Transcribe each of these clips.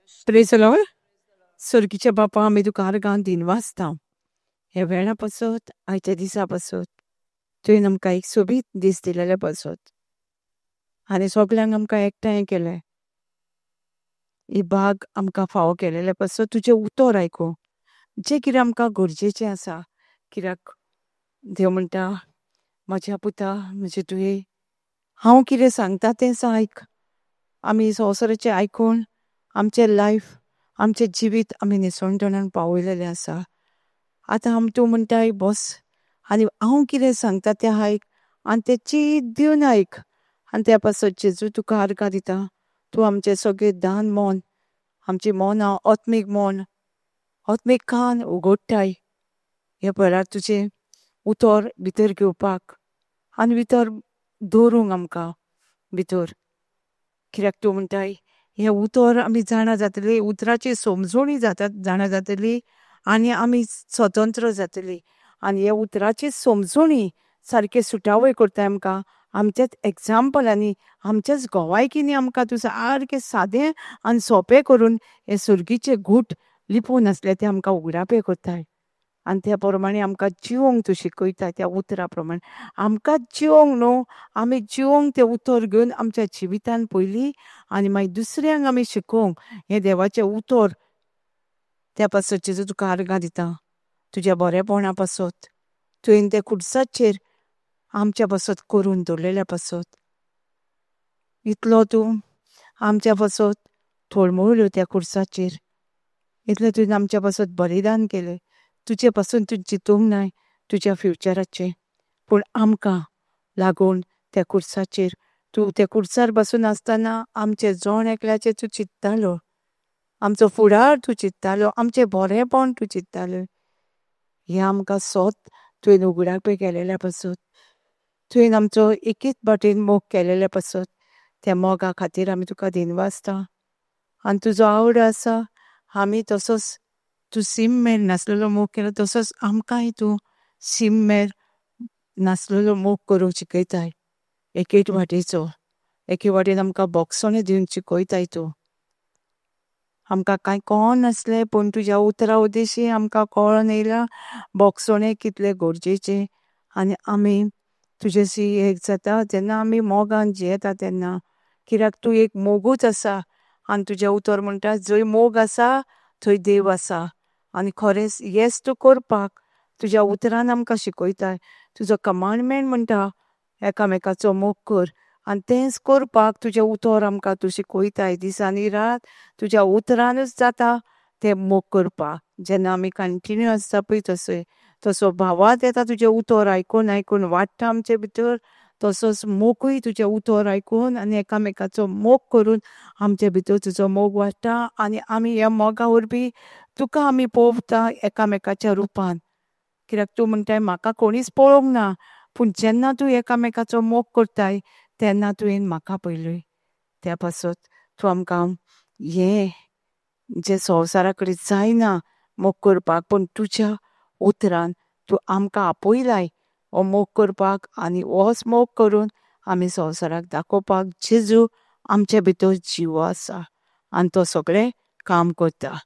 Praise the Lord. सोर्गीच्या बापा, आमी तुका आर्गां दिनवासता हे वेळा पासत, आयच्या दिसा पासत. तुवें आमकां एक सोबीत दीस दिलेले पासत आनी सगल्यांक आमकां एकठांय केले, ही भाग आमकां फावो केलेले पासत, तुजें उतर आयकूंक जें कितें आमकां गरजेचें आसा. कित्याक देव म्हणटा, म्हज्या पुता, म्हजे तुवें, हांव कितें सांगता तेंच आयक. आमी संवसाराचें आयकून आमचें लायफ, आमचें जिवीत आमी निसणटणान पावयलेलें आसा. आतां आम तूं म्हणटाय, बस आनी हांव कितें सांगता तें आयक आनी तें चीत दिवन आयक. आनी त्या पासत जेजू तुका आर्गां दिता. तूं आमचें सगळें दान मन, आमची मनां, आत्मीक मन, आत्मीक कान उगडटाय हे वेळार तुजें उतर भितर घेवपाक आनी भितर दवरूंक आमकां भितर. कित्याक तूं म्हणटाय, हें उतर आमी जाणा जातली, उतराची समजोणी जाता, जाणा जातली आनी आमी स्वतंत्र जातली. आनी हे उतराची समजोणी सारकें सुटावय करताय आमकां आमच्याच एग्जाम्पलांनी, आमच्याच गोवायकींनी. आमकां तूं सारकें सादें आनी सोंपें करून हे सुर्गीचे घूट लिपोवन आसले ते आमकां उगडापे करताय आनी त्या प्रमाणे आमकां जिवोंक तूं शिकयता. त्या उतरा प्रमाणे आमकां जिवोंक न्हू, आमी जिवोंक तें उतर घेवन आमच्या जिवितान पयलीं आनी मागीर दुसऱ्यांक आमी शिकोवंक हें देवाचें उतर. त्या पासत जेजू तुका आर्गां दिता, तुज्या बरेपणा पासत, तुवें त्या खुर्साचेर आमच्या पासत करून दवरलेल्या पासत. इतलो तूं आमच्या पासत तळमळ्यो त्या खुर्साचेर, इतलें तुवें आमच्या पासत बलिदान केलें. तुजे पासून तूं चिंतूंक नाय तुज्या फ्युचराचें, पूण आमकां लागून त्या खुर्साचेर, तूं त्या खुर्सार बसून आसतना आमचे जण एकल्याचें तूं चिंत्तालो, आमचो फुडार तूं चिंत्तालो, आमचें बरेंपण तूं चिंत्तालो. हें आमकां सोत तुवें उगडापे केलेल्या पासत, तुवें आमचो एकेच बाटेन मोग केलेल्या पासत, त्या मोगा खातीर आमी तुका दिनवासता. आनी तुजो आवड आसा, आमी तसोच तूं सीम मेर नासलेलो मोग केलो तसोच आमकांय तूं सीम मेर नासलेलो मोग करूंक शिकयताय. एकेच वाटेचो, एके वाटेन आमकां बोगसणें दिवन शिकयताय तूं. आमकां कांय कळोन नासलें, पूण तुज्या उतरा उदेशी आमकां कळोन येयलां बोगसणें कितलें गरजेचें. आनी आमी तुजेशी एक जाता जेन्ना आमी मोगान जियेता तेन्ना, कित्याक तूं एक मोगूच आसा आनी तुजें उतर म्हणटा, जंय मोग आसा थंय देव आसा. आनी खरेंच येस तूं करपाक तुज्या उतरान आमकां शिकयताय. तुजो कमांडमेंट म्हणटा, एकामेकाचो मोग कर, आनी तेंच करपाक तुजें उतर आमकां तूं शिकयताय. दीस आनी रात तुज्या उतरानूच जाता तें मोग करपाक. जेन्ना आमी कंटिन्यू आसता पळय तसो तसो भावात येता, तुजें उतर आयकून आयकून वाडटा आमचे भितर, तसोच मोगूय तुजें उतर आयकून आनी एकामेकाचो मोग करून आमचे भितर तुजो मोग वाडटा. आनी आमी ह्या मोगा वरवीं तुका आमी पळोवता एकामेकाच्या रुपान, कित्याक तूं म्हणटाय, म्हाका कोणीच पळोवंक ना, पूण जेन्ना तूं एकामेकाचो मोग करताय तेन्ना तुवें म्हाका पळयलें. त्या पासत तूं आमकां हें जें संवसारा कडेन जायना मोग करपाक, पूण तुज्या उतरान तूं आमकां आपयलाय हो मोग करपाक, आनी होच मोग करून आमी संवसाराक दाखोवपाक जेजू आमचे भितर जिवो आसा आनी तो सगळें काम करता.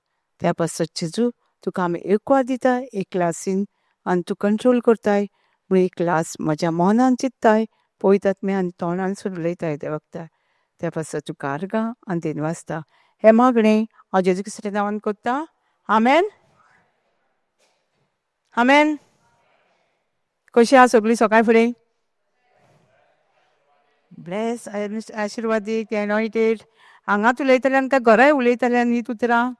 त्या पासत जेजू तुका आमी एकवार दिता एक क्लासीन आनी तूं कंट्रोल करताय म्हूण एक क्लास म्हज्या मनान चिंत्ताय पळयतात मी आनी तोंडानसून उलयताय त्या वखदार. त्या पासत तुका आर्गां आनी दिनवासता. हें मागणें हांव जेजू क्रिस्ताच्या नांवान करता, आमेन, आमेन. कशी आहा सगळीं सकाळ फुडें? ब्लेस, आशिर्वादीक, एनॉयटेड. हांगाच उलयतले आनी काय घराय उलयतले आनी उतरां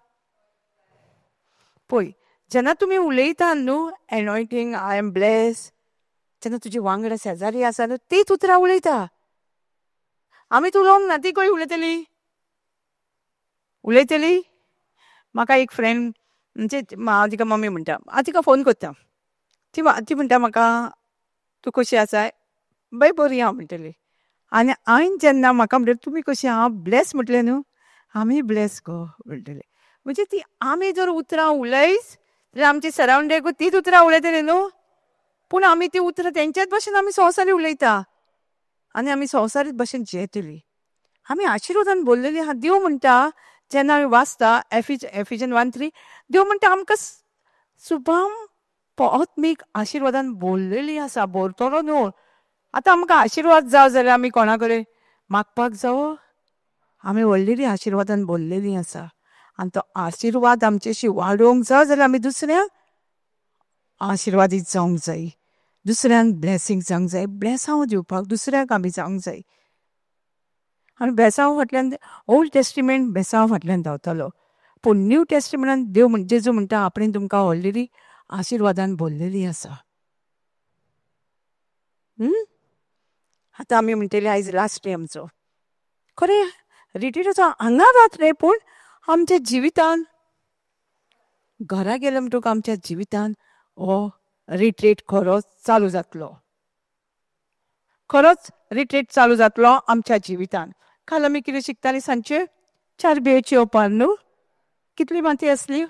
पळय जेन्ना तुमी उलयता न्हू, एनॉयटींग, I am bless, तेन्ना तुजी वांगडा शेजारी आसा न्हू तीच उतरां उलयता. आमी तूं उलोवंक ना, ती खंय उलयतली? उलयतली? म्हाका एक फ्रेंड, म्हणजे हांव तिका मम्मी म्हणटा, हांव तिका फोन करता, ती ती म्हणटा म्हाका, तूं कशी आसाय बाय? बरी हांव म्हणटली. आनी हांवें जेन्ना म्हाका म्हणटलें, तुमी कशी? हांव ब्लेस म्हटलें न्हू, आमी ब्लेस गो म्हणटले. म्हणजे ती आमी जर उतरां उलयस जाल्यार आमची सरावंडींग तीच उतरां उलयतली न्हू. पूण आमी ती उतरां तेंच्याच भशेन आमी संवसारी उलयता आनी आमी संवसारीत भशेन जियेतली. आमी आशिर्वादान बोल्लेली आहा. देव म्हणटा, जेन्ना आमी वाचता एफिजन 1:3, देव म्हणटा आमकां सुभाम आत्मीक आशिर्वादान बोल्लेली आसा, बोरतलो न्हू. आतां आमकां आशिर्वाद जाव जाल्यार आमी कोणा कडेन मागपाक जावो? आमी व्हडलेली आशिर्वादान बोल्लेली आसा आनी तो आशिर्वाद आमच्याशी वाडोवंक जाय जाल्यार आमी दुसऱ्यांक आशिर्वादीत जावंक जाय, दुसऱ्यांक ब्लेसींग जावंक जाय, ब्लेसांव दिवपाक दुसऱ्यांक आमी जावंक जाय. आनी बेसांव फाटल्यान ओल्ड टेस्टिमेंट बेसांव फाटल्यान धांवतालो, पूण न्यू टेस्टिमेंटान देव जेजू म्हणटा आपणें तुमकां ऑलरेडी आशिर्वादान भरलेली आसा. आतां आमी म्हणटली आयज लास्ट डे आमचो. खरें रिट्रीटाचो हांगा जातलें, पूण आमच्या जिवितान घरा गेले म्हणटकच आमच्या जिवितान हो रिट्रीट खरोच चालू जातलो, खरोच रिट्रीट चालू जातलो आमच्या जिवितान. काल आमी कितें शिकतालीं सांजचे? 4 बियेची ओपार न्हू. कितली माती आसली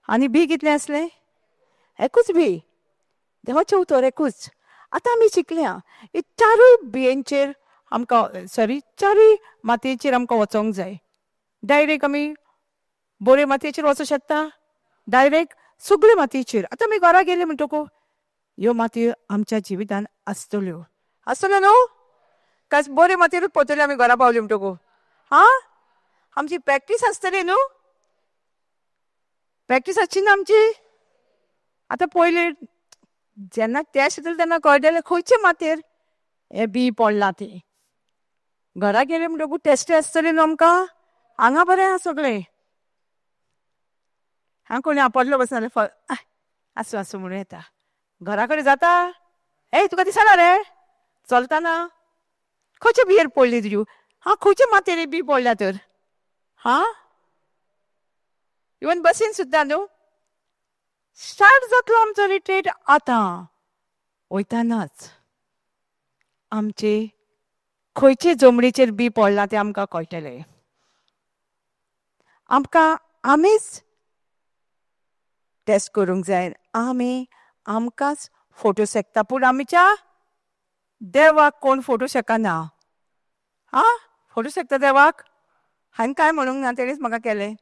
आनी बी कितलें आसलें? एकूच बी, देवाचें उतर एकूच. आतां आमी शिकल्या हे 4 बियेंचेर आमकां, सॉरी 4 मातयेचेर आमकां वचोंक जाय. डायरेक्ट आमी बोरे मातयेचेर वचोंक शकता? डायरेक्ट सगळे मातयेचेर. आतां आमी घरा गेले म्हणटकूच ह्यो मातयो आमच्या जिवितान आसतल्यो, आसतल्यो न्हू? काय बोरे मातयेरूच पडटल्यो आमी घरा पावली म्हणटकूच? हां, आमची प्रॅक्टीस आसतली न्हू, प्रॅक्टीस आसची ना आमची. आतां पयलीं जेन्ना टेस्ट दिले तेन्ना कळटलें खंयचे मातयेर हें बी पडलां तें. घरा गेले म्हणटकूच टेस्ट आसतली न्हू आमकां. हांगा बरें आसा सगळें, हांगा कोणी आपडलो बस नाल्यार आसूं आसूं म्हणून येता. घरा कडेन जाता, ए तुका दिसना रे चलता ना, खंयचे बियेर पडली तुजी? हां, खंयचे मातयेर बी पडल्या तर? हां, इवन बसीन सुद्दां न्हू. स्टार्ट जातलो आमचो रिट्रीट आतां वयतानाच आमचे खंयचे जमनीचेर बी पडलां तें आमकां कळटलें. आमकां आमीच टेस्ट करूंक जाय, आमी आमकांच फोटो शकता, पूण आमच्या देवाक कोण फोटो शकना. आं, फोटो शकता देवाक? हांवें कांय म्हणूंक ना, तेणेच म्हाका केलें.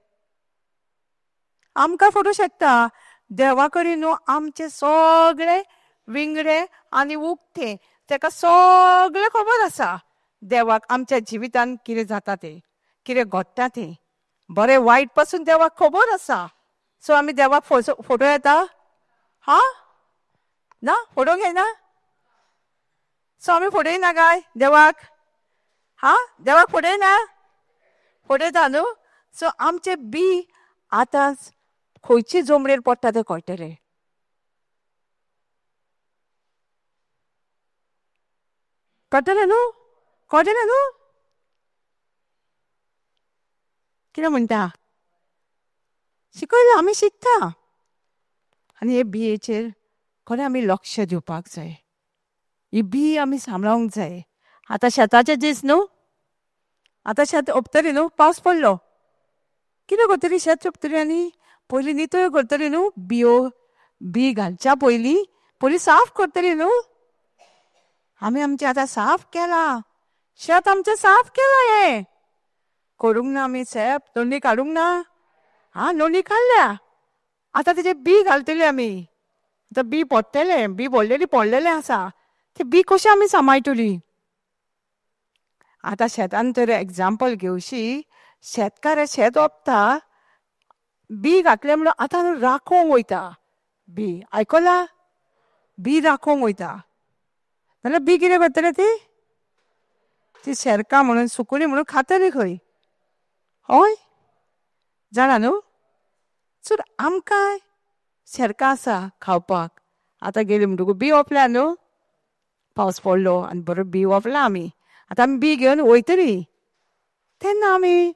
आमकां फोटो शकता, देवा कडेन न्हू आमचे सगळे विंगडे आनी उक्ते, तेका सगळें खबर आसा देवाक आमच्या जिवितान कितें जाता तें, कितें घडटा तें, बरें वायट पासून देवाक खबर आसा. सो आमी देवाक फोटो येता? हां ना, फोटो घेयना? सो आमी फोटो येना काय देवाक? हां, देवाक फोटो येना? फोटो येता न्हू. सो आमचे बी आतां खंयचे जमनीर पडटा तें कळटलें. कळटलें न्हू? कळटलें न्हू? कितें म्हणटा? शिकयलां आमी, शिकता. आनी हे बियेचेर खरें आमी लक्ष दिवपाक जाय, ही बी आमी सांबाळूंक जाय. आतां शेताचे दीस न्हू, आतां शेत ओंपतली न्हू, पावस पडलो कितें करतली? शेत ओंपतली आनी पयलीं नितळ करतली न्हू, बियो बी घालच्या पयलीं पयलीं साफ करतली न्हू. आमी आमचें आतां साफ केलां, शेत आमचें साफ केलां. हें करूंक ना आमी शेप, नोंदणी काडूंक ना. हां, नोंदणी काडल्या, आतां तेजे बी घालतली आमी. आतां बी पडटलें, बी पडलेली पडलेलें आसा, ते बी कशें आमी सांबाळटली? आतां शेतान तर एग्जाम्पल घेवशी, शेतकार शेत ओंपता, बी घातलें म्हणून आतां राखोवंक वयता बी. आयकलां? बी राखोवंक वयता, नाल्यार बी कितें करतले ती? ती शेरकां म्हणून सुकणीं म्हणून खातली खंय. हय, जाणा न्हू? सो आमकां शेरकां आसा खावपाक. आतां गेली म्हणटकूच बी ओंपल्या न्हू, पावस पडलो आनी बरो बी ओंपला आमी. आतां आमी बी घेवन वयतली तेन्ना आमी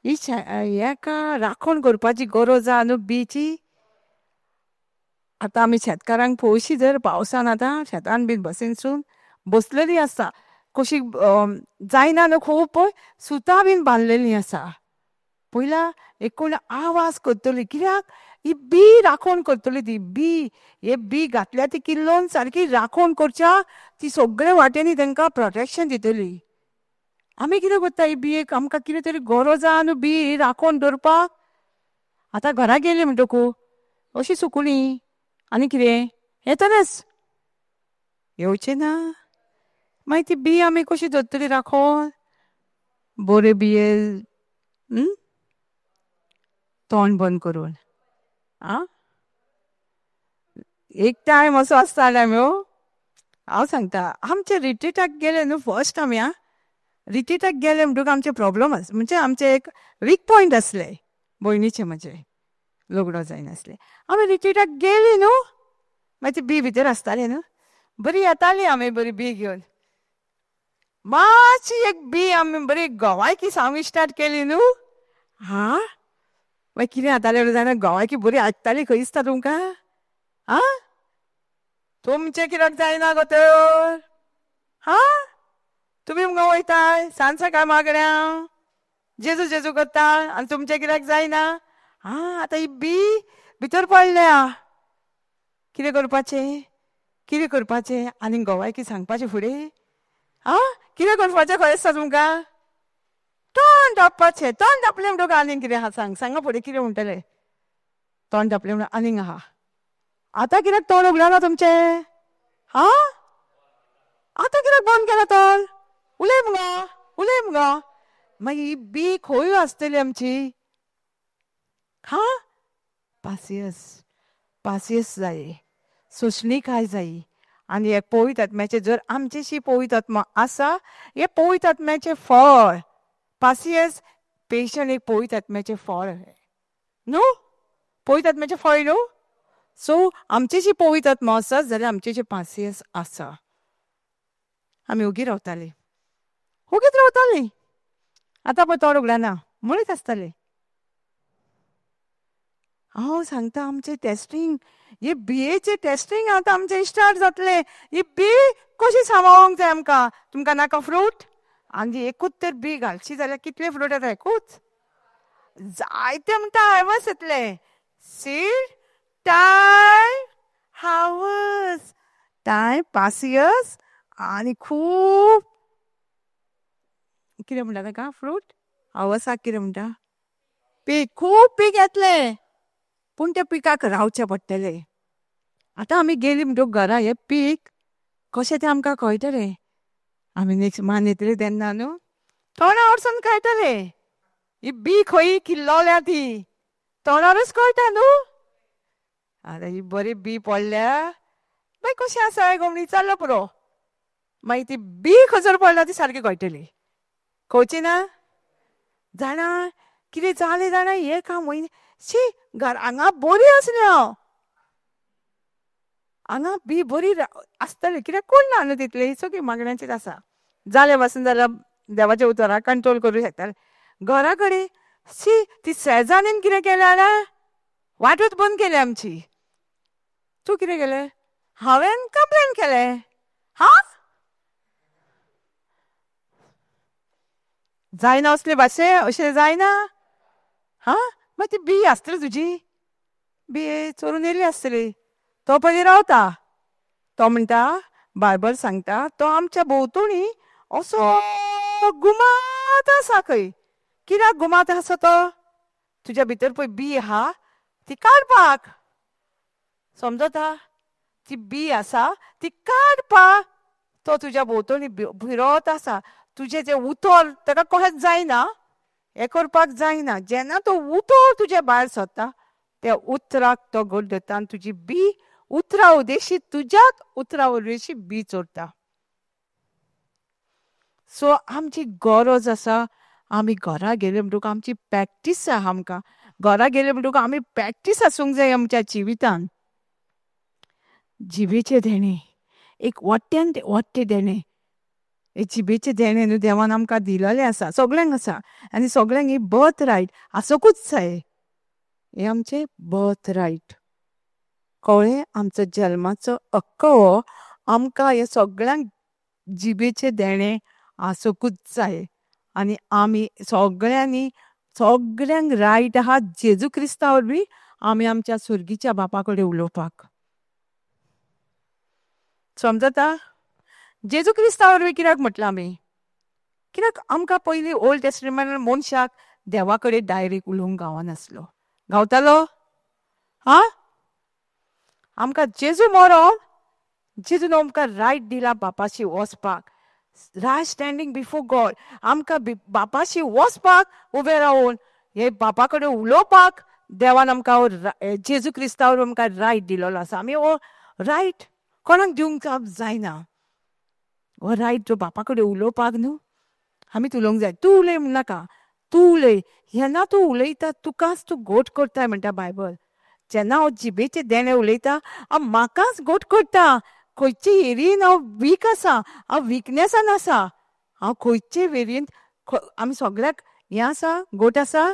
ही हेका राखण करपाची गरज आसा न्हू बीची. आतां आमी शेतकारांक पळोवशी जर पावसान आतां शेतान बीन बसीनसून बसलेली आसता, कशी जायना न्हू खूब, पळय सुतां बीन बांदलेलीं आसा. पयला एक कोण आवाज करतली, कित्याक ही बी राखण करतली ती बी. हे बी घातल्या ती किल्लोन सारकी राखण करच्या, ती सगळे वाटेंनी तांकां प्रोटेक्शन दितली. आमी कितें करता ही बियेक आमकां कितें तरी गरज आहा न्हू बी राखोवन दवरपाक। आतां घरा गेली म्हणटकू अशी सुकुली आनी कितें येतलेच येवचें ना। मागीर ती बी आमी कशी दवरतली राखोन? बरे बिये तोंड बंद करून आ एक टायम असो आसता न्हू, हांव सांगता आमचे रिट्रीटाक गेले न्हू फर्स्ट आमी आ रिट्रीटाक गेले म्हणटकूच आमचे प्रॉब्लम आस म्हणजे आमचे एक वीक पॉयंट आसले भयणीचे म्हजे लग्न जायनासले। आमी रिट्रीटाक गेली न्हू मागीर ती बी भितर आसताली न्हू, बरी येताली आमी बरी बी घेवन। मातशी एक बी आमी बरी गोवायकी सांगू स्टार्ट केली न्हू, हा मागीर कितें जातालें जाणा, गोवायकी बरी आयकताली खंय दिसता तुमकां? आ तुमचें कित्याक जायना गो तर? हा तुमी मुगो वयताय सांज सकाळ मागण्या जेजू जेजू करता आनी तुमचें कित्याक जायना? हा आतां ही बी भितर पडल्या, कितें करपाचें कितें करपाचें आनी गोवायकी सांगपाचें फुडें? आ कितें करपाचें खंय आसता तुमकां? तोंड धांपपाचें। तोंड धांपलें म्हणटकूच आनीक कितें आहा सांग, सांगा फुडें कितें म्हणटलें? तोंड धांपलें म्हणून आनीक आहा। आतां कित्याक तोंड उगडना तुमचें? हा आतां कित्याक बंद केलां तोंड? उलय मुगो, उलय मुगो। मागीर ही बी खंय आसतली आमची? हा पासियस, पासियस जाय, सोंसणीकाय जाय आनी हे पवित्र आत्म्याचें जर आमचेशी पवित्र आत्मा आसा, हे पवित्र आत्म्याचें फळ पासियस पेशंट एक पवित्र आत्म्याचें फळ न्हू, पवित्र आत्म्याचें फळ न्हू। सो आमचेशी पवित्र आत्मा आसा जाल्यार आमचेशी पासियस आसा। आमी ओगी रावताली, ओगीच रावताली। आतां पळय तोंड उगडना म्हणीत आसताले। हांव सांगता आमचें टेस्टींग हे बियेचें टेस्टींग आतां आमचें स्टार्ट जातलें। ही बी कशी सांबाळूंक जाय आमकां? तुमकां नाका फ्रूट? आनी एकूच तर बी घालची जाल्यार कितले फ्रूट येता? एकूच जायते म्हणटा हार्वस्ट येतले। सीड टायम हार्वस्ट, टायम पासियस आनी खूब कितें म्हणटा ताका फ्रूट हार्वस्टाक कितें म्हणटा? पीक, खूब पीक येतलें पूण त्या पिकाक रावचें पडटलें। आतां आमी गेली म्हणटकूच घरा हें पीक कशें तें आमकां कळटलें। आमी नेक्स्ट मान येतले तेन्ना न्हू तोंडार वचून कळटलें ही बी खंय किल्लोल्या ती, तोंडारूच कळटा न्हू। आतां ही बरी बी पडल्या मागीर कशें आसा गो म्हण विचारलो पुरो, मागीर ती बी खंयसर पडल्या ती सारकी कळटली। कळची ना जाणा कितें जालें जाणा हें काम म्हयने शी घर हांगा बरी आसली हांव, हांगा बी बरी आसतली कित्याक कोण ना न्हू तितली सगळी मागण्यांचीच आसा। जालें पासून जाल्यार देवाच्या उतराक कंट्रोल करूं शकताले। घरा कडेन शी ती शेजान्नीन कितें केलें जाणा, वाटूच बंद केली आमची। तूं कितें केलें? हांवें कंप्लेन केलें। हा जायना असले भाशे अशें जायना। हा मागीर ती बी आसतली तुजी, बी चोरून येयली आसतली। तो पयलीं रावता, तो म्हणटा बायबल सांगता तो आमच्या भोंवतणी असो गुमात आसा खंय। कित्याक गुमात आसा तो? तुज्या भितर पळय बी आहा ती काडपाक, समजता? ती बी आसा ती काडपाक तो तुज्या भोंवतणी फिरत आसा। तुजें जें उतर ताका कशेंच जायना, हें करपाक जायना। जेन्ना तो उतर तुज्या भायर सरता त्या उतराक तो गोड धरता आनी तुजी बी उतरा उदेशी तुज्याक उतरा उदेशी बी चोरता। सो आमची गरज आसा आमी घरा गेले म्हणटकूच आमची प्रॅक्टीस आहा। आमकां घरा गेले म्हणटकूच आमी प्रॅक्टीस आसूंक जाय आमच्या जिवितान। जिबेचें देणें एक वट्ट्यान वट्टें देणें, हे जिबेचें देणें न्हू देवान आमकां दिलेलें आसा, सगळ्यांक आसा आनी सगळ्यांक ही बर्थ रायट आसकूच जाय। हें आमचें बर्थ रायट कळ्ळें? आमचो जल्माचो हक्क हो आमकां हे सगळ्यांक जिबेचें देणें आसकूच जाय। आनी आमी सगळ्यांनी सगळ्यांक रायट आहा जेजू क्रिस्ता वरवीं आमी आमच्या सुर्गीच्या बापा कडेन उलोवपाक। समजता? जेजू क्रिस्ता वरवीं कित्याक म्हटलां आमी? कित्याक आमकां पयलीं ओल्ड टेस्टमेंटान मनशाक देवा कडेन डायरेक्ट उलोवंक गावनासलो. गावतालो? हा? आमकां जेजू मरोन जेजून आमकां रायट दिला बापाशी वचपाक. रायट स्टँडींग बिफोर गॉड. आमकां बापाशी वचपाक उबें रावून हे बापा कडेन उलोवपाक देवान आमकां जेजू क्रिस्तावर आमकां रायट दिलोलो आसा. आमी हो रायट कोणाक दिवंक जायना. हो रायट जो बापा कडेन उलोवपाक न्हू आमी उलोवंक जाय. तूं उलय म्हणनाका, तूं उलय. जेन्ना तूं उलयता तुकाच तूं गोट करताय म्हणटा बायबल. जेन्ना हांव जिबेचें देणें उलयता हांव म्हाकाच गोट करता. खंयचे एरियेन हांव वीक आसा, हांव विकनेसान आसा, हांव खंयचे एरियेन आमी सगळ्याक हें आसा गोट आसा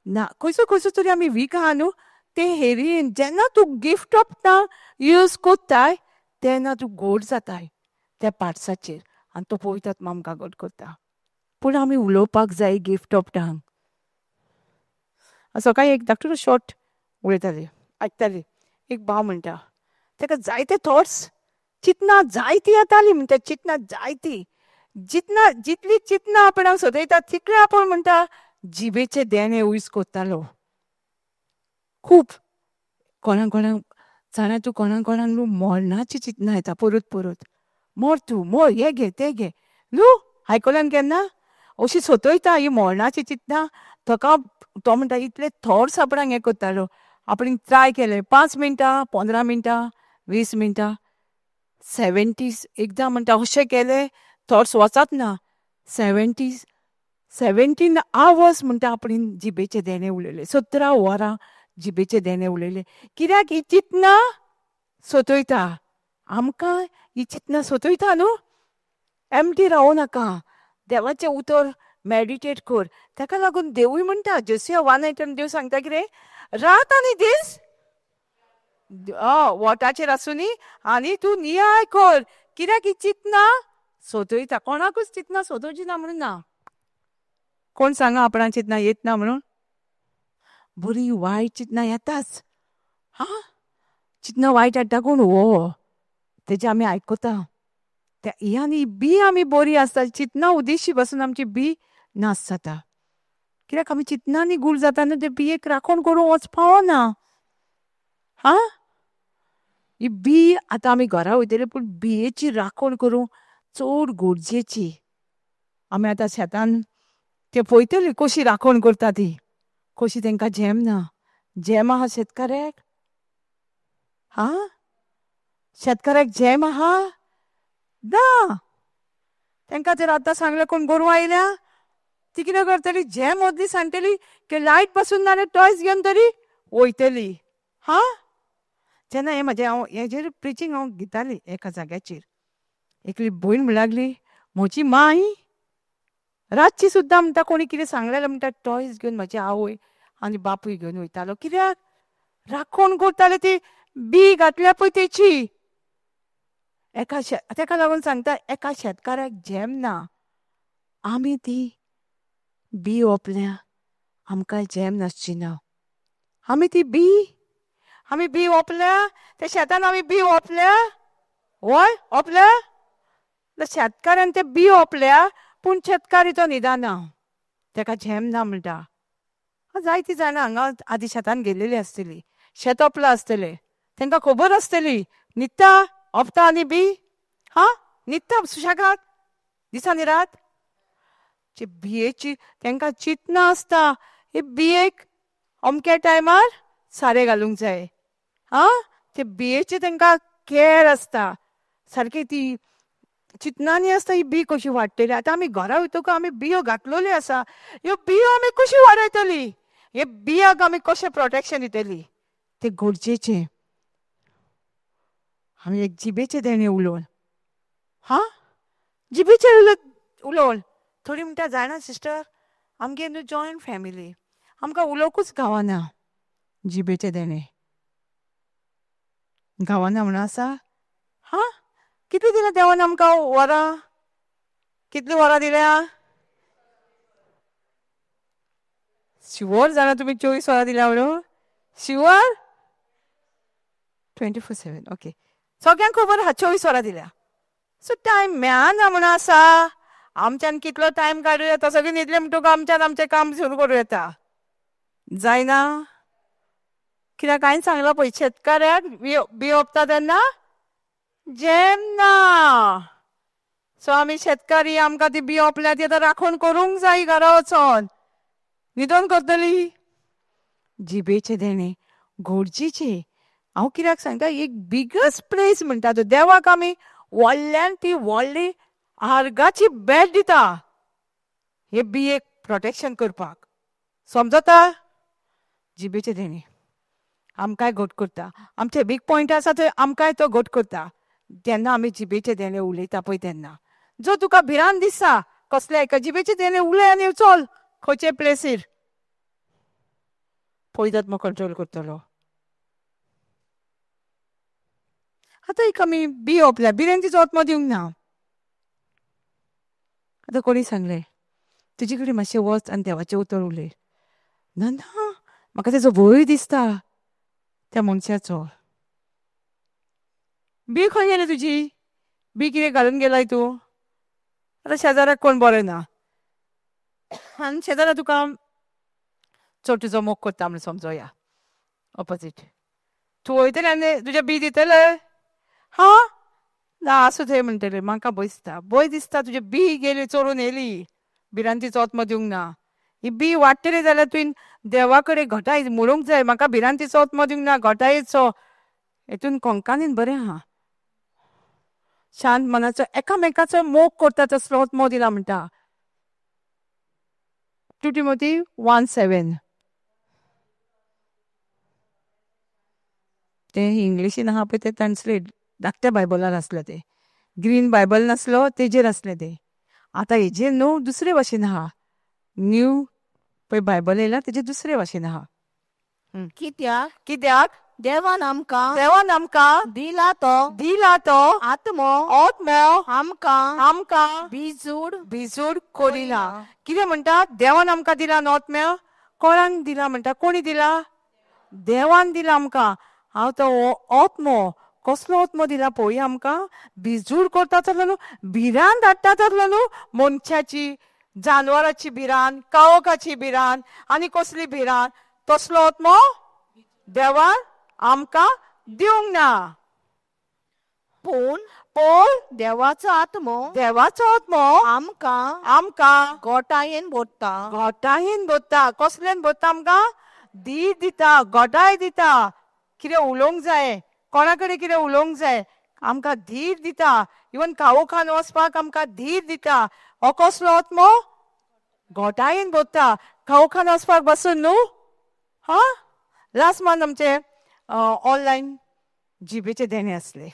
ना, खंयचो खंयचो तरी आमी वीक आहा न्हू. ते एरियेन जेन्ना तूं गिफ्ट ऑफ टंग यूज कोत्ताय तेन्ना तूं गोड जाताय त्या पार्ट्साचेर आनी तो पवित्र आत्मा आमकां गोड करता. पूण आमी उलोवपाक जाय गिफ्ट ऑफ टंग. सकाळी एक धाकटुलो शॉर्ट उलयताली आयकताली. एक भाव म्हणटा ताका जायते थॉट्स चिंतना जायती येताली म्हणटा. चिंतना जायती जितना जितली चिंतना आपणाक सदयता तितले आपूण म्हणटा जिबेचे देणे यूज करतालो खूब. कोणाक कोणाक जाणा तूं कोणाक कोणाक न्हू मरणाची चिंतना येता परत परत. मर तूं मर, हें घे तें घे न्हू. आयकल्यान केन्ना अशी सतयता ही मरणाची चिंतना. ताका तो म्हणटा इतले थॉट्स आपणाक हें करतालो. आपणें ट्राय केलें 5 मिनटां 15 मिनटां 20 मिनटां 70 एकदां म्हणटा अशें केलें थॉट्स वचात ना. 17 आवर्स म्हणटा आपणें जिबेचें देणें उलयलें. 17 वरां जिबेचें देणें उलयलें. कित्याक ही चिंतना सतयता आमकां. ही चिंतना सतयता न्हू. एमटी रावूं नाका, देवाचें उतर मेडिटेट कर. ताका लागून देवूय म्हणटा जोसिया 1:19 देव सांगता कितें, रात आनी दीस वोटाचेर आसूनी आनी तूं नियाळ कर. कित्याक ही चिंतना सतयता. कोणाकूच चिंतना सतोवची ना म्हणून ना. कोण सांगा आपणाक चिंतना येत ना म्हणून? बरी वायट चिंतना येताच. हा, चिंतना वायट हाडटा कोण? हो तेजें आमी आयकता. ही आनी बी आमी बरी आसता. चिंतना उदेशी पासून आमची बी नाश जाता. कित्याक आमी चिंतनांनी गूल जाता न्हू, ते बियेक राखण करूंक वच पावना. हा, ही बी आतां आमी घरा वयतली पूण बियेची राखण करूंक चड गरजेची. आमी आतां शेतान ते पळयतली कशी राखण करता ती, कशी तांकां झेम ना. झेम आहा शेतकाऱ्याक? हा, शेतकाऱ्याक झेम आहा ना. तांकां जर आतां सांगलें कोण गोरवां आयल्या ती कितें करतली, झेम मदली सांगतली की लायट पासून नाल्यार टॉयस घेवन तरी वयतली. हा, जेन्ना हें म्हजें हांव हेजेर प्रिचींग हांव घेताली एका जाग्याचेर, एकली भयण म्हणूंक लागली म्हजी माय रातची सुद्दां म्हणटा कोणी कितें सांगलें जाल्यार म्हणटा टॉयस घेवन म्हजी आवय आनी बापूय घेवन वयतालो. कित्याक राखण करताले ती बी घातल्या पळय तेची. एका तेका लागून सांगता एका शेतकाराक झेम ना. आमी ती बी ओंपल्या आमकां झेम नासची ना. आमी ती बी आमी बी ओंपल्या त्या शेतान आमी बी ओंपल्या. हय ओंपल्या. शेतकारान ते बी ओंपल्या पूण शेतकारी तो न्हिदना, तेका झेम ना म्हणटा. जायतीं जाणां हांगा आदी शेतान गेल्लेली आसतली, शेत ओंपलां आसतलें, तांकां खबर आसतली न्हिदता ओंपता आनी बी. हा, न्हिदता सुशेगाद दिसांनी रात. बियेची तांकां चिंतना आसता हे बियेक अमक्या टायमार सारें घालूंक जाय. हा, ते बियेचे तांकां कॅर आसता सारकी. ती चिंतनांनी आसता ही बी कशी वाडटली. आतां आमी घरा वयतकच आमी बियो घातलेल्यो आसा, ह्यो बियो आमी कशी वाडयतली, हे बियाक आमी कशें प्रोटेक्शन दितली, तें गरजेचें. आमी एक जिबेचें देणें उलोवन, हा जिबेचें उलोवन. थोडी म्हणटा जाणा सिस्टर आमगे न्हू जॉयंट फॅमिली, आमकां उलोवंकूच गावना जिबेचें देणें. गावना म्हणून आसा. हा, कितली दिल्या देवान आमकां वरां? कितली वरां दिल्या? शुवर जाणा तुमी 24 वरां दिल्या म्हणून? शुवर 24/7. ओके, सगळ्यांक खबर आहा 24 वरां दिल्या. सो टायम मेळना म्हणून आसा. आमच्यान कितलो टायम काडूं येता, सगळीं न्हिदले म्हणटकूच आमच्यान आमचें काम सुरू करूं येता, जायना? कित्याक हांवें सांगलां पळय, शेतकाऱ्याक बी ओंपता तेन्ना झेम ना. सो आमी शेतकारी, आमकां ती बी ओंपल्या ती आतां राखण करूंक जाय. घरा वचोन न्हिदोन करतली. जिबेचें देणें गरजेचें. हांव कित्याक सांगता, एक बिगस्ट प्लेस म्हणटा तो देवाक आमी व्हडल्यान ती व्हडली आर्गाची भेट दिता, हे बियेक प्रोटेक्शन करपाक. समजता? जिबेचें देणें आमकांय घट करता, आमचे वीक पॉयंट आसा थंय आमकांय तो घट करता. जेन्ना आमी जिबेचें देणें उलयता पळय तेन्ना जो तुका भिरांत दिसता कसल्या एका जिबेचें देणें उलय आनी चल खंयचे प्लेसीर, पयलीं कंट्रोल करतलो. आतां एक आमी बी ओंपल्या, भिरांतीचो आत्मो दिवंक ना. आतां कोणी सांगलें तुजे कडेन मातशें वच आनी देवाचें उतर उलय. ना ना, म्हाका तेजो भंय दिसता त्या मनशाचो. बी खंय गेली तुजी? बी कितें घालून गेलाय तूं? आतां शेजाऱ्याक कोण बरें ना आनी शेजाऱ्या तुका चड तुजो मोग करता म्हूण समजोया, ऑपोजीट तूं वयतलें आनी तुजें बी दितलें? हां ना, आसूं थंय म्हणटलें, म्हाका भंय दिसता, भंय दिसता तुजें बी गेली चोरून येयली, भिरांतीचो आत्मो दिवंक ना. ही बी वाडटली जाल्यार तुवें देवा कडेन घटाय म्हणूंक जाय, म्हाका भिरांतीचो आत्मो दिवंक ना, घटायेचो. हेतून कोंकानीन बरें आहा, शांत मनाचो एकामेकाचो मोग करता तसलो आत्मो दिला म्हणटा. 2 Timothy 1:7. तें इंग्लिशीन आहा पळय तें ट्रान्सलेट धाकट्या बायबलार आसलें तें, ग्रीन बायबल नासलो तेजेर आसलें तें. आतां हेजेर न्हू दुसरे भाशेन आहा, न्यू पळय बायबल येयला तेजेर दुसरे भाशेन आहा. कित्याक? कित्याक? देवान आमकां, देवान आमकां दिला तो, दिला तो आत्मो, आत्मो आमकां, आमकां भिजूड भिजूड करिना. कितें म्हणटा? देवान आमकां दिला न्हू आत्म्या. कोणाक दिला म्हणटा? कोणी दिला? देवान दिला आमकां. हांव तो आत्मो कसलो आत्मो दिला पळोवया आमकां? भिजूड करता तसलो न्हू, भिरांत हाडटा तसलो न्हू, मनशाची जानवराची भिरांत, काळोखाची भिरांत आनी कसली भिरांत, तसलो आत्मो देवान आमकां दिवंक ना. पूण पूण देवाचो आत्मो, देवाचो आत्मो आमकां, आमकां गोटायेन भरता, गोटायेन भरता. कसल्यान भरता आमकां? धीर दिता, गोटाय दिता. कितें उलोवंक जाय, कोणा कडेन कितें उलोवंक जाय, आमकां धीर दिता. इवन काळोखान वचपाक आमकां धीर दिता. हो कसलो आत्मो? गोटायेन भरता. काळोखान वचपाक बसून न्हू. हां, लास्ट मंथ आमचे ऑनलायन जिबेचे देणे आसले,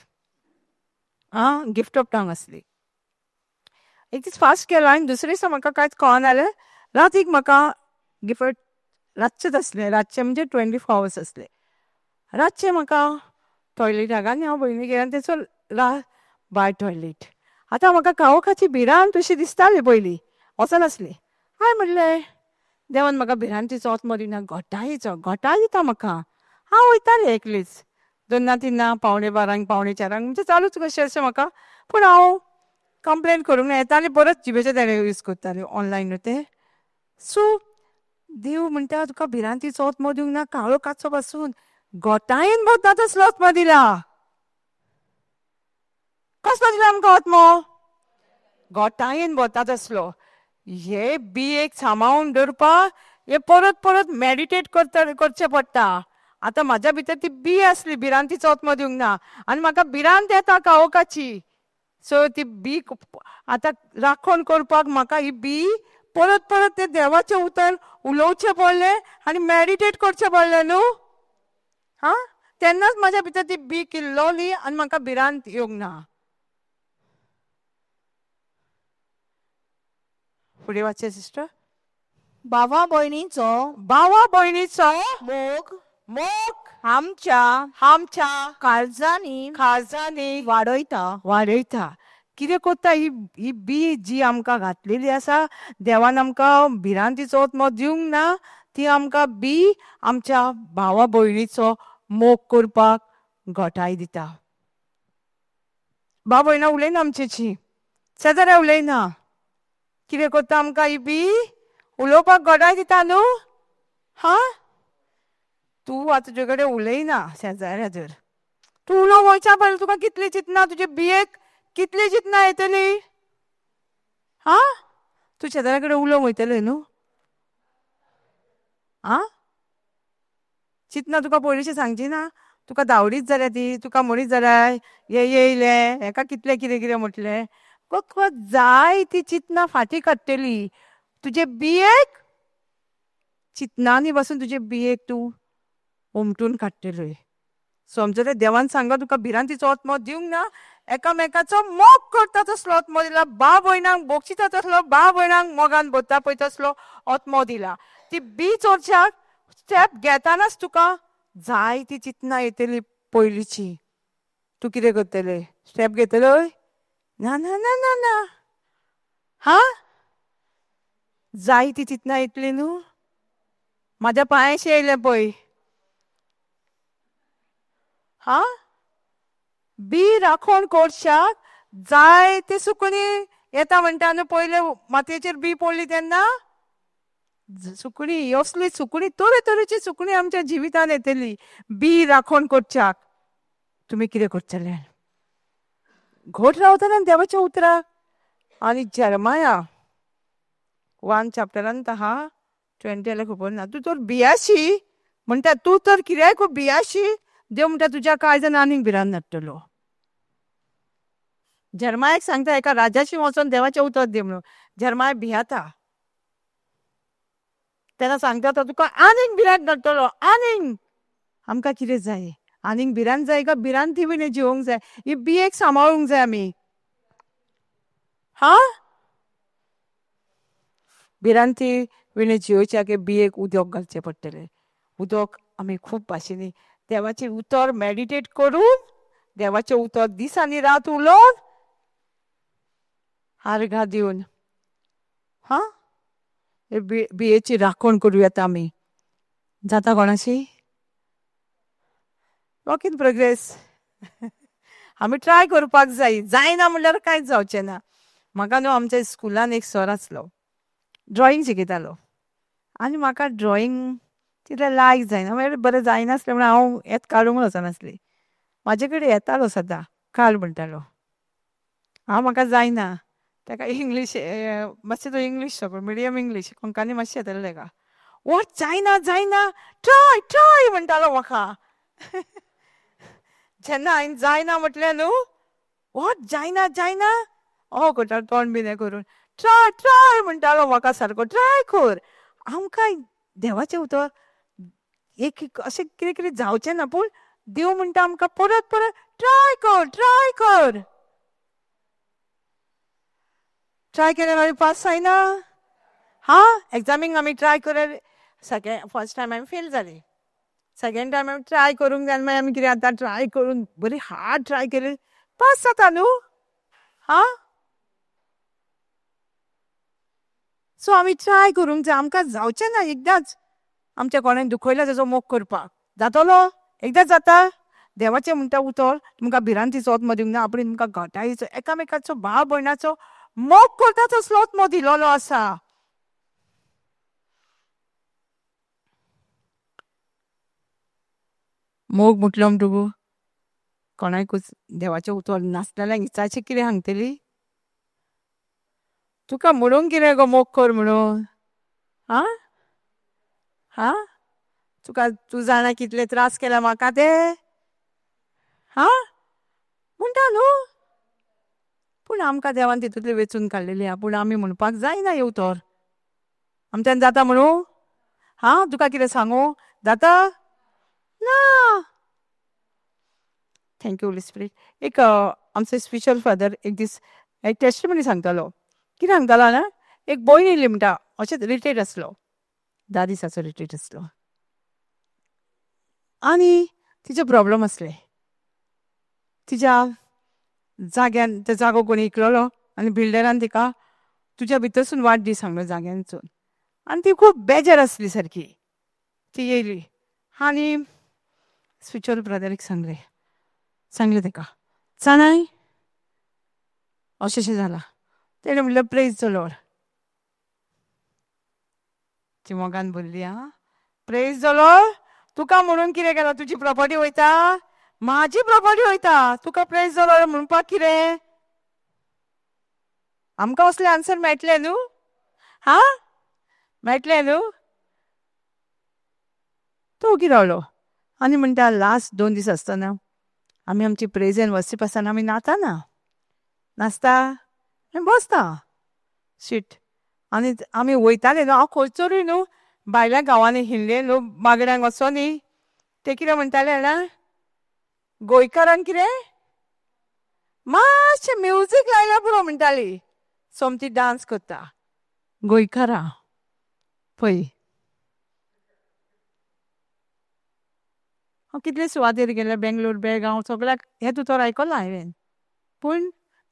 आं, गिफ्ट ऑफ टंग आसली. एक दीस फास्ट केलो आनी दुसरे दिसा म्हाका कांयच कळना जालें. रातीक म्हाका गिफ्ट रातचेच आसलें, रातचें म्हणजे 24 आवर्स आसले. रातचें म्हाका टॉयलेटाक आनी हांव भयणी गेलें आनी तेचो बाय टॉयलेट. आतां म्हाका काळोखाची भिरांत अशी दिसताली, पयलीं वचनासली. हांवें म्हणलें देवान म्हाका भिरांतीचो आत्मो दिना, घटायेचो, घटाय दिता म्हाका. हांव वयतालें एकलीच, 2 3 11:45 3:45 म्हणजे चालूच कशें अशें म्हाका. पूण हांव कंप्लेन करूंक ना, येतालें परत जिबेचें देणें यूज करतालें ऑनलायन न्हू तें. सो देव म्हणटा तुका भिरांतीचो आत्मो दिवंक ना, काळोखाचो पासून गोटायेन भरता तसलो आत्मो दिला. कसलो दिला आमकां आत्मो? गोटायेन भरता तसलो. हे बियेक सांबाळून दवरपाक हे परत परत मॅडिटेट करचें पडटा. आतां म्हाज्या भितर ती बी आसली, भिरांतीचो आत्मो दिवंक ना आनी म्हाका भिरांत येता काळोखाची. सो ती बी आतां राखण करपाक म्हाका ही बी परत परत तें देवाचें उतर उलोवचें पडलें आनी मॅडिटेट करचें पडलें न्हू. हां, तेन्नाच म्हाज्या भितर ती बी किल्लोली आनी म्हाका भिरांत येवंक ना. फुडें वाचचें सिस्टर. भावा भयणीचो, भावा भयणीचो मोग, मोग आमच्या, आमच्या काळजांनी, काळजांनी वाडयता, वाडयता. कितें करता ही, ही बी जी आमकां घातलेली आसा, देवान आमकां भिरांतीचो आत्मो दिवंक ना, ती आमकां बी आमच्या भावा भयणीचो मोग करपाक घटाय दिता. भाव भयणां उलयना आमचेची, शेजाऱ्या उलयना, कितें करता आमकां ही बी? उलोवपाक घटाय दिता न्हू. हा, तूं आतां तुजे कडेन उलयना शेजाऱ्या जर तूं उलोवंक वयच्या पयलीं तुका कितली चिंतना, तुजे बियेक कितली चिंतना येतली. हा, तूं शेजाऱ्या कडेन उलोवंक वयतलें न्हू. आ, चिंतना तुका पयलींचें सांगची ना, तुका धांवडीच जाल्या ती, तुका म्हणीत जाल्यार हे येयलें हेका कितलें कितें कितें म्हटलें. तुका जाय ती चिंतना फाटीं काडटली. तुजे बियेक चिंतनांनी बसून तुजे बियेक तूं उमटून काडटली. समजलें? देवान सांगला तुका भिरांतीचो आत्मो दिवंक ना, एकामेकाचो मोग करता तसलो आत्मो दिला, बा भयणांक बक्षिता तसलो, बा भयणांक मोगान भरता पळय तसलो आत्मो दिला. ती बी चोरच्याक स्टेप घेतानाच तुका जाय ती चिंतना येतली पयलींची. तूं कितें करतलें? स्टेप घेतलोय? ना ना ना ना ना. हा, जाय ती चिंतना येतली न्हू. म्हाज्या पांयाशी येयलें पळय. हा, बी राखण कोरशाक जाय ते सुकणी येता म्हणटा न्हू. पयले मातयेचेर बी पडली तेन्ना सुकणी, असली सुकणी, तरेतरेची सुकणी आमच्या जिवितान येतली बी राखण करच्याक. तुमी कितें करतले? घट रावतना देवाच्या उतराक. आनी जेरमाया 1 चॅप्टरान आहा 20 जाल्यार खबर ना. तूं तर बियाशी म्हणटा, तूं तर कित्याक खूब बियाशी, देव म्हणटा तुज्या काळजान आनीक भिरांत नाडटलो. जेरमायाक सांगता एका राजाशी वचोन देवाचें उतर दी म्हणून. जेरमाया भियाता तेन्ना सांगता तो तुका आनीक भिरांत नाडटलो. आनीक आमकां कितें जाय? आनीक भिरांत जाय काय भिरांती विणे जिवोंक जाय? ही बियेक सांबाळूंक जाय आमी. हा, भिरांती विणे जिवोवच्याक बियेक उदक घालचें पडटलें. उदक आमी खूब भाशेनी देवाचें उतर मेडिटेट करून, देवाचें उतर दीस आनी रात उलोवन आर्गां दिवन, हा, बियेची राखण करूं येता आमी. जाता कोणाशी? Work in progress. आमी ट्राय करपाक जाय. जायना म्हणल्यार कांयच जावचें ना. म्हाका न्हू आमच्या स्कुलान एक सर आसलो, ड्रॉइंग शिकयतालो. आनी म्हाका ड्रॉइंग तितलें लायक जायना, म्हळ्यार बरें जायनासलें म्हणून हांव येत काडूंक वचनासलें. म्हाजे कडेन येतालो सदां, काड म्हणटालो. हांव म्हाका जायना. ताका इंग्लीश मातशें, तो इंग्लीश सगळो मिडियम इंग्लीश, कोंकणी मातशें येतालें ताका. वच जायना जायना, ट्राय ट्राय म्हणटालो म्हाका. जेन्ना हांवें जायना म्हटलें न्हू, वच जायना जायना, ओ करतालो तोंड बीन हें करून, ट्राय ट्राय म्हणटालो म्हाका सारको, ट्राय कर. आमकां देवाचें उतर एक अशें कितें कितें जावचें ना, पूण देव म्हणटा आमकां परत परत ट्राय कर, ट्राय कर. ट्राय केल्यार आमी पास जायना. हा, एग्जामीक आमी ट्राय कर, सगळे फर्स्ट टायम आमी फेल जाली, सेकेंड टायम आमी ट्राय करूंक जाय. मागीर आमी कितें आतां ट्राय करून बरी हार्ड ट्राय केली, पास जाता न्हू. हा, सो आमी ट्राय करूंक जाय. आमकां जावचें ना एकदांच आमच्या कोणाक दुखयला तेजो मोग करपाक जातलो, एकदांच जाता. देवाचें म्हणटा उतर तुमकां भिरांतीचो आत्मो दिवंक ना, आपणे तुमकां घटायेचो एकामेकाचो भाव भयणाचो मोग करता तसलो आत्मो दिलोलो आसा. मोग म्हटलो म्हणटकूच कोणाकूच देवाचें उतर नासलेल्याक इचाचें कितें सांगतली? तुका म्हणूंक कितें गो मोग कर म्हणून? हा हा, तुका तूं जाणा कितले त्रास केला म्हाका ते? हा म्हणटा न्हू. पूण आमकां देवान तितूंतले वेंचून काडलेली आहा, पूण आमी म्हणपाक जायना हें उतर. आमच्यान जाता म्हणूं? हा, तुका कितें सांगू जाता ना? Thank you Holi spirit. एक आमचो स्पिरिच्युअल फादर एक दीस एक टेस्टिमनी सांगतालो. कितें सांगतालो ना, एक भयण येयली म्हणटा, अशेंच रिट्रीट आसलो, 10 दिसाचो रिट्रीट आसलो. आनी तिचे प्रॉब्लम आसले. तिच्या जाग्यान ते जागो कोणी इकलोलो आनी बिल्डरान तिका तुज्या भितरसून वाट दी सांगलो जाग्यानसून. आनी ती खूब बेजार आसली सारकी. ती येयली आनी स्पिरिच्युअल ब्रदरीक सांगलें, सांगलें ताका, जाणाय अशें अशें जालां. तेणें म्हणलें प्रेज the Lord. ती मोगान भरली आं. प्रेज the Lord. तुका म्हणून कितें केलां? तुजी प्रॉपर्टी वयता, म्हाजी प्रॉपर्टी वयता, तुका प्रेज the Lord म्हणपाक कितें? आमकां असले आन्सर मेळटले न्हू? हा, मेळटले न्हू? तो ओगी रावलो आनी म्हणटा लास्ट 2 दीस आसतना आमी आमची प्रेज एंड वर्शीप आसतना आमी नाचना, नाचता आनी बसता शीट. आनी आमी वयताले न्हू, हांव खंयसरूय न्हू भायल्या गांवांनी हिणले न्हू बागड्यांक वचो न्ही, ते कितें म्हणटाले जाणा, गोंयकारांक कितें मातशें म्युजीक लायल्यार पुरो म्हणटाली, सोमती डांस करता गोंयकारां. पळय हांव कितले सुवातेर गेले, बेंगलोर, बेळगांव, सगळ्याक हें उतर आयकलां हांवें. पूण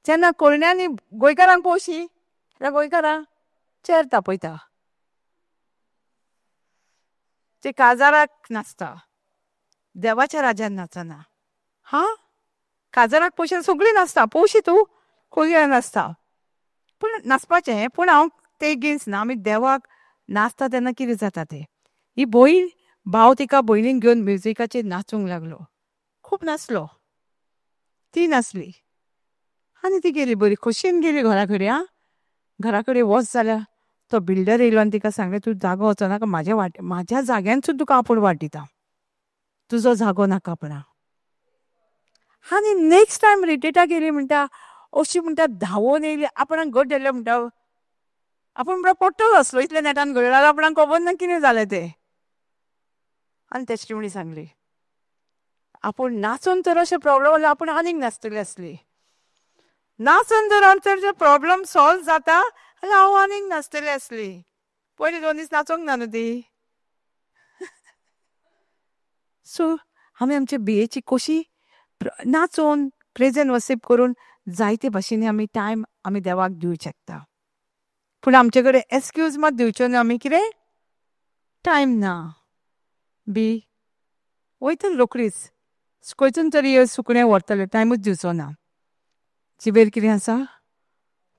जेन्ना कोरण्यांनी गोंयकारांक पळोवशी जाल्यार गोंयकारां चेर तापयता, ते काजाराक नाचता, देवाच्या राजान नाचना. हा, काजाराक पळोवशी सगळीं नाचता, पळोवशी तूं खंय नाचता, पूण नाचपाचें. पूण हांव ते एगेन्स्ट ना. आमी देवाक नाचता तेन्ना कितें जाता तें, ही भयण भाव तिका भयणीक घेवन म्युजिकाचेर नाचूंक लागलो, खूब नाचलो, ती नाचली आनी ती गेली बरी खोशयेन गेली घरा कडेन. आं, घरा कडेन वच जाल्यार तो बिल्डर येयलो आनी तिका सांगलें, तूं जागो वचनाका, म्हाज्या वाट म्हाज्या जाग्यानसून तुका आपूण वाट दिता, तुजो जागो नाका आपणा. आनी नेक्स्ट टायम रिटेटा गेली म्हणटा, अशी म्हणटा धांवोन येयली, आपणाक घट धरलें म्हणटा, आपूण म्हणटा पडटलो आसलो इतल्या नेटान घडलें जाल्यार आपणाक खबर ना कितें जालें तें. आनी टेस्टिमनी सांगली, आपूण नाचून तर अशें प्रॉब्लम जाल्यार आपूण आनीक नाचतली आसली, नाचून जर आमचो प्रॉब्लम सॉल्व जाता जाल्यार हांव आनीक नाचतली आसली. पयलीं 2 दीस नाचोंक ना न्हू ती. सो आमी आमचे बियेची कशी नाचोन प्रेज एंड वर्शीप करून जायते भाशेनी आमी टायम आमी देवाक दिवंक शकता. पूण आमचे कडेन एक्सक्यूज मात दिवच्यो न्हू, आमी कितें टायम ना बी वयतली रोखडीच खंयसून तरी सुकणें व्हरतलें, टायमूच दिवचो ना. जिबेर कितें आसा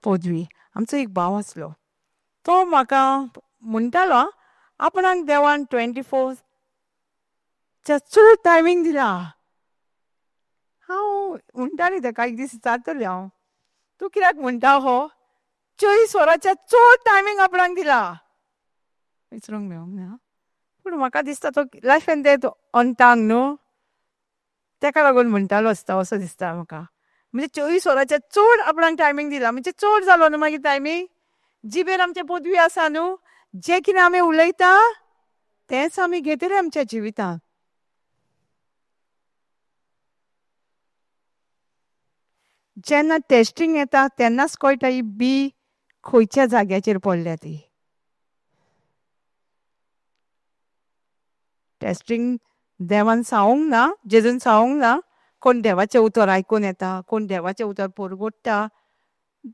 पदवी. आमचो एक भाव आसलो, तो म्हाका म्हणटालो आपणाक देवान 24 चड टायमींग दिला. हांव म्हणटालें ताका एक दीस विचारतलें हांव, तूं कित्याक म्हणटा हो 24 वरांच्या चड टायमींग आपणाक दिला. विचारूंक मेळोंक ना, पूण म्हाका दिसता तो लायफान ते अंतांक न्हू तेका लागून म्हणटालो आसता असो दिसता म्हाका. म्हणजे 24 वरांच्या चड आपणाक टायमींग दिला म्हणजे चड जालो न्हू मागीर टायमींग. जिबेर आमचे पदवी आसा न्हू, जे कितें आमी उलयता तेंच आमी घेतले आमच्या जिवितांत. जेन्ना टेस्टिंग येता तेन्नाच कळटा ही बी खंयच्या जाग्याचेर पडल्या ती. टेस्टिंग देवान सांगूंक ना, जेजून सांगूंक ना, कोण देवाचें उतर आयकून येता, कोण देवाचें उतर परगटता,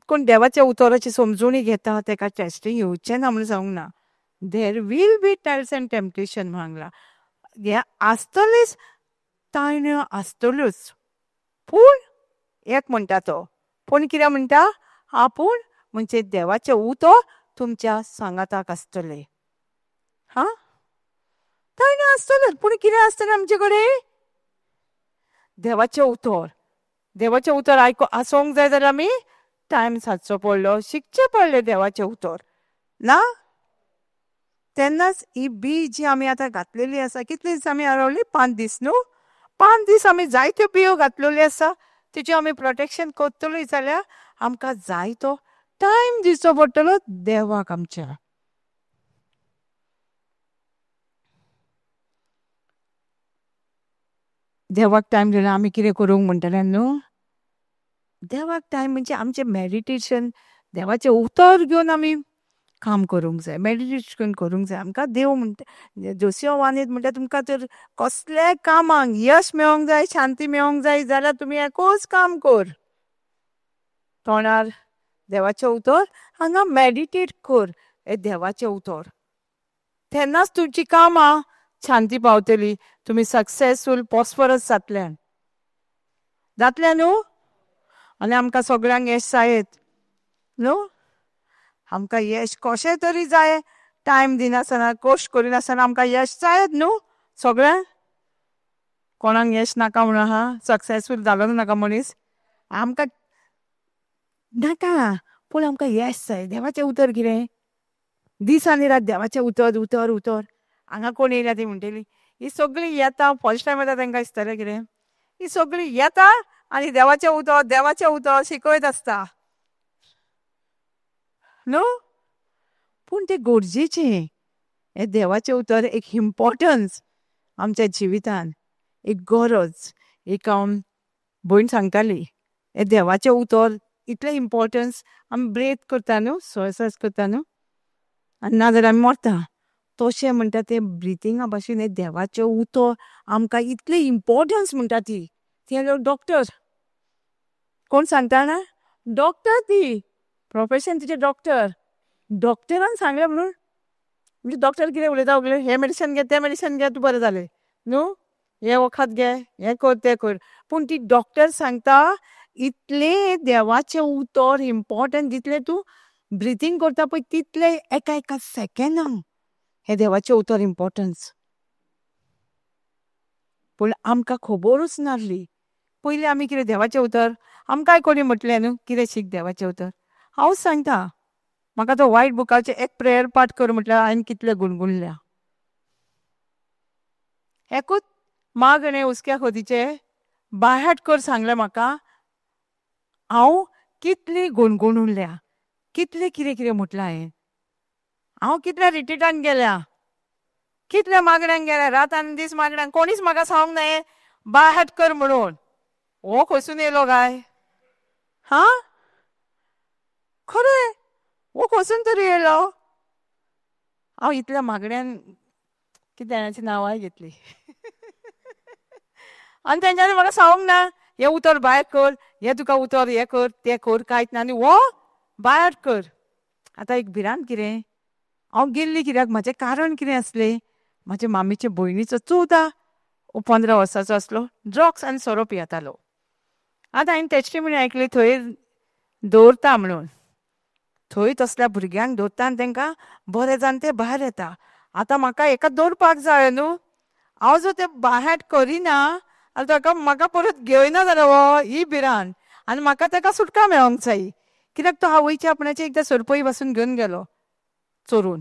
कोण देवाच्या उतराची समजूणी घेता, तेका टेस्टिंग येवचें ना म्हणून सांगूंक ना. There will be trials and temptation म्हणला, हें आसतलेंच, ताळण्यो आसतल्योच. पूण एक म्हणटा तो, पूण कितें म्हणटा, आपूण म्हणजे देवाचें उतर तुमच्या सांगाताक आसतलें. हा, ताळण्यो आसतल्योच, पूण कितें आसतलें आमचे कडेन? देवाचें उतर. देवाचें उतर आयको आसूंक जाय जाल्यार आमी टायम सादचो पडलो, शिकचें पडलें देवाचें उतर ना. तेन्नाच ही बी जी आमी आतां घातलेली आसा, कितले दीस आमी हरवली? 5 दीस न्हू. 5 दीस आमी जायत्यो बियो घातलेल्यो आसा, तेजें आमी प्रोटेक्शन करतली जाल्यार आमकां जायतो टायम दिवचो पडटलो देवाक आमच्या. देवाक टायम दिल्यार आमी कितें करूंक म्हणटले न्हू? देवाक टायम म्हणजे आमचें मेडिटेशन, देवाचें उतर घेवन आमी काम करूंक जाय, मेडिटेशन करूंक जाय. आमकां देव म्हणटा, जोसिया वानेत म्हणटा, तुमकां तर कसल्याय कामाक यश मेळोंक जाय, शांती मेळोंक जाय जाल्यार तुमी एकूच काम कर, तोंडार देवाचें उतर, हांगा मेडिटेट कर हे देवाचें उतर, तेन्नाच तुमची कामां शांती पावतली, तुमी सक्सेसफूल प्रॉस्परस जातले. जातले न्हू? आनी आमकां सगळ्यांक यश जायत न्हू? आमकां यश कशें तरी जाय, टायम दिनासतना कश्ट करिनासतना आमकां यश जायत न्हू सगळें. कोणाक यश नाका म्हणून आहा, सक्सेसफूल जालो नाका मनीस आमकां नाका, पूण आमकां यश जाय. देवाचें उतर कितें दीस आनी रात देवाचें उतर उतर उतर. हांगा कोण येयल्या ती म्हणटली ही सगळीं येता फर्स्ट टायम येता तेंकां दिसतलें कितें ही सगळीं येता आनी देवाचें उतर देवाचें उतर शिकयत आसता न्हू. पूण तें गरजेचें, हें देवाचें उतर एक इम्पॉर्टन्स आमच्या जिवितान, एक गरज. एक भयण सांगताली हें देवाचें उतर इतलें इम्पॉर्टन्स, आमी ब्रेथ करता न्हू, स्वास करता न्हू, आनी ना जाल्यार आमी मरता. तशें म्हणटा तें ब्रिथिंगा भाशेन हें देवाचें उतर आमकां इतलें इम्पॉर्टन्स म्हणटा ती. ती डॉक्टर कोण सांगता ना, डॉक्टर ती प्रोफेशन तिचें डॉक्टर. डॉक्टरान सांगलें म्हणून म्हणजे डॉक्टर कितें उलयता उलय, हें मेडिसन घे तें मेडिसन घे तूं बरें जालें न्हू, हें वखद घे हें कर तें कर. पूण ती डॉक्टर सांगता इतलें देवाचें उतर इम्पॉर्टंट, जितलें तूं ब्रिथींग करता पळय तितलें एका एका सेकेंडाक हें देवाचें उतर इम्पॉर्टन्स. पूण आमकां खबरूच नासली पयलीं आमी कितें देवाचें उतर आमकांय कोणी म्हटलें न्हू कितें शीक देवाचें उतर. हांवूच सांगता म्हाका तो व्हायट बुकाचें एक प्रेयर पाठ कर म्हटल्यार हांवें कितलें गुणगुणल्या. एकूच मागणें हुस्क्या खोतीचें बायहाट कर सांगलें म्हाका, हांव कितली गुणगुणल्या, कितलें कितें कितें म्हटलां हांवें. हांव कितल्या रिट्रिटान गेल्या, कितल्या मागण्यांक गेल्या, रात आनी दीस मागण्यांक, कोणीच म्हाका सांगूंक ना बायहाट कर म्हणून. हो खंयसून येयलो काय? हा खरें हो खंयसून तरी येयलो. हांव इतल्या मागण्यान कितें जाणांची नांवांय घेतली आनी तेंच्यांनी म्हाका सांगूंक ना हें उतर भायर कर, हें तुका उतर हें कर तें कर, कांयच ना. आनी हो भायर कर. आतां एक भिरांत कितें, हांव गेल्ली कित्याक, म्हाजें कारण कितें आसलें, म्हाजे मामीचे भयणीचो 14 15 वर्सांचो आसलो, ड्रग्स आनी सोरो पियेतालो. आतां हांवें टेस्टिमनी आयकली थंय दवरता म्हणून, थंय तसल्या भुरग्यांक दवरता आनी तेंकां बरें जावन ते भायर येता. आतां म्हाका एका दवरपाक जाय न्हू, हांव जर ते बायहाट करिना जाल्यार ताका म्हाका परत घेयना जाल्यार हो ही भिरांत. आनी म्हाका ताका सुटका मेळोंक जाय, कित्याक तो आवयचे आपणाचे एकदां सरपळी पासून घेवन गेलो चोरून,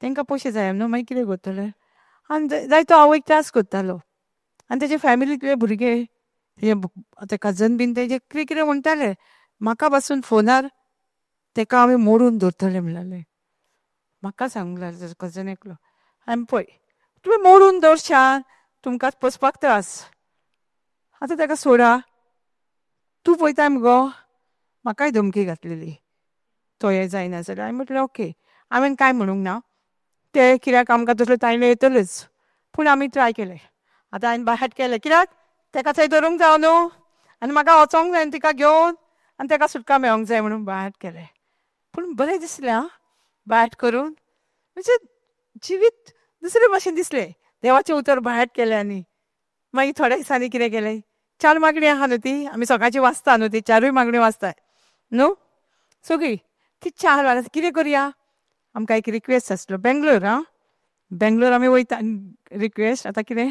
तेंकां पयशे जाय न्हू, मागीर कितें करतले. आनी जाय तो आवयक त्रास करतालो आनी तेजे फॅमिलींतले भुरगे ते कजन बीन तेजे कितें कितें म्हणटाले म्हाका पासून फोनार, तेका आमी मोडून दवरतले म्हणलें. म्हाका सांगूंक लागले तेजो कजन एकलो, आनी पळय तुमी मोडून दवरशात तुमकांच पोसपाक त्रास, आतां तेका सोडा, तूं पळयताय मुगो. म्हाकाय धमकी घातलेली तो हें जायना जाल्यार. हांवें म्हटलें ओके, हांवें कांय म्हणूंक ना, ते कित्याक आमकां तसले तायले येतलेच, पूण आमी ट्राय केलें. आतां हांवें बायहाट केलें कित्याक तेका थंय धरूंक जावं न्हू आनी म्हाका वचोंक जाय तिका घेवन आनी तेका सुटका मेळोंक जाय म्हणून बायहाट केलें. पूण बरें दिसलें आं बायहाट करून, म्हणजे जिवीत दुसरे भाशेन दिसलें. देवाचें उतर बायहाट केलें. आनी मागीर थोड्या दिसांनी कितें केलें, 4 मागणी आहा न्हू ती आमी सकाळची वाचता न्हू, ती 4 मागणी वाचता न्हू सगळी, ती 4 वाजता कितें करुया, आमकां एक रिक्वेस्ट आसलो बेंगलोर. आं बेंगलोर आमी वयता रिक्वेस्ट, आतां कितें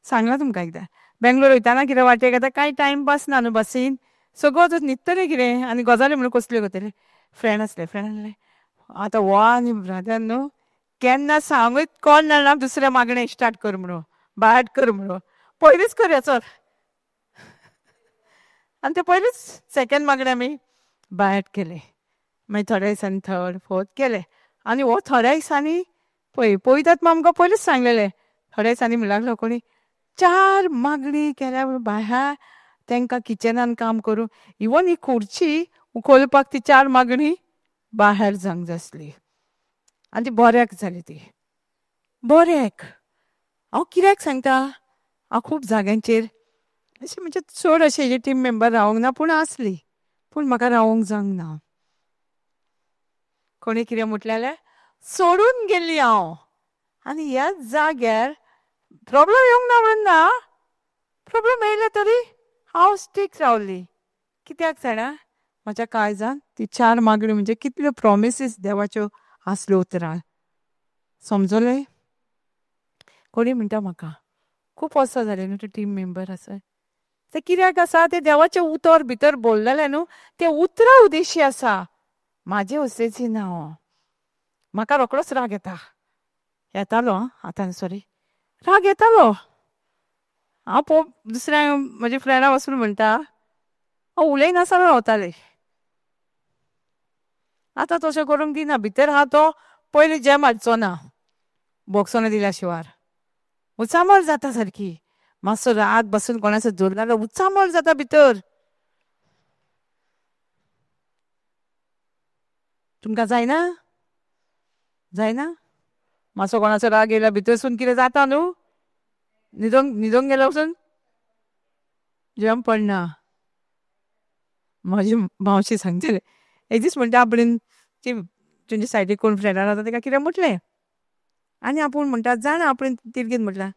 सांगलां तुमकां एकदां, बेंगलोर वयताना कितें वाटेक आतां कांय टायमपास ना न्हू बसीन, सगळो न्हिदतलें कितें आनी गजाली म्हणून कसल्यो करतलें. फ्रेंड आसलें, फ्रेंड आसलें आतां हो आनी ब्रदर न्हू केन्ना सांगूच कोण जाणा दुसरें मागणें स्टार्ट कर म्हणून, बायहाट कर म्हणून, पयलींच करया चल. आनी ते पयलींच सेकेंड मागणें आमी बायहाट केलें. मागीर थोड्या दिसांनी थर्ड फोर्थ केलें. आनी हो थोड्या दिसांनी पळय पळयतात आमकां पयलींच सांगलेलें, थोड्या दिसांनी म्हणूंक लागलो कोणी 4 मागणी केल्या बायहाट, तेंकां किचनान काम करूं, इवन ही खुर्ची उखलपाक ती 4 मागणी बाहेर जावंक जाय आसली. आनी ती बऱ्याक जाली, ती बऱ्याक. हांव कित्याक सांगता, हांव खूब जाग्यांचेर अशें म्हणजे चड अशें टीम मेंबर रावंक ना, पूण आसली, पूण म्हाका रावंक जावंक ना. कोणी कितें म्हटलें जाल्यार सोडून गेल्ली हांव. आनी ह्या जाग्यार प्रोब्लम येवंक ना म्हणून ना, प्रोब्लम येयले तरी हांव स्टीक रावली. कित्याक जाणा, म्हाज्या काळजान ती 4 मागण्यो म्हणजे कितल्यो प्रोमिसीस देवाच्यो आसल्यो उतरां समजलें? कोणी म्हणटा म्हाका खूब वर्सां जालीं न्हू तूं टीम मेंबर आसा, तें कित्याक आसा तें देवाचें उतर भितर बोल्लेलें न्हू तें उतरां उद्देशी आसा, म्हाजे वस्तेची ना हो। म्हाका रोकडोच राग येता, येतालो आतां सॉरी राग येतालो। हांव पळोव दुसऱ्या म्हज्या फ्रेंडा वचून म्हणटा हांव उलयनासतना रावतालें। आतां तशें करूंक दिना, भितर आहा तो पयलीं जेम हाडचो ना बोगसोना दिल्या शिवार, उचांबळ जाता सारकी, मातसो राग बसून कोणाचो धरलो जाल्यार उचांबळ जाता भितर। तुमकां जायना? जायना? मातसो कोणाचो राग येयल्यार भितरसून कितें जाता न्हू, न्हिदोंक न्हिदोंक गेल्यार वचून जेम पडना। म्हाजी मावशी सांगतले एक दीस म्हणटा आपणें ती तुमच्या सायडीक कोण फ्रेंडान आसा तेका कितें म्हटलें आनी आपूण म्हणटा जाणा आपणें तिरगीत म्हटलां,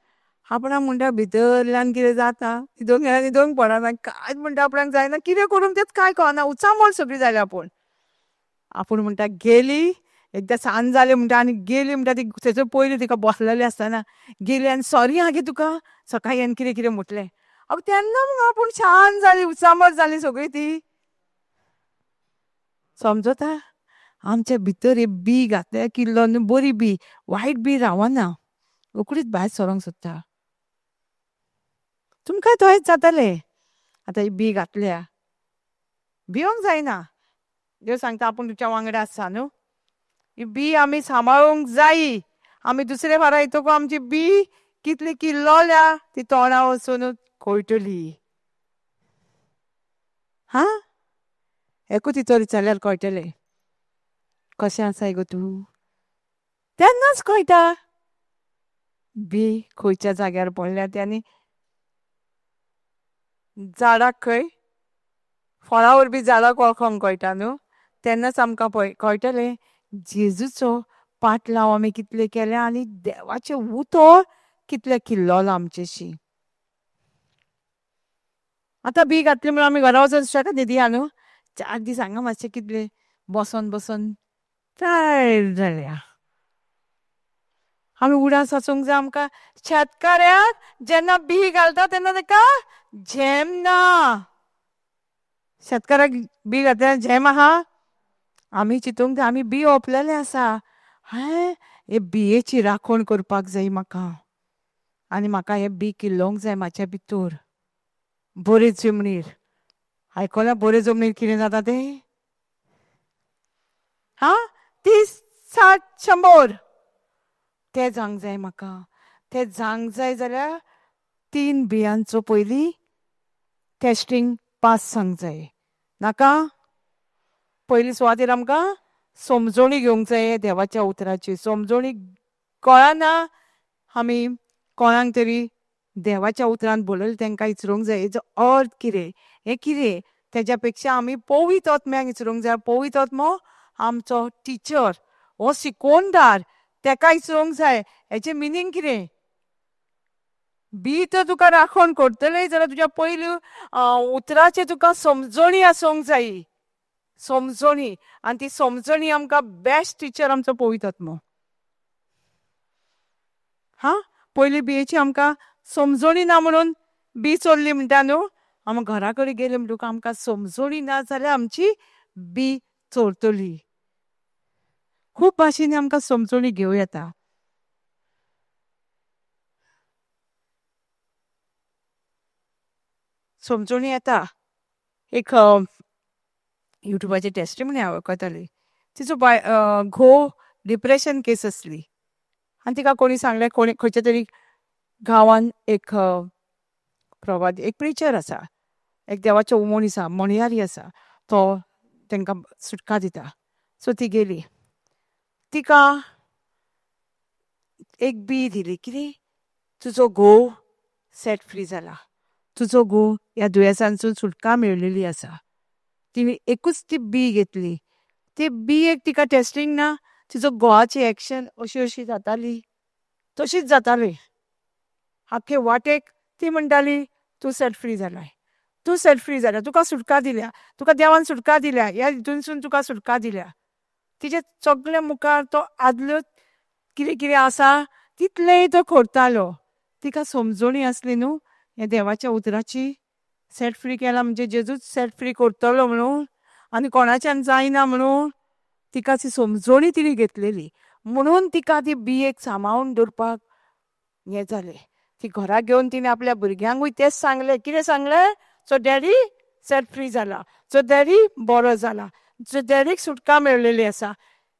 आपणाक म्हणटा भितरल्यान कितें जाता, न्हिदोंक गेल्यार न्हिदोंक पडना, कांयच म्हणटा आपणाक जायना, कितें करूंक तेंच कांय कळना, उचांबळ सगळी जाली आपूण। आपूण म्हणटा गेली एकदां सांज जाली म्हणटा आनी गेली म्हणटा ती थंयसर पयलीं तिका बसलेली आसतना गेली आनी सॉरी आं गे तुका सकाळीं आनी कितें कितें म्हटलें। अगो तेन्ना मुगो आपूण शांत जाली, उचांबळ जाली सगळी ती। समजता? आमच्या भितर हे बी घातले किल्लो न्हू, बरी बी वायट बी रावना, रोकडीच भायर सरोंक सोदता। तुमकां तशेंच जातलें। आतां ही बी घातल्या भियोंक जायना, देव सांगता आपूण तुमच्या वांगडा आसा न्हू। ही बी आमी सांबाळूंक जायी, आमी दुसरे फारा येतकू आमची बी कितली किल्लोल्या ती तोंडा वचून कळटली। हां एकूच तिचो विचारल्यार कळटलें कशें आसाय गो तूं, तेन्नाच कळटा बी खंयच्या जाग्यार पडल्या ती आनी झाडाक खंय फळां वरवीं झाडाक वळखोंक कळटा न्हू, तेन्नाच आमकां कळटलें जेजूचो पाटलाव आमी कितले केले आनी देवाचें उतर कितलें किल्लोलां आमचेशी। आतां बी घातली म्हणून आमी घरा वचून शेतां न्हिदया न्हू, 4 दीस हांगा मातशें कितले बसोन बसोन टायर्ड जाल्या। आमी उडास आसूंक जाय आमकां शेतकाऱ्याक जेन्ना बी घालता तेन्ना तेका झेम ना, शेतकाऱ्याक बी घातल्यार झेम आहा? आमी चिंतूंक जाय आमी बी ओंपलेलें आसा, हें हे बियेची राखण करपाक जाय म्हाका आनी म्हाका हें बी किल्लोवंक जाय म्हाज्या भितर। बरे जमनीर आयकलां, बरे जमनीर कितें जाता तें? हां 30 60 100 तें जावंक जाय म्हाका। तें जावंक जाय जाल्यार 3 बियांचो पयलीं टेस्टिंग पास जावंक जाय। नाका पयली सुवातेर आमकां समजोणी घेवंक जाय देवाच्या उतराची। समजोणी कळना आमी कोणाक तरी देवाच्या उतरान बोलयलें तेंकां विचारूंक जाय हेजो अर्थ कितें, हें कितें, तेज्या पेक्षा आमी पवित्र आत्म्याक विचारूंक जाय। पवित्र आत्मो आमचो टिचर, हो शिकोवणदार, तेका विचारूंक जाय हेचें मिनींग कितें। बी तर तुका राखण करतले जाल्यार तुज्या पयलीं उतराचें तुका समजणी आसूंक जाय, समजणी। आनी ती समजणी आमकां बेस्ट टिचर आमचो पवित्र आत्मो। हां पयलीं बियेची आमकां समजणी ना म्हणून बी चोरली म्हणटा न्हू, आमी घरा कडेन गेले म्हणटकूच आमकां समजणी ना जाल्यार आमची बी चोरतली। खूब भाशेनी आमकां समजणी घेवं येता। समजणी येता। एक युट्यूबाचे टेस्टिमनी हांव आयकतालें, तिचो बाय घोव डिप्रेशन केस आसली आनी तिका कोणी सांगलें, कोणी खंयच्या तरी गांवान एक प्रवाद एक प्रिचर आसा, एक देवाचो मनीस आसा, म्हणयारी आसा, तो तेंकां सुटका दिता। सो ती गेली, तिका एक बी दिली, कितें तुजो घोव सेट फ्री जाला, तुजो घोव ह्या दुयेंसांसून सुटका मेळिल्ली आसा। तिणें एकूच ती बी घेतली, ती बी एक तिका टेस्टिंग ना, तिचो घोवाची एक्शन अशी अशी जाताली, तशीच जाताली आख्खे वाटेक। ती म्हणटाली तूं सेट फ्री जालाय, तूं सेट फ्री जाल्या, तुका सुटका दिल्या, तुका देवान सुटका दिल्या, ह्या हितूनसून तुका सुटका दिल्या। तिच्या सगल्या मुखार तो आदल्यो कितें कितें आसा तितलेंय तो करतालो। तिका समजणी आसली न्हू हे देवाच्या उतराची। सेट फ्री केला म्हणजे जेजूच सेट फ्री करतलो म्हणून आनी कोणाच्यान जायना म्हणून तिका ती समजणी तिणी घेतलेली, म्हणून तिका ती बियेक सांबाळून दवरपाक हें जालें। ती घरा घेवन तिणें आपल्या भुरग्यांकूय तेंच सांगलें। कितें सांगलें? सो डॅडी सेट फ्री जाला, सो डॅडी बरो जाला, सो डॅडीक सुटका मेळ्ळेली आसा।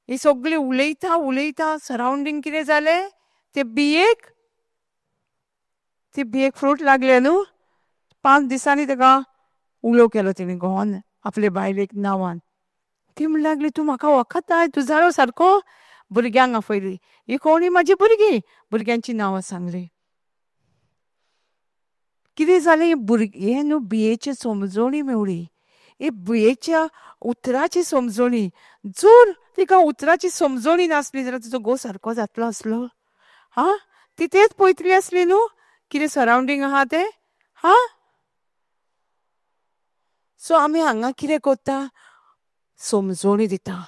ही सगळी उलयता उलयता सरावंडींग कितें जालें, ते बियेक, ती बियेक फ्रूट लागले न्हू। 5 दिसांनी ताका उलो केलो तिणें घोवान आपले बायलेक नांवान। ती म्हणूंक लागली तूं म्हाका वखदाय, तूं जालो सारको। भुरग्यांक आफयली, ही कोणी म्हाजी भुरगीं, भुरग्यांची नांवां सांगली। कितें जालें, भुरगे न्हू बियेची समजणी मेवली, ही बियेच्या उतराची समजणी। जर तिका उतराची समजणी नासली जाल्यार तिचो घोव सारको जातलो आसलो? हा, ती तेच पळयतली आसली न्हू कितें सरावंडींग आहा तें। हा, सो आमी हांगा कितें करता, समजणी दिता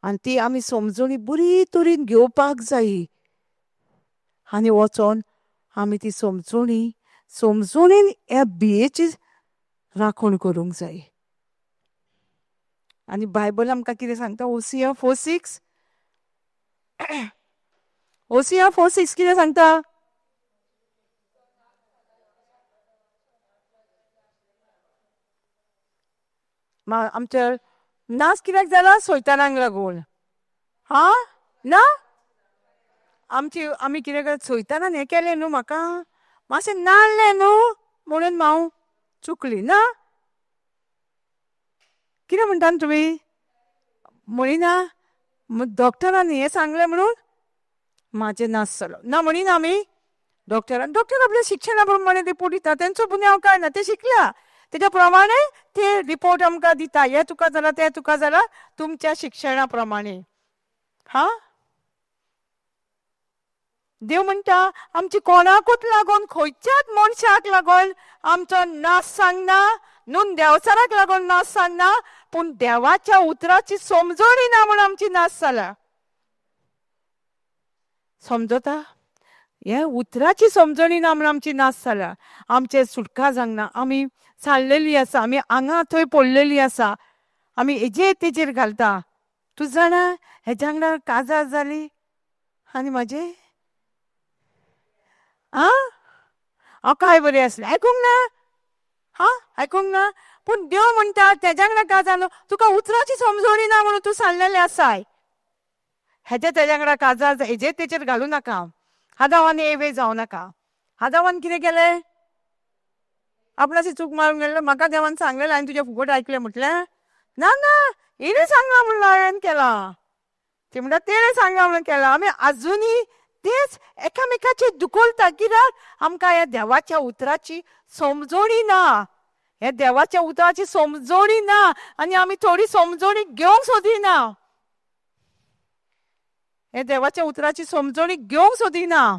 आनी ती आमी समजणी बरी तरेन घेवपाक जाय आनी वचोन आमी ती समजणी समजणीन ह्या बियेची राखण करूंक जाय। आनी बायबल आमकां कितें सांगता, ओसिया 4:6, ओसिया 4:6 कितें सांगता? आमच्या नाश कित्याक जाला? सैतानाक लागून। हा ना, आमची आमी कितें करता, सैतानान हें केलें न्हू, म्हाका मातशें नाडलें न्हू म्हणून हांव चुकली ना। कितें म्हणटा तुमी? म्हणिना डॉक्टरान हें सांगलें म्हणून म्हाजें नाश जालो ना म्हणिना आमी। डॉक्टरान, डॉक्टर आपल्या शिक्षणा प्रमाणे रिपोर्ट दिता, तेंचो गुन्यांव काय ना, ते शिकल्या तेच्या प्रमाणे ते रिपोर्ट आमकां दिता, हें तुका जाला तें तुका जाला तुमच्या शिक्षणा प्रमाणे। हा, देव म्हणटा आमची कोणाकूच लागून, खंयच्याच मनशाक लागून आमचो नाश सांगना, न्हू देवचाराक लागून नाश सांगना, पूण देवाच्या उतराची समजणी ना म्हूण आमची नाश जाला। समजता? हे उतराची समजणी ना म्हूण आमची नाश जाला, आमचे सुटका जावंक ना, आमी सारलेली आसा, आमी हांगा थंय पडलेली आसा, आमी हेजेर तेजेर घालता। तूं जाणा हेज्या वांगडा काजार जाली आनी म्हाजें आं हांव काय बरें आसलें, आयकूंक ना, हां आयकूंक ना, पूण देव म्हणटा तेज्या वांगडा काजार न्हू, तुका उतराची समजणी ना म्हणून तूं सारलेलें आसाय। हेजे तेज्या वांगडा काजार, हेजेर तेजेर घालूं नाका, हादावान एवे जावं नाका। हादावान कितें केलें, आपणाची चूक मारून गेलें, म्हाका देवान सांगलें हांवें तुजें फुकट आयकलें म्हटलें ना ना हिणें सांगलां म्हणून हांवें केलां, ती म्हणटा तेणें सांगलां म्हणून केलां। आमी आजुनूय तेच एकामेकाचेर दुखोलता, कित्याक आमकां ह्या देवाच्या उतराची समजणी ना, ह्या देवाच्या उतराची समजणी ना आनी आमी थोडी समजणी घेवंक सोदिना, ह्या देवाच्या उतराची समजणी घेवंक सोदिना।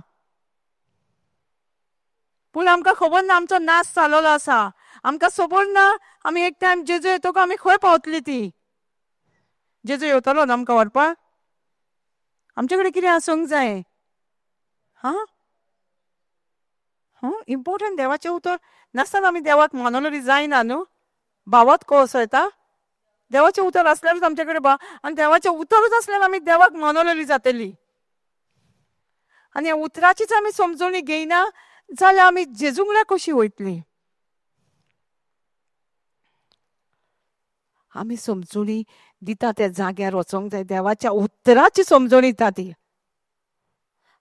पूण आमकां खबर ना आमचो नाश जालोलो आसा, आमकां खबर ना आमी एक टायम जेजू येतकच आमी खंय पावतली ती, जेजू येतलो न्हू आमकां व्हरपाक, आमचे कडेन कितें आसूंक जाय। हां हां, इम्पोर्टंट देवाचें उतर नासतना आमी देवाक मानवलो जायना न्हू, भावात कसो येता? देवाचें उतर आसल्यारूच आमचे कडेन भाव, आनी देवाचें उतरूच आसल्यार आमी देवाक मानवलेली जातली। आनी ह्या उतराचीच आमी समजणी घेयना जाल्यार आमी जेजूंगडा कशी वयतली? आमी समजणी दिता त्या जाग्यार वचोंक जाय, देवाच्या उतराची समजणी दिता ती।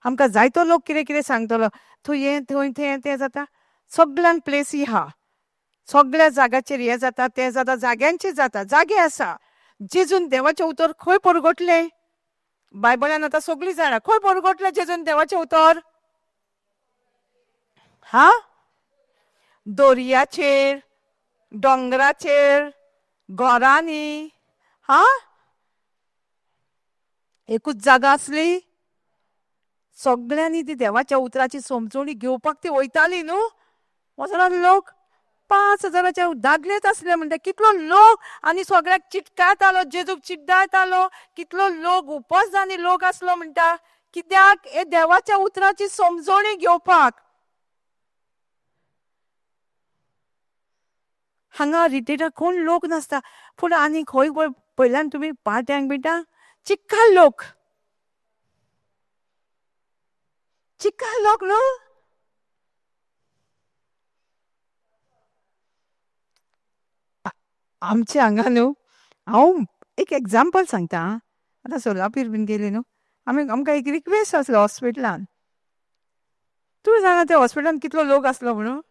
आमकां जायतो लोक कितें कितें सांगतलो, थंय हें थंय तें तें जाता, सगल्यांक प्लेसी आहा, सगळ्या जाग्याचेर हें जाता तें जाता, जाग्यांचेर जाता, जागे आसा। जेजून देवाचें उतर खंय परगटलें? बायबलान आतां सगळीं जाणां खंय परगटलें जेजून देवाचें उतर? हा, दर्याचेर, दोंगराचेर, घरांनी, हा एकूच जागा आसली। सगळ्यांनी ती देवाच्या उतराची समजणी घेवपाक ती वयताली न्हू, वचना लोक, 5,000 दादलेच आसले म्हणटा. कितलो लोक आनी सगळ्याक चिटकायतालो, जेजूक चिटकायतालो, कितलो लोक उपजानी लोक आसलो म्हणटा. कित्याक? हे देवाच्या उतराची समजणी घेवपाक. हांगा रिटेटा कोण लोक नासता, पूण आनी खंय पयल्यान तुमी पार्ट्यांक बिटा चिक्काल लोक, चिक्काल लोक न्हू. आमचे हांगा न्हू, हांव एक एग्जाम्पल सांगता. आतां सोलापूर बीन गेले न्हू आमी, आमकां एक रिक्वेस्ट आसलो हॉस्पिटलान. तूं जाणा त्या हॉस्पिटलान कितलो लोक आसलो म्हणून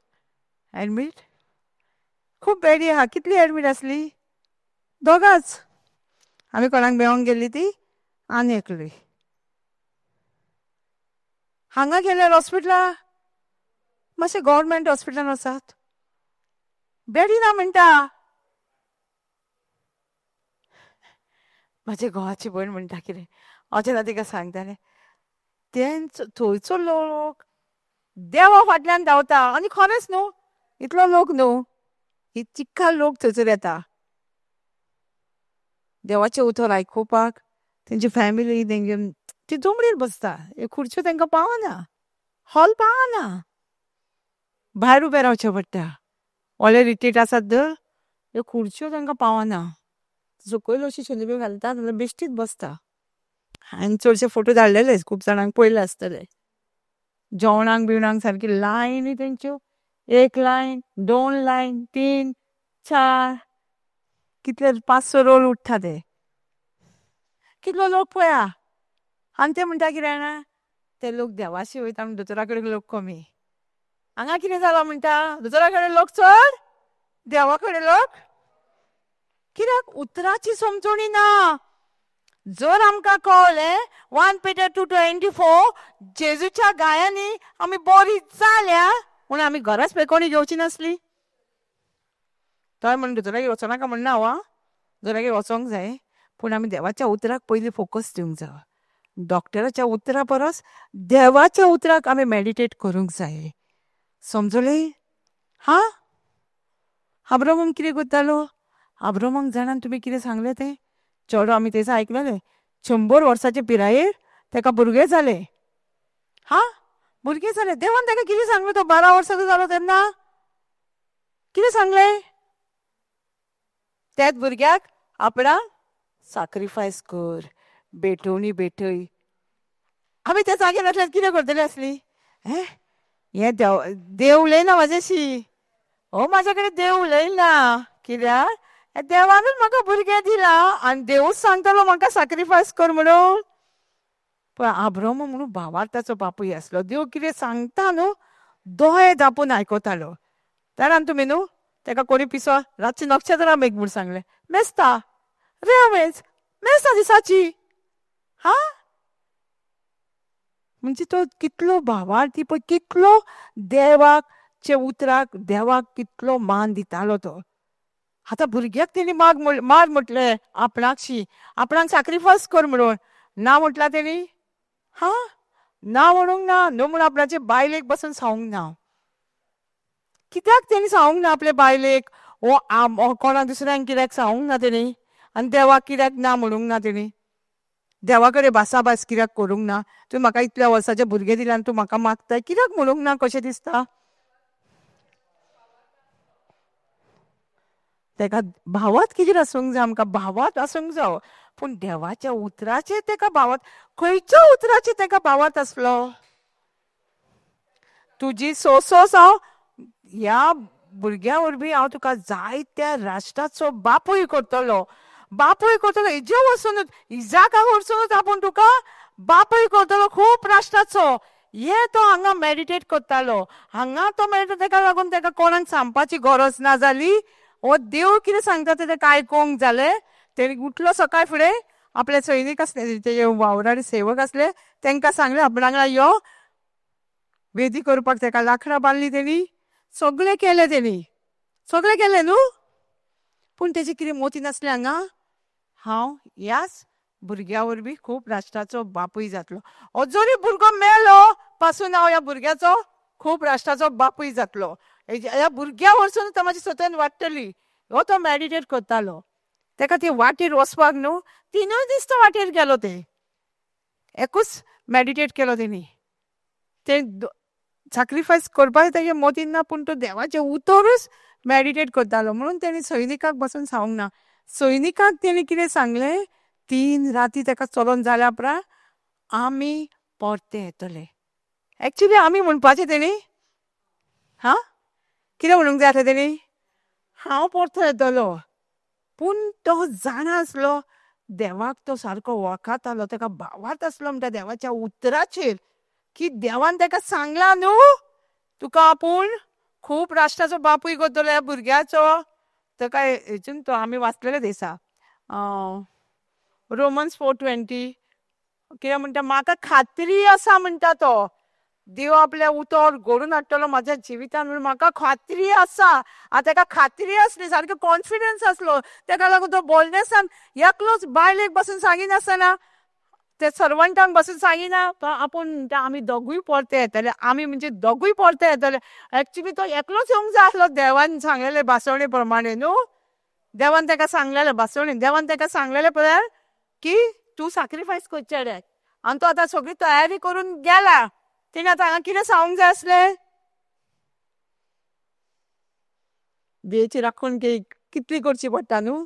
एडमीट? खूब बेडी आहा. कितली एडमीट आसली? दोगांच. आमी कोणाक मेळोंक गेल्ली ती आनी एकली. हांगा गेल्यार हॉस्पिटला मातशें गव्हर्मेंट हॉस्पिटलान वचात, बेडी ना म्हणटा. म्हाजे घोवाची भयण म्हणटा कितें, हांव जेन्ना तिका सांगतालें, तेंचो थंयचो लोक देवा फाटल्यान धांवता. आनी खरेंच न्हू, इतलो लोक न्हू, ही चिक्काल लोक थंयसर येता देवाचें उतर आयकुपाक. तेंची फॅमिली तेंगे ती जोमणीर बसता, खुर्च्यो तेंकां पावना, हॉल पावना, भायर उबें रावचें पडटा. व्हडले रिटेट आसात दर, ह्यो खुर्च्यो तेंकां पावना. सकयल अशी शेंदरी घालता जाल्यार बेश्टीच बसता. हांवें चडशे फोटो धाडलेले, खूब जाणांक पळयले आसतले. जेवणाक बिवणाक सारकी लायनी तेंच्यो, 1 लायन, 2 लायन, 3, 4, कितले 5-6 रोल उठ्ठा ते. कितलो लोक पळया. आनी ते म्हणटा कितें जाणा, ते लोक देवाशी वयता म्हण दोतोरा कडेन लोक कमी. हांगा कितें जालां म्हणटा, दोतोरा कडेन लोक चड, देवा कडेन लोक. कित्याक? उतराची समजणी ना. जर आमकां कळ्ळें 1 Peter 2:24, जेजूच्या गायांनी आमी बरी जाल्या म्हणून आमी घराच पेकोणी घेवची नासली. थंय म्हणून दोतोरागेर वचनाका म्हणना हांव, दोतोरागेर वचोंक जाय, पूण आमी देवाच्या उतराक पयलीं फोकस दिवंक जाय. डॉक्टराच्या उतरा परस देवाच्या उतराक आमी मेडिटेट करूंक जाय. समजले? हा, आब्रामाक कितें करतालो? आब्रामाक जाणान तुमी कितें सांगलें तें? चेडो आमी तें आयकलेलें, 100 वर्साचे पिरायेर तेका भुरगें जालें. हा, भुरगें जालें. देवान तेका कितें सांगलें? तो 12 वर्साचो जालो तेन्ना कितें सांगलें? त्याच भुरग्याक आपणाक साक्रिफायस कर, भेटवणी भेटय. आमी त्या जाग्यार आसल्यार कितें करतले आसली? हें देव उलयना म्हाजेशी, हो म्हाजे कडेन देव उलयना, कित्याक देवानूच म्हाका भुरगें दिलां आनी देवूच सांगतलो म्हाका साक्रिफायस कर म्हणून. पण आब्राम म्हणून भावार्थाचो बापूय आसलो. देव कितें सांगता न्हू दोळे धांपून आयकतालो. जाणान तुमी न्हू, तेका कोणी पिसो रातची नक्षत्रां मेग म्हूण सांगलें, मेस्ता रे मेज मेस्ता दिसाची. हा, म्हणजे तो कितलो भावार्थी, पळय कितलो देवाक चे उतराक देवाक कितलो मान दितालो तो. आतां भुरग्याक तेणी मार म्हटलें आपणाकशी, आपणाक साक्रिफायस कर म्हणून. ना म्हटलां तेणी? हा, ना म्हणूंक ना, न्हू म्हूण आपणाचे बायलेक बसून सांगूंक ना. कित्याक तेणी सांगूंक ना आपले बायलेक, वो कोणा दुसऱ्यांक कित्याक सांगूंक ना तेणी? आनी देवाक कित्याक ना म्हणूंक ना तेणी? देवा कडेन भासाभास कित्याक करूंक ना? तुवें म्हाका इतल्या वर्साचें भुरगें दिलें आनी तूं म्हाका मागताय, कित्याक म्हणूंक ना? कशें दिसता? तेका भावात कितें आसूंक जाय, आमकां भावात आसूंक जावो, पूण देवाच्या उतराचेर तेका भावात, खंयच्या उतराचेर तेका भावात आसलो? तुजी सोसोस हांव ह्या भुरग्या वरवीं हांव तुका जायत्या राष्ट्राचो बापूय करतलो, बापूय करतलो. हेजे वचूनच, इजाका वचूनच आपूण तुका बापूय करतलो खूब राष्ट्राचो. हे तो हांगा मेडिटेट करतालो, हांगा तो मेडिटेट, तेका लागून तेका कोणाक सांगपाची गरज ना जाली. हो देव कितें सांगता तें तेका आयकूंक जालें. तेणी उठलो सकाळ फुडें, आपले सैनीक आसले, तेजे वावराडी सेवक आसले, तेंकां सांगलें आपणा वांगडा यो. वेदी करपाक तेका लाकडां बांदली तेणी, सगळें केलें तेणी, सगळें केलें न्हू. पूण तेजें कितें मोती नासलें हांगा, हांव ह्याच भुरग्या वरवीं खूब राष्ट्राचो बापूय जातलो. हो जरी भुरगो मेलो पासून हांव ह्या भुरग्याचो खूब राष्ट्राचो बापूय जातलो. ह्या भुरग्या वरसून तो म्हाजी सतन वाडटली. हो तो मॅडिटेट करतालो. तेका ते वाटेर वचपाक न्हू 3 दीस तो वाटेर गेलो. ते एकूच मॅडिटेट केलो तेणी. ते सॅक्रिफायस करपाक तेजे मतीन ना, पूण तो देवाचें उतरूच मॅडिटेट करतालो. म्हणून तेणी सैनिकाक बसून सांगूंक ना. सैनिकाक तेणी कितें सांगलें, 3 राती तेका चलोन जाल्या उपरांत आमी परते येतले. एक्चुली आमी म्हणपाचें तेणी, हां कितें म्हणूंक जाय आसलें तेणी, हांव परतो येतलो. पूण तो जाणा आसलो देवाक, तो सारको वळखतालो, तेका भावार्थ आसलो म्हणटा देवाच्या उतराचेर की देवान तेका सांगलां न्हू तुका आपूण खूब राष्ट्राचो बापूय करतलो ह्या भुरग्याचो. तेका हेतून तो आमी वाचलेले दिसा रोमन्स 4:20 कितें म्हणटा, म्हाका खात्री आसा म्हणटा तो, देव आपल्या उतर घडून हाडटलो म्हाज्या जिवितान म्हणून म्हाका खात्री आसा. आतां तेका खात्री आसली, सारको कॉन्फिडन्स आसलो, तेका लागून तो बोल्डनेसान एकलोच बायलेक बसून सांगिनासतना, ते सर्वंटांक बसून सांगिना, तो आपूण म्हणटा आमी दोगूय परते येतले, आमी म्हणजे दोगूय परते येतले. एक्चुली तो एकलोच येवंक जाय आसलो देवान सांगलेले भासवणे प्रमाणे न्हू, देवान तेका सांगलेले भासवणे, देवान तेका सांगलेले पळय की तूं सॅक्रिफायस करचें रे. आनी तो आतां सगळी तयारी करून गेला. तेणी आतां हांगा कितें सांगूंक जाय आसलें, बियेची राखण कितली करची पडटा न्हू,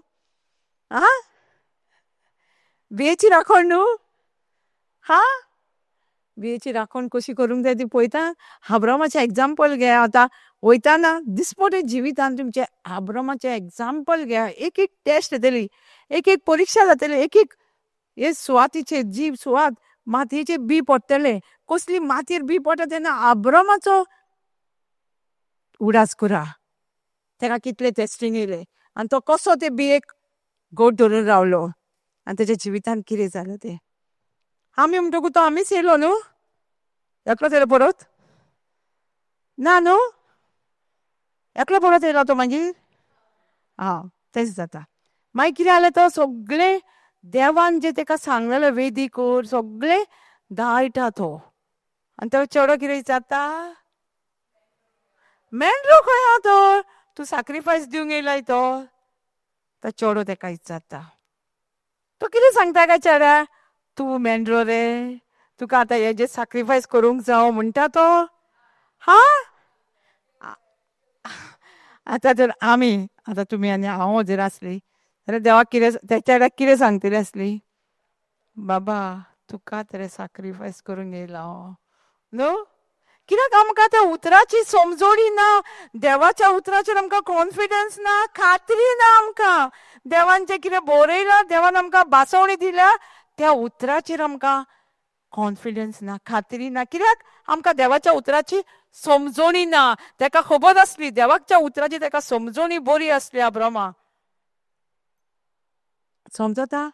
आं बियेची राखण न्हू, हां बियेची राखण कशी करूंक जाय ती पळयता. आब्रामाचें एग्जाम्पल घे. आतां वयताना दिसपटे जिवितान तुमचें आब्रामाचें एग्जाम्पल घे. एक एक टेस्ट येतली, एक एक परिक्षा जातली, एक एक हे सुवातीचेर जी सुवात मातयेचेर बी पडटले, कसली मातयेर बी पडटा तेन्ना आब्रामाचो उडास करा, तेका कितले टेस्टिंग येयले आनी तो कसो ते बियेक गोड धरून रावलो आनी तेच्या जिवितान कितें जालें तें. आमी म्हणटकूच तो आमीच येयलो न्हू, एकलोच येयलो परत ना न्हू, एकलो परत येयलो तो मागीर, आं तेंच जाता. मागीर कितें जालें, तो सगळें देवान जे तेका सांगलेलें वेदी कर सगळें दाळटा तो. आनी तो चेडो कितें विचारता, मेंढरो खंय आहा तर, तूं सॅक्रिफायस दिवंक येयलाय तो. तो चेडो तेका विचारता, तो कितें सांगता काय चेड्या, तूं मेंढरो रे, तुका आतां हेजें सॅक्रिफायस करूंक जावो म्हणटा तो. हां आतां जर आमी आतां तुमी आनी हांव जर आसली जाल्यार देवाक कितें त्या चेड्याक कितें सांगतली आसली, बाबा तुका तर सॅक्रिफायस करूंक येयला हांव न्हू. कित्याक आमकां त्या उतराची समजोणी ना, देवाच्या उतराचेर आमकां कॉन्फिडन्स ना, खात्री ना आमकां. देवान जें कितें बरयलां, देवान आमकां भासवणी दिल्या, त्या उतराचेर आमकां कॉन्फिडन्स ना, खात्री ना. कित्याक आमकां देवाच्या उतराची समजोणी ना. तेका खबर आसली देवाच्या उतराची, तेका समजोणी बरी आसली आब्रामा. समजता?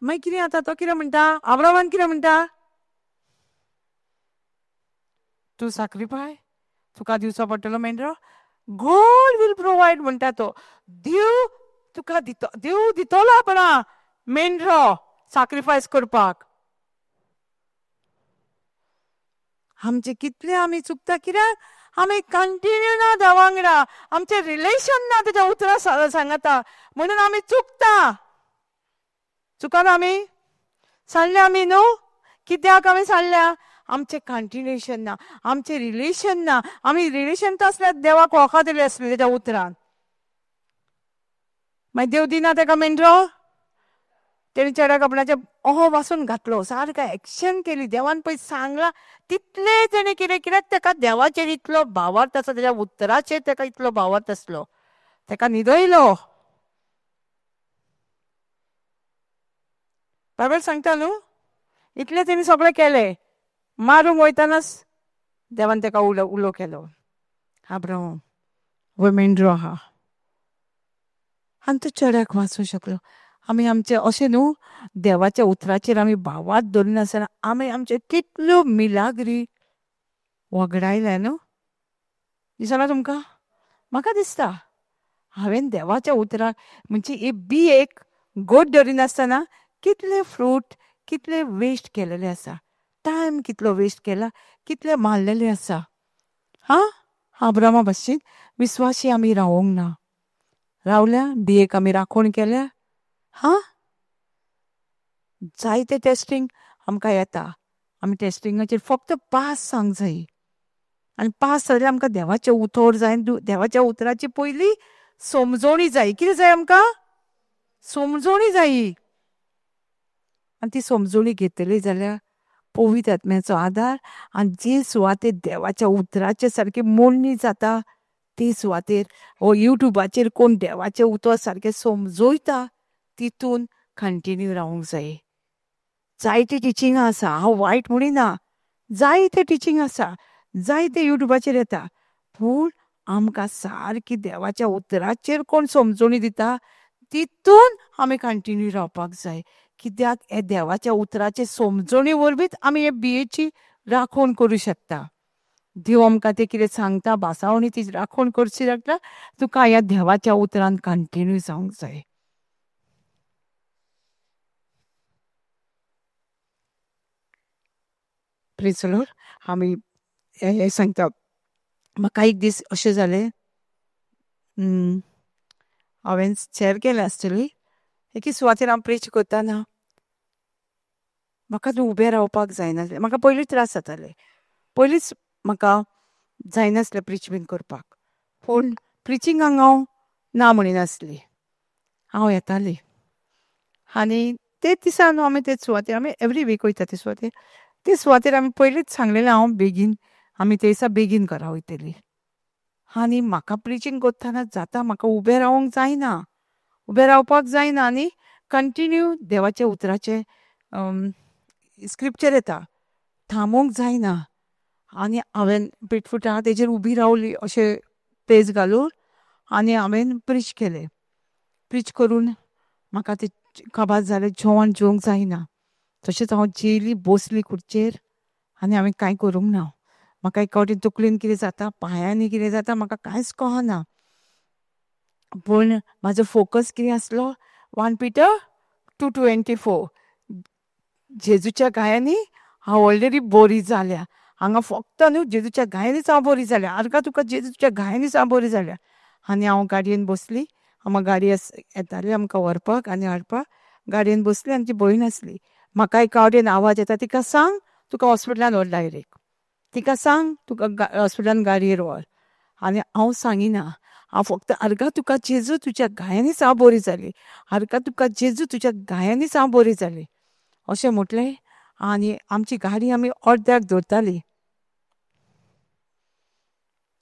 मागीर कितें जाता, तो कितें म्हणटा, आब्रामान कितें म्हणटा, तूं सॅक्रिफाय तुका दिवचो पडटलो मेंढरो, गॉड will provide म्हणटा तो. देव तुका दितो, देव दितलो आपणा मेंढरो सॅक्रिफायस करपाक. आमचे कितले आमी चुकता, कित्याक आमी कंटिन्यू ना देवा वांगडा, आमचें रिलेशन ना तेच्या उतरां सांगता, म्हणून आमी चुकता. चुकना आमी, सांगल्या आमी न्हू, कित्याक आमी सांगल्या, आमचें कंटिन्युएशन ना, आमचें रिलेशन ना. आमी रिलेशन तर आसल्यार देवाक वळखतले आसले तेच्या उतरान. मागीर देव दिना तेका मेंढरो, तेणी चेड्याक आपणाचें अहो वासून घातलो, सारको एक्शन केली, देवान पळय सांगलां तितलें तेणें कितें, कित्याक तेका देवाचेर इतलो भावार्थ आसा, तेच्या उतराचेर तेका इतलो भावार्थ आसलो, तेका न्हिदयलो. बायबल सांगता न्हू, इतलें तेणी सगळें केलें. मारूंक वयतानाच देवान तेका उलो उलो केलो, आब्राम हो मेंढरो आहा. आनी तो चेड्याक वाचूंक शकलो. आमी आमचे अशें न्हू देवाच्या उतराचेर आमी भावार्थ धरिनासतना आमी आमचे कितल्यो मिलाग्री वगडायल्या न्हू. दिसना तुमकां? म्हाका दिसता हांवें देवाच्या उतराक म्हणजे ही बियेक गोड धरिनासतना कितले फ्रूट कितले वेस्ट केलेले आसा, टायम कितलो वेस्ट केला, कितले मारलेले आसा. हां अब्रामा भाशेन विश्वासी आमी रावोंक ना रावल्या बियेक आमी राखण केल्या हा जायते टेस्टिंग आमकां येता आमी टेस्टिंगाचेर फक्त पास जावंक जाय आनी पास जाल्यार आमकां देवाचें उतर जाय देवाच्या उतराची पयली समजोणी जाय। कितें जाय आमकां? समजोणी जाय। आनी ती समजोणी घेतली जाल्यार पवित्र आत्म्याचो आदार आनी जे सुवातेर देवाच्या उतराचे सारके मोडणी जाता ते सुवातेर वो यूट्यूबाचेर कोण देवाचें उतर सारकें समजयता तितून कंटिन्यू रावंक जाय। जायते टिचींग आसा, हांव वायट म्हणिना, जायते टिचींग आसा, जायते यूट्यूबाचेर येता, पूण आमकां सारकी देवाच्या उतराचेर कोण समजोणी दिता तितून आमी कंटिन्यू रावपाक जाय। कित्याक हे देवाच्या उतराचे समजोणी वरवींच आमी हे बियेची राखण करूं शकता। देव आमकां ते कितें सांगता भासावणी ती राखण करची लागता, तुका ह्या देवाच्या उतरान कंटिन्यू जावंक जाय। प्रेज the Lord. आमी हे सांगता, म्हाका एक दीस अशें जालें, हांवें शेर केलें आसतली एके सुवातेर हांव प्रीच करतना म्हाका न्हू उबें रावपाक जायनासलें, म्हाका पयलींच त्रास जाताले, पयलींच म्हाका जायनासलें प्रीच बीन करपाक, पूण प्रिचिंगाक हांव ना म्हणिनासली, हांव येताली। आनी ते दिसा न्हू आमी ते सुवातेर आमी एवरी वीक वयता ते सुवातेर, ते सुवातेर आमी पयलींच सांगलेलें हांव बेगीन आमी ते दिसा बेगीन घरा वयतली। आनी म्हाका प्रिचींग करतना जाता म्हाका उबें रावंक जायना, उबें रावपाक जायना आनी कंटिन्यू देवाच्या उतराचें स्क्रिप्चर येता, थांबोवंक जायना। आनी हांवें पेटफुट आहा तेजेर उबी रावली अशें पेज घालून आनी हांवें प्रीच केलें। प्रीच करून म्हाका ते काबार जालें, जेवण जेवंक जायना, तशेंच हांव जेली बसली खुर्चेर आनी हांवें कांय करूंक ना। म्हाका एक फावटी तकलेन कितें जाता, पांयांनी कितें जाता, म्हाका कांयच कळना, पूण म्हाजो फोकस कितें आसलो, 1 Peter 2:24, जेजूच्या गायांनी हांव ऑलरेडी बरी जाल्या, हांगा फक्त न्हू जेजूच्या गायांनीच हांव बरी जाल्या, आर्गां तुका जेजूच्या गायांनीच हांव बरी जाल्या। आनी हांव गाडयेन बसली, आमकां गाडी येताली आमकां व्हरपाक आनी हाडपाक, गाडयेन बसली आनी ती भयण आसली, म्हाका एका वटेन आवाज येता, तिका सांग तुका हॉस्पिटलान व्हर डायरेक्ट, तिका सांग तुका हॉस्पिटलान गाडयेर व्हर। आनी हांव सांगिना, हांव फक्त आर्गां तुका जेजू तुज्या गायांनीच हांव बरी जाली, आर्गां तुका जेजू तुज्या गायांनीच हांव बरी जाली अशें म्हटलें। आनी आमची गाडी आमी अर्द्याक दवरताली,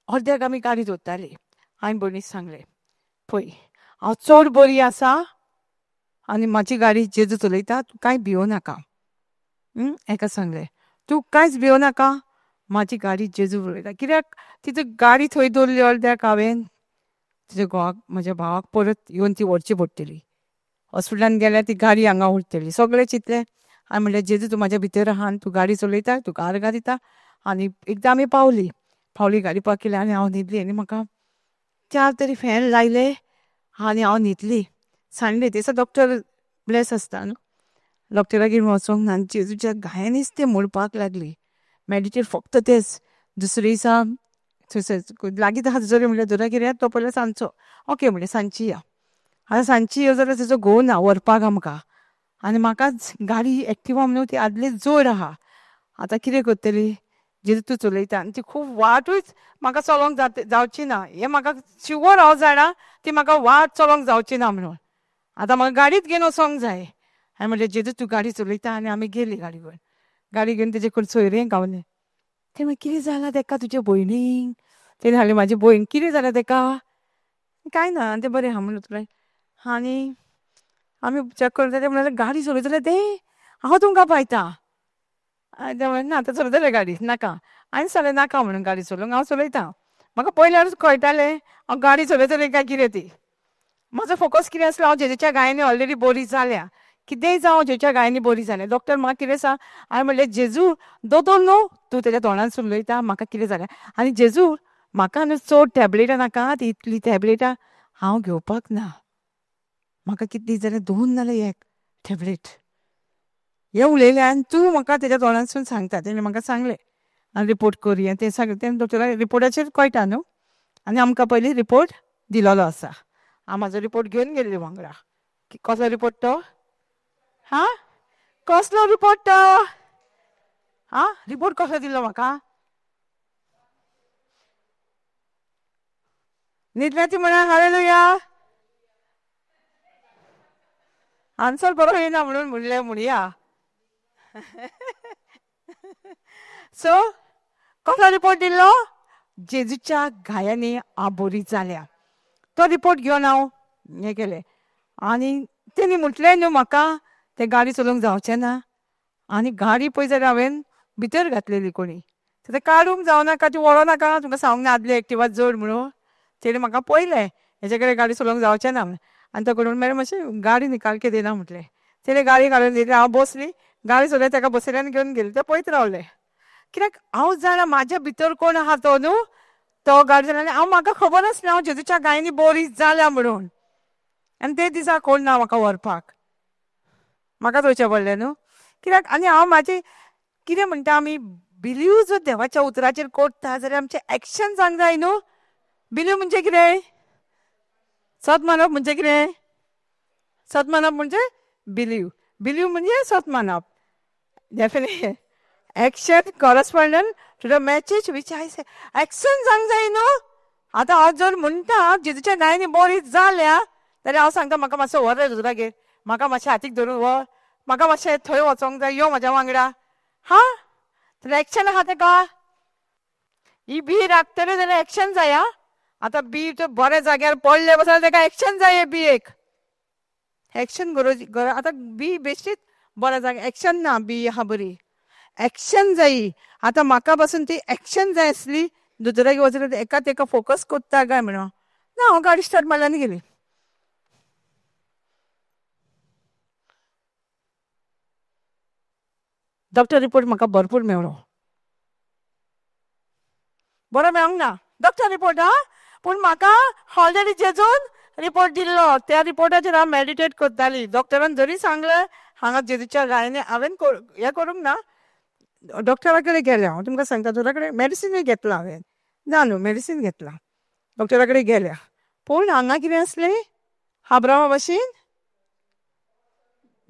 अर्द्याक आमी गाडी दवरताली। हांवें भयणीक सांगलें, पळय हांव चड बरी आसा आनी म्हाजी गाडी जेजू चलयता, तूं कांय भियों नाका, हेका सांगलें तूं कांयच भियों नाका, म्हाजी गाडी जेजू चलयता। कित्याक तितू गाडी थंय दवरली अर्द्याक, हांवें तिच्या घोवाक म्हज्या भावाक परत येवन ती व्हरची पडटली, हॉस्पिटलान गेल्यार ती गाडी हांगा उरतली, सगळें चिंतलें। हांवें म्हणलें जेजू तूं म्हाज्या भितर आहा आनी तूं गाडी चलयता, तुका आर्गां दिता। आनी एकदां आमी पावली, पावली गाडी पार्क केली आनी हांव न्हिदली आनी म्हाका 4 तरी फॅन लायले आनी हांव न्हिदली। सांडले दिसा डॉक्टर ब्लेस आसता न्हू, डॉक्टरागेर वचोंक ना आनी जेजूच्या गायांनीच ते म्हणपाक लागली, मेडिटेट फक्त तेच। दुसरे दिसा थंयसर लागींच आहा जरी म्हणल्यार दोतोरागेर या, तो पयलीं सांजचो, ओके म्हणलें सांजची या। आतां सांजची यो जाल्यार तेजो घोव ना व्हरपाक आमकां, आनी म्हाकाच गाडी एक्टिवा म्हणून ती आदली जोड आहा, आतां कितें करतली, जेजू तूं चलयता आनी ती खूब वाटूच म्हाका चलोवंक जावची ना, हें म्हाका शुवर हांव जाणा ती म्हाका वाट चलोवंक जावची ना म्हणून, आतां म्हाका गाडीच घेवन वचोंक जाय। हांवें म्हणलें जेजू तूं गाडी चलयता, आनी आमी गेली गाडी घेवन, गाडी घेवन तेजे कडेन सोयरे गावले। ते मागीर कितें जालां तेका तुजे भयणीक, तेणें सांगलें म्हाजी भयण कितें जालां तेका, कांय ना आनी तें बरें आहा म्हणून तुका। आनी आमी चॅक करून ते म्हणलें गाडी चलयतले ते, हांव तुमकां पायता। आनी ते म्हणलें ना आतां चलयतले गाडी नाका, हांवें सांगलें नाका म्हणून गाडी चलोवंक, हांव चलयता, म्हाका पयल्यारूच कळटालें हांव गाडी चलयतलें काय कितें ती। म्हाजो फोकस कितें आसलो, हांव जेजूच्या गायांनी ऑलरेडी बरी जाल्या, कितेंय जावं जेजूच्या गायांनी बरी जाल्या। डॉक्टर म्हाका कितें सांग, हांवें म्हणलें जेजू दोतोर न्हू तूं तेज्या तोंडान उलयता, म्हाका कितें जालें, आनी जेजू म्हाका न्हू चड टॅबलेटां नाका, ती इतली टॅबलेटां हांव घेवपाक ना, म्हाका कितली जाल्यार 2 नाल्यार 1 टॅबलेट। हें उलयलें आनी तूं म्हाका तेज्या तोंडांतसून सांगता, तेणें म्हाका सांगलें। आनी रिपोर्ट करुया तें सगळें तें डॉक्टरा रिपोर्टाचेर कळटा न्हू. आनी आमकां पयलीं रिपोर्ट दिलोलो आसा. हांव म्हाजो रिपोर्ट घेवन गेल्ली वांगडा. कसलो रिपोर्ट तो? हां, कसलो रिपोर्ट तो? हां, रिपोर्ट कसो दिलो म्हाका? न्हिदल्या ती म्हणा हालेलुया. आन्सर बरो येना म्हणून म्हणलें म्हणया. सो कसलो रिपोर्ट दिल्लो? जेजूच्या घायांनी हांव बरी जाल्या. तो रिपोर्ट घेवन हांव हें केलें आनी तेणी म्हटलें न्हू म्हाका तें गाडी चलोवंक जावचें ना. आनी गाडी पळय जाल्यार हांवें भितर घातलेली कोणी, तें काडूंक जावनाका, ती व्हरों नाका, तुमकां सांगूंक ना आदली एक्टिवा जड म्हणून. तेणी म्हाका पळयलें हेजे कडेन गाडी चलोवंक जावचें ना म्हणून. आनी तो कडून मॅडम मातशें गाडी निकाल के दिना म्हटलें. तेणें गाडी काडून दिली, हांव बसली, गाडी चलयली, ताका बसयलें आनी घेवन गेली. तें पळयत रावलें कित्याक हांव जाणा म्हाज्या भितर कोण आहा तो न्हू, तो गाडी चलयली. हांव म्हाका खबर आसलें हांव जेजूच्या गायनी बरी जाल्या म्हणून. आनी ते दिसा कोण ना म्हाका व्हरपाक, म्हाकाच वयचें पडलें न्हू. कित्याक आनी हांव म्हाजें कितें म्हणटा, आमी बिलीव जर देवाच्या उतराचेर करता जाल्यार आमचें एक्शन जावंक जाय न्हू. बिलीव म्हणजे कितें? सत मानप म्हणजे कितें? सत मानप म्हणजे बिलीव. बिलीव म्हणजे सत मानप. Definitely action correspondent to the message which I say. Action जावंक जाय न्हू. आतां हांव जर म्हणटा जेजूच्या गायनी बरी जाल्या जाल्यार हांव सांगता म्हाका मातसो व्हर रे दोतोरागेर, म्हाका मातशें हातीक धरून व्हर, म्हाका मातशें थंय वचोंक जाय, यो म्हाज्या वांगडा. हां, जाल्यार एक्शन आहा तेका. ही बी राखतली जाल्यार एक्शन जाय. आं, आतां बी तर बऱ्या जाग्यार पडले बस जाल्यार तेका एक्शन जाय. बी एक एक्शन गरज. आतां बी बेश्टीच बऱ्या जाग्यार एक्शन ना, बी आहा बरी, एक्शन जायी. आतां म्हाका पासून ती एक्शन जाय आसली. दोतोरागेर वचत एका तेका फोकस कोत्ता काय म्हणून ना, हांव गाडी स्टार्ट मारली आनी गेली. डॉक्टर रिपोर्ट म्हाका भरपूर मेळ्ळो, बरो मेळोंक ना डॉक्टर रिपोर्ट. हां, पूण म्हाका ऑलरेडी जेजून रिपोर्ट दिल्लो, त्या रिपोर्टाचेर हांव मेडिटेट करताली. डॉक्टरान जरी सांगलें हांगा जेजूच्या गायने हांवें हें करूंक ना. डॉक्टरा कडेन गेलें हांव, तुमकां सांगता, दोतोरा कडेन मेडिसिनूय घेतलां हांवें, ना न्हू मेडिसीन घेतलां, डॉक्टरा कडेन गेल्या. पूण हांगा कितें आसलें, आब्रामा भशेन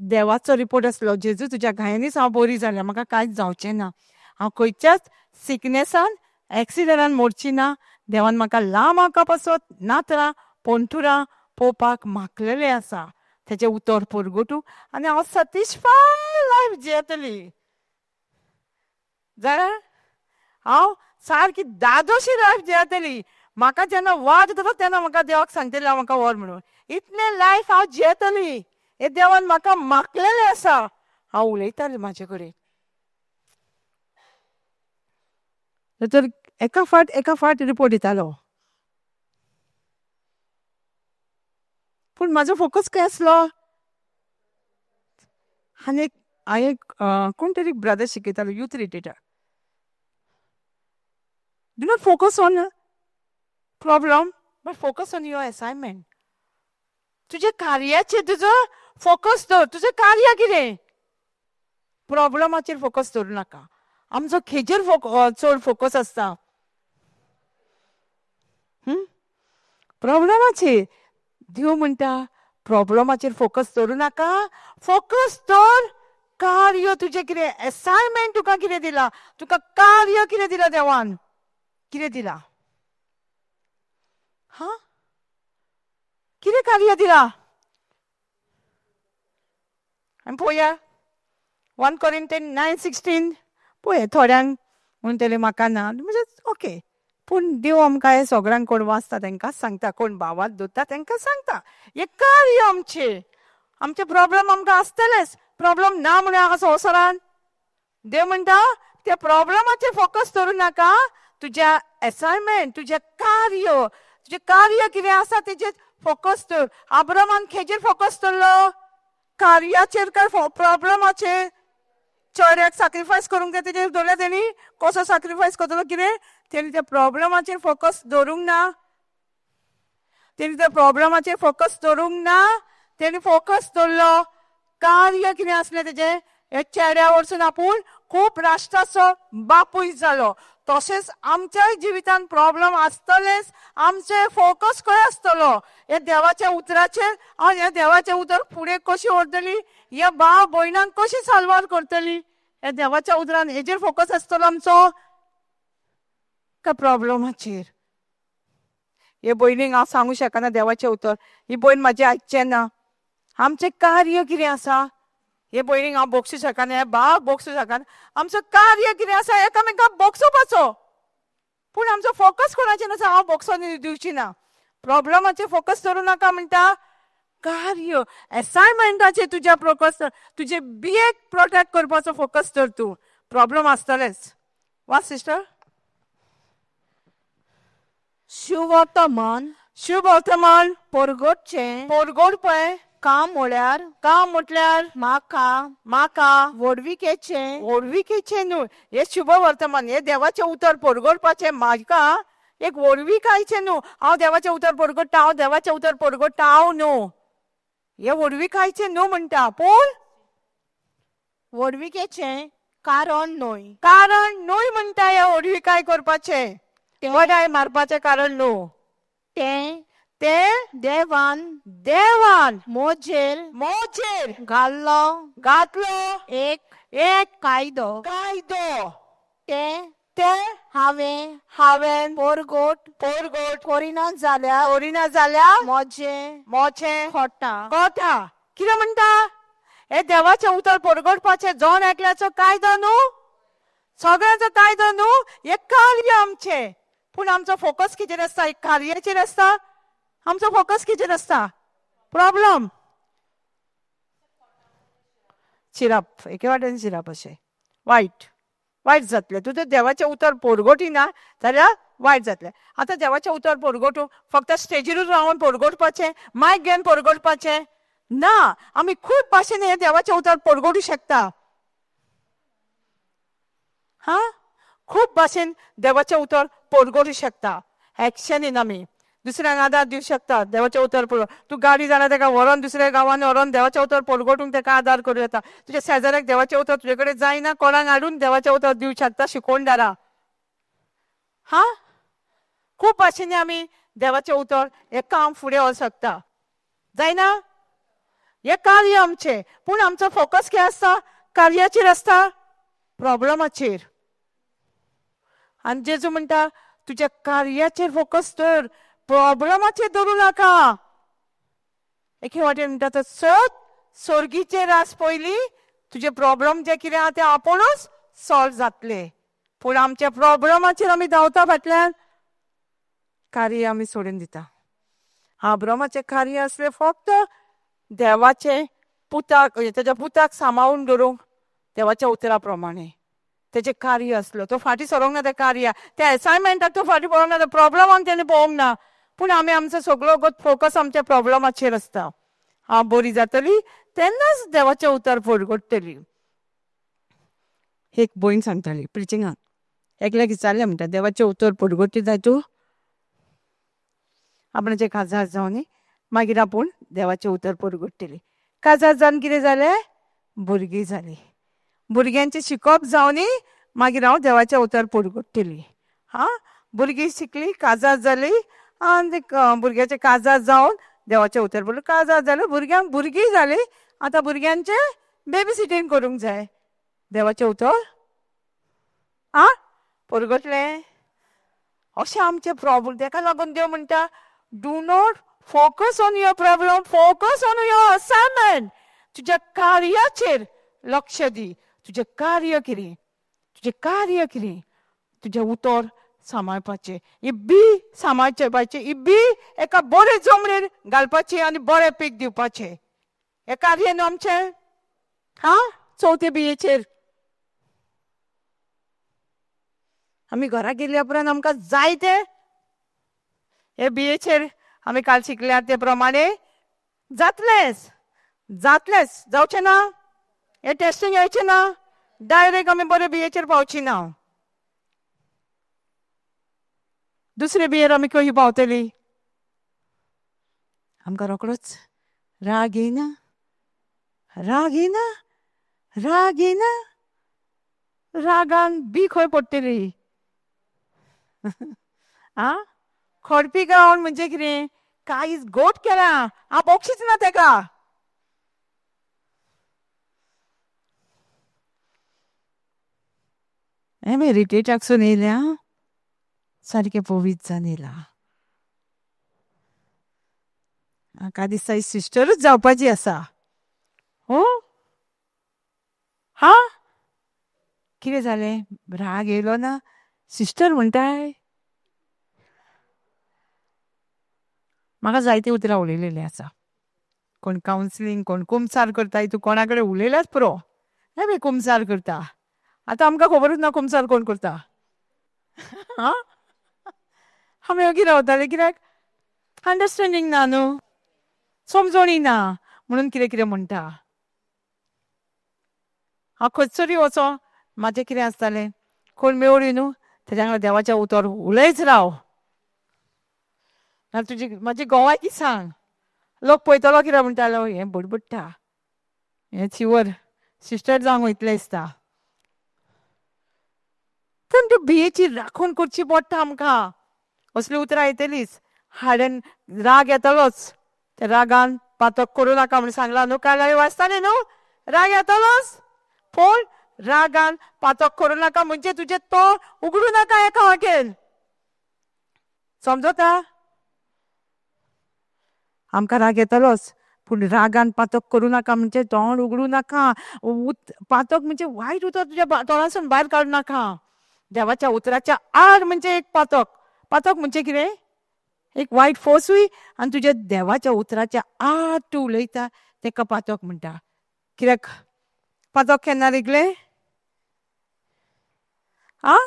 देवाचो रिपोर्ट आसलो, जेजू तुज्या घायांनीच हांव बरी जाल्या, म्हाका कांयच जावचें ना, हांव खंयच्याच सिकनेसान एक्सिडंटान मोडची ना, देवान म्हाका लांब आका पासत नातरां पोंटुरां पोवपाक मागलेलें आसा, तेजें उतर परगटूं आनी हांव सॅटिस्फाय लायफ जियेतली. जाल्यार हांव सारकी दादोशी लायफ जियेतली. म्हाका जेन्ना वाज येतलो तेन्ना म्हाका देवाक सांगतली हांव म्हाका व्हर म्हणून. इतलें लायफ हांव जियेतली, हे देवान म्हाका मागलेलें आसा. हांव उलयतालें म्हाजे कडेन. तर एका फाट एका फाट रिपोर्ट दितालो, पूण म्हाजो फोकस खंय आसलो? आनी हांवें कोण तरी ब्रदर शिकयतालो यूथ रिट्रीटाक, do not focus on problem but focus on your assignment. तुज्या कार्याचेर तुजो फोकस दवर. तुजें कार्य कितें? प्रॉब्लमाचेर फोकस दवरूं नाका. आमचो खेजेर चड फोकस आसता? प्रॉब्लमाचेर. देव म्हणटा प्रॉब्लमाचेर फोकस दवरूं नाका, फोकस दवर कार्य तुजें कितें, एसायनमेंट तुका कितें दिला, तुका कार्य कितें दिला देवान, कितें दिला? हां, कितें कार्य दिला? आनी पळोवया 1 Corinthians 9:16 पळय. थोड्यांक म्हणटलें म्हाका ना, म्हणजे ओके, पूण देव आमकां हे सगळ्यांक कोण वाचता तांकां सांगता, कोण भावात दवरता तांकां सांगता, हें कार्य आमचें. आमचे प्रॉब्लम आमकां आसतलेच, प्रॉब्लम ना म्हणून हांगा संवसारान. देव म्हणटा त्या प्रॉब्लमाचेर फोकस दवरूं नाका, तुज्या एसायनमेंट, तुजें कार्य, तुजें कार्य कितें आसा तेजेर फोकस दवर. आब्रामान खेजेर फोकस दवरलो? कार्याचेर काय प्रॉब्लमाचेर? चेड्याक सॅक्रिफायस करूंक जाय तेजेर दवरल्या तेणी, कसो सॅक्रिफायस करतलो कितें? तेणी त्या प्रॉब्लमाचेर फोकस दवरूंक ना, तेणी त्या प्रॉब्लमाचेर फोकस दवरूंक ना, तेणी फोकस दवरलो कार्य कितें आसलें तेजें, हे चेड्या वरसून आपूण खूब राष्ट्राचो बापूय जालो. तशेंच आमच्याय जिवितान प्रॉब्लम आसतलेच. आमचे फोकस खंय आसतलो? हे देवाच्या उतराचेर. आनी ह्या देवाचें उतर फुडें कशी व्हरतली, ह्या भाव भयणांक कशी साल्वार करतली, ह्या देवाच्या उतरान हेजेर फोकस आसतलो आमचो काय प्रॉब्लमाचेर? हे भयणीक हांव सांगू शकना देवाचें उतर, ही भयण म्हाजी आयकचें ना. आमचें कार्य कितें आसा? हे भयणीक हांव बोगसूं शकना, हे भावाक बोगसूं शकना. आमचो कार्य कितें आसा? एकामेकांक बोगसोवपाचो. पूण आमचो फोकस कोणाचेर आसा? हांव बोगसोन दिवची ना. प्रॉब्लमाचेर फोकस धरूं नाका म्हणटा. कार्य एसायनमेंटाचेर तुज्या फोकस, तुजे बियेक प्रोटेक्ट करपाचो फोकस धर तूं. प्रॉब्लम आसतलेच. वा सिस्टर. शुभवर्तमान शुभवर्तमान परगटचें परगटपय काम म्हळ्यार काम म्हटल्यार म्हाका म्हाका व्हडविकेचें व्हडविकेचें न्हू. हें शुभवर्तमान हें देवाचें उतर परगटपाचें म्हाका एक व्हडविकायचें न्हू. हांव देवाचें उतर परगट्टा, हांव देवाचें उतर परगट्टा, हांव न्हू. हें व्हडविकायचें न्हू म्हणटा. पूण व्हडविकेचें कारण न्हय. कारण न्हय म्हणटा. हें व्हडविकाय करपाचें, बडाय मारपाचें कारण न्हू. तें तें देवान देवान मोजेर मोजेर घाल्लो घातलो एक एक कायदो कायदो. तें तें हांवें हांवें परगट परगट करिना जाल्यार करिना जाल्यार मोजें मोजें खोटा कोटा. कितें म्हणटा? हें देवाचें उतर परगटपाचें जण एकल्याचो कायदो न्हू, सगळ्यांचो कायदो न्हू. हें कार्य आमचें. पूण आमचो फोकस कितें आसता? एक कार्याचेर आसता. आमचो फोकस कितें आसता? प्रॉब्लम. चिराप एके वाटेन चिराप अशें वायट वायट जातलें. तूं जर देवाचें उतर परगटिना जाल्यार वायट जातलें. आतां देवाचें उतर परगटूंक फक्त स्टेजीरूच रावन परगटपाचें, मायक घेवन परगटपाचें ना. आमी खूब भाशेन हें देवाचें उतर परगटूं शकता. हा, खूब भाशेन देवाचें उतर परगटूं शकता. एक्शनीन आमी दुसऱ्यांक आदार दिवं शकता. देवाचें उतर पळोव, तूं गाडी जाल्यार ताका व्हरोन दुसऱ्या गांवांत व्हरोन देवाचें उतर परगटूंक ताका आदार करूं येता. तुज्या शेजाऱ्याक देवाचें उतर तुजे कडेन जायना, कोणाक हाडून देवाचें उतर दिवं शकता, शिकोवन दारा. हा, खूब भाशेनी आमी देवाचें उतर हें काम फुडें व्हरूंक शकता. जायना? हें कार्य आमचें. पूण आमचो फोकस कितें आसता? कार्याचेर आसता, प्रॉब्लमाचेर. आनी जेजू म्हणटा तुज्या कार्याचेर फोकस धर, प्रॉब्लमाचेर धरूं नाका. एके वाटेन म्हणटा तर सत सोर्गीचेर आस पयलीं, तुजे प्रॉब्लम जे कितें आहा ते आपुणूच सॉल्व जातले. पूण आमच्या प्रॉब्लमाचेर आमी धांवता फाटल्यान, कार्य आमी सोडून दिता. आब्रामाचें कार्य आसलें फक्त देवाचें पुताक, तेज्या पुताक सांबाळून दवरूंक देवाच्या उतरा प्रमाणे तेजें कार्य आसलो. तो फाटीं सरोंक ना तें कार्य, त्या एसायनमेंटाक तो फाटीं पळोवंक ना, त्या प्रॉब्लमाक तेणें पळोवंक ना. पूण आमी आमचो सगळो फोकस आमच्या प्रॉब्लमाचेर आसता. हांव बरी जातली तेन्नाच देवाचें उतर परगट्टली. एक भयण सांगताली प्रिचिंगाक, एकल्याक विचारलें म्हणटा देवाचें उतर परगटी जाय तूं आपणाचें काजार जावन न्ही, मागीर आपूण देवाचें उतर परगट्टली. काजार जावन कितें जालें? भुरगीं जालीं. भुरग्यांचें शिकप जावन न्ही मागीर हांव देवाचें उतर परगट्टली. हा, भुरगीं शिकलीं, काजार जालीं, आनी भुरग्याचें काजार जावन देवाचें उतर पडलें. काजार जालें, भुरग्यांक भुरगीं जालीं, आतां भुरग्यांचें बेबी सिटींग करूंक जाय. देवाचें उतर आ परगटलें. अशें आमचें प्रॉब्लम. तेका लागून देव म्हणटा do not focus on your problem, focus on your assignment. तुज्या कार्याचेर लक्ष दी. तुजें कार्य कितें, तुजें कार्य कितें, तुजें उतर सांबाळपाचें, ही बी सांबाळपाचें, ही बी एका बरे जमनीर घालपाची आनी बरें पीक दिवपाचें. हें कार्य न्हू आमचें. हा, चवथे बियेचेर आमी घरा गेल्या उपरांत आमकां जायते हे बियेचेर आमी काल शिकल्या ते प्रमाणे जातलेंच, जातलेंच, जावचें ना. हें टेस्टींग येवचें ना, डायरेक्ट आमी बरे बियेचेर पावची ना. दुसरे बियेर आमी खंय पावतली? आमकां रोकडोच राग येयना, राग येयना, राग येयना. रागान बी खंय पडटली? आ खडपी ग्रावंड म्हणजे कितें? कांयच गोट केला हांव बक्षीच ना तेका. हें रिट्रीटाकसून येयल्या सारकें पवित्र जावन येयला. म्हाका दिसता ही सिस्टरूच जावपाची आसा. हो हा कितें जालें? राग येयलो ना? सिस्टर म्हणटाय म्हाका जायती उतरां उलयलेली आसा. कोण कावन्सिलींग, कोण कुमसार करता, तूं कोणा कडेन उलयल्याच पुरो. हें बी कुमसार करता. आतां आमकां खबरूच ना कुमसार कोण करता. आं आमी ओगी रावताले कित्याक अंडरस्टँडींग ना न्हू, समजोणी ना म्हणून कितें कितें म्हणटा. हांव खंयसरूय वचो म्हाजें कितें आसतालें, कोण मेवळी न्हू तेज्या वांगडा देवाचें उतर उलयच राव. ना तुजी म्हाजी गोवाकी सांग, लोक पळयतलो कितें म्हणटालो, हें बडबडटा, हें शिवर सिस्टर जावंक वयतलें दिसता. पूण त्यो बियेची राखण करची पडटा आमकां. असलीं उतरां येतलीच, हाडन राग येतलोच, त्या रागान पातक करूं नाका म्हूण सांगलां न्हू, काल हांवें वाचतालें न्हू, राग येतलोच पूण रागान पातक करूं नाका म्हणजे तुजें तोंड उगडूं नाका एका वाटेन. समजता? आमकां राग येतलोच पूण रागान पातक करूं नाका म्हणजे तोंड उगडूं नाका. पातक म्हणजे वायट उतर तुज्या तोंडासून भायर काडूं नाका. देवाच्या उतराच्या आड म्हणजे एक पातक. पातक म्हणजे कितें? एक वायट फोर्सूय आनी तुज्या देवाच्या उतराच्या आड तूं उलयता तेका पातक म्हणटा. कित्याक पातक केन्ना रिगलें? आं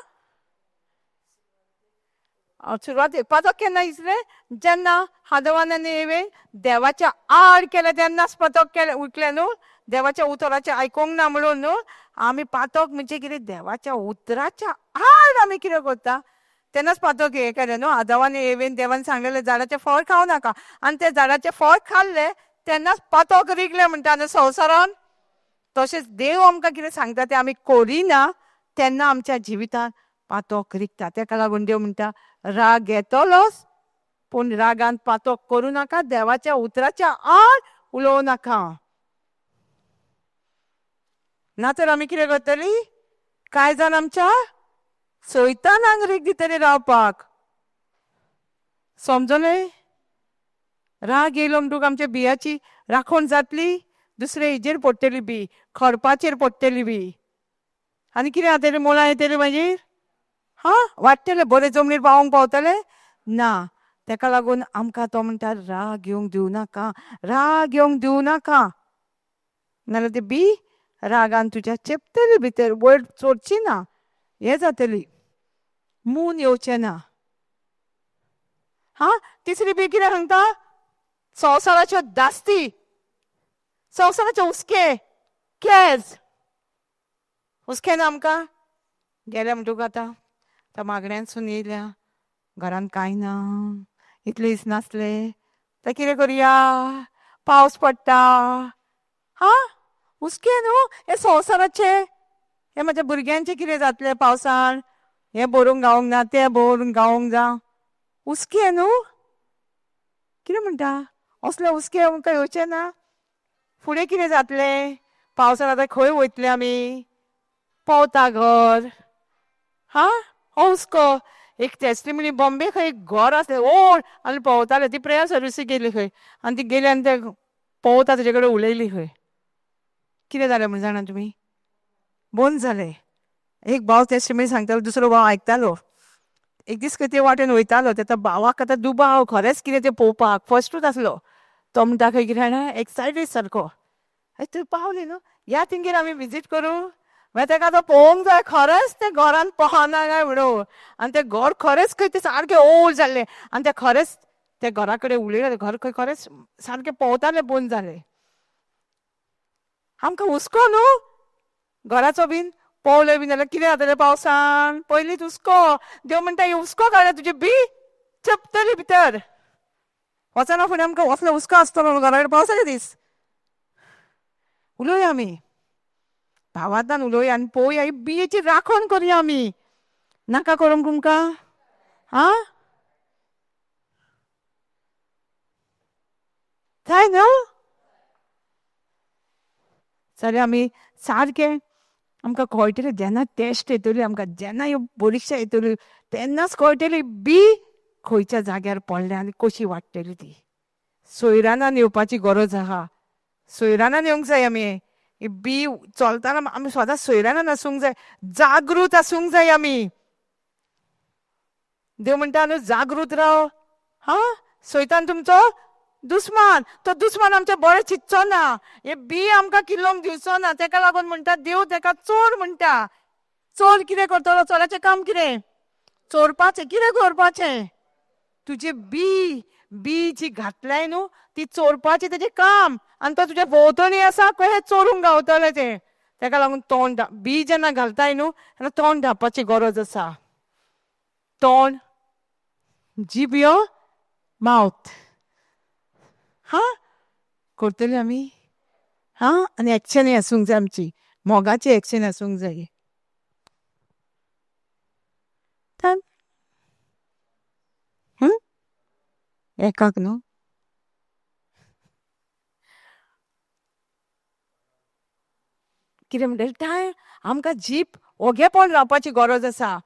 सुरवातेक पातक केन्ना दिसलें? जेन्ना आदवान आनी एवेन देवाच्या आड केलें तेन्नाच पातक केलें, उठलें न्हू, देवाच्या उतराचें आयकूंक ना म्हणून न्हू. आमी पातक म्हणजे कितें? देवाच्या उतराच्या आड आमी कितें करता तेन्नाच पातक हें केलें न्हू. आदवान एवेन देवान सांगलेलें झाडाचें फळ खावं नाका आनी तें झाडाचें फळ खाल्लें तेन्नाच पातक रिगलें म्हणटा न्हू संवसारान. तशेंच देव आमकां कितें सांगता तें आमी करिना तेन्ना आमच्या जिवितांत पातक रिगता. तेका लागून देव म्हणटा राग येतलोच पूण रागान पातक करूं नाका, देवाच्या उतराच्या आड उलोवं नाका. ना तर आमी कितें करतली? कांय जाण आमच्या सैतानाक रीग दितली रावपाक. समजलें? राग येयलो म्हणटकूच आमच्या बियाची राखण जातली, दुसरे हेजेर पडटली बी, खडपाचेर पडटली बी, आनी कितें जातलें? मुळां येतली मागीर, हां वाडटले, बरे जमनीर पावोंक पावतले ना. तेका लागून आमकां तो म्हणटा राग येवंक दिवं नाका, राग येवंक दिवं नाका, नाजाल्यार ती बी रागान तुज्या चेपतली भितर, वयर चडची ना, हें जातली, मून येवचें ना. हां तिसरी बी कितें सांगता? संवसाराच्यो दास्ती, संवसाराचे हुस्के, केज. हुस्के ना आमकां? गेल्या म्हणटकूच आतां आतां मागण्यांसून येयल्या, घरान कांय ना, इतले दीस नासले, आतां कितें करुया? पावस पडटा. हां हुस्के न्हू हे संवसाराचे. हे म्हाज्या भुरग्यांचें कितें जातलें पावसान? हें बरोवंक गावोंक ना, तें बरोवंक गावोंक जावं, हुस्के न्हू. कितें म्हणटा? असले हुस्के आमकां येवचे ना. फुडें कितें जातलें? पावसान आतां खंय वयतले आमी? पोवता घर. हां हो हुस्को. एक टेस्टिमनी बॉम्बे खंय घर आसलें व्हड आनी पोवताले, ती प्रेयर सर्विसीक गेली खंय आनी ती गेली आनी ते पोवता तेजे कडेन उलयली खंय. कितें जालें म्हूण जाणा तुमी? बंद जालें. एक भाव टेस्टिमनी सांगतालो, दुसरो भाव आयकतालो. एक दीस खंय ते वाटेन वयतालो, तेका भावाक आतां दुबाव खरेंच कितें तें पळोवपाक, फस्टूच आसलो. तो म्हणटा खंय कितें जाणा, एक्सायटेड सारको, थंय पावली न्हू, या तेंगेर आमी विजीट करूं. मागीर तेका आतां पळोवंक जाय खरेंच तें घरान पोवना काय म्हणून. आनी तें घर खरेंच खंय तें सारकें ओल्ड जाल्लें आनी तें खरेंच त्या घरा कडेन उलयलें, घर खंय खरेंच सारकें पोवतालें, बंद जालें. आमकां हुस्को न्हू घराचो बीन, पोवलें बीन जाल्यार कितें जातलें पावसान? पयलींच हुस्को. देव म्हणटा ही हुस्को काडल्यार तुजी बी चेपतली भितर. वचना फुडें आमकां असलो हुस्को आसतलो घरा कडेन पावसाचे दीस. उलोवया आमी. भावातान उलोवया आनी पळोवया ही बियेची राखण करुया आमी. नाका करूंक तुमकां? आं जाय न्हू? जाल्यार आमी सारकें आमकां कळटलें जेन्ना टेस्ट येतली आमकां, जेन्ना ह्यो परिक्षा येतल्यो तेन्नाच कळटली बी खंयच्या जाग्यार पडल्या आनी कशी वाडटली ती. सोयरानान येवपाची गरज आहा, सोयरानान येवंक जाय आमी. ही बी चलतना आमी सदांच सोयरानान आसूंक जाय, जागृत आसूंक जाय आमी. देव म्हणटा न्हू जागृत राव. हां, सैतान तुमचो दुस्मान, तो दुस्मान आमचें बरें चिंतचो ना, हे बी आमकां किल्लोवंक दिवचो ना. तेका लागून म्हणटा देव तेका चोर म्हणटा. चोर कितें करतलो? चोराचें काम कितें? चोरपाचें. कितें करपाचें? तुजें बी बी जी घातल्याय न्हू ती चोरपाचें तेजें काम. आनी तो तुज्या भोंवतणी आसा कशें चोरूंक गावतलें तें. तेका लागून तोंड बी जेन्ना घालताय न्हू तेन्ना तोंड धांपपाची गरज आसा. तोंड, जीब, यो मावथ. हां करतली आमी. हां, आनी एक्शनय आसूंक जाय आमची, मोगाची एक्शन आसूंक जाय. एकाक न्हू कितें म्हणटा टायम आमकां जीप ओगेपण रावपाची गरज आसा.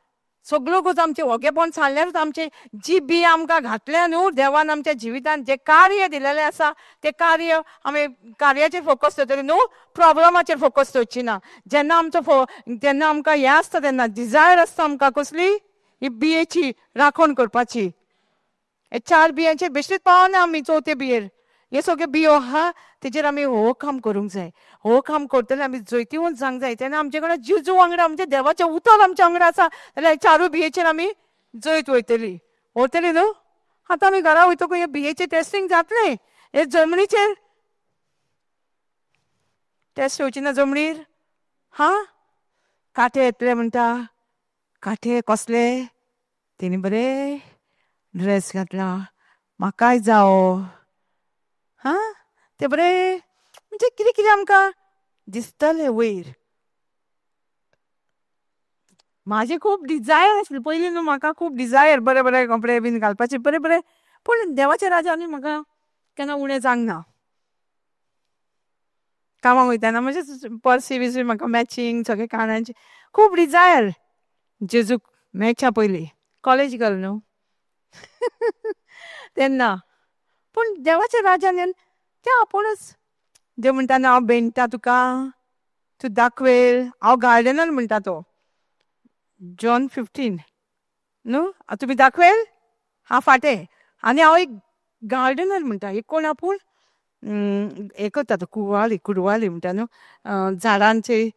सगळ्यो गोश्ट आमचें ओगेपण सांगल्यारूच आमचें जी बी आमकां घातल्या न्हू देवान आमच्या जिवितान जें कार्य दिलेलें आसा तें कार्य आमी कार्याचेर फोकस दवरतली न्हू, प्रोब्लमाचेर फोकस दवरची ना. जेन्ना आमचो जेन्ना आमकां हें आसता तेन्ना डिजायर आसता आमकां कसली ही बियेची राखण करपाची. हे 4 बियांचेर बेश्टीच पावना आमी चवथे बियेर. हे सगळे बियो आहा तेजेर आमी हो काम करूंक जाय. हो काम करतले आमी जैतिवंत जावंक जाय. तेन्ना आमचे कडेन जेजू वांगडा म्हणजे देवाचें उतर आमच्या वांगडा आसा जाल्यार 4 बियेचेर आमी जैत वयतली वयतली न्हू. आतां आमी घरा वयतकूच हे बियेचें टेस्टींग जातलें. हे जमनीचेर टेस्ट येवची ना जमनीर. हां, कांटे येतले म्हणटा. कांटे कसले? तेणी बरें ड्रेस घातला, म्हाकाय जावो. हां, ते बरें म्हणजे कितें कितें आमकां दिसतलें वयर. म्हाजें खूब डिजायर आसलें पयलीं न्हू, म्हाका खूब डिजायर बरे बरे कपडे बीन घालपाचे बरे बरे. पूण देवाच्या राजांनी म्हाका केन्ना उणें जावंक ना. कामाक वयतना म्हणजे पर्सी बिर्सी म्हाका मॅचींग सगळे कानांचे खूब डिजायर. जेजूक मेळच्या पयलीं कॉलेज गर्ल न्हू तेन्ना. पूण देवाच्या राजान तें आपुणूच देव म्हणटा न्हू हांव बेणटा तुका, तूं दाखवेल, हांव गार्डनर म्हणटा तो. जॉन 15 न्हू, तुमी दाखवेल हांव फाटें आनी हांव एक गार्डनर म्हणटा. एक कोण आपूण हें करता तो कुवाली कुडवाली म्हणटा न्हू, झाडांचे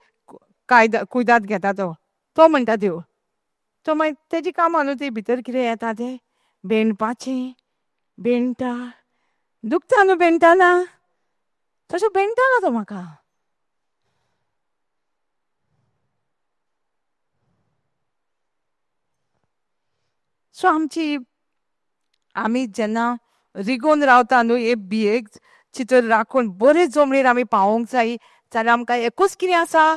कायदा कुयदाद घेता तो, तो म्हणटा देव. तो मागीर तेजी कामां न्हू ती भितर कितें येता तें बेणपाचें, बेणटा दुखता न्हू बेणटाना, तशें बेणटालो तो म्हाका. सो आमची आमी जेन्ना रिगोवन रावता न्हू हे बियेक चितर राखून बरे जमनीर आमी पावोवंक जाय जाल्यार आमकां एकूच कितें आसा,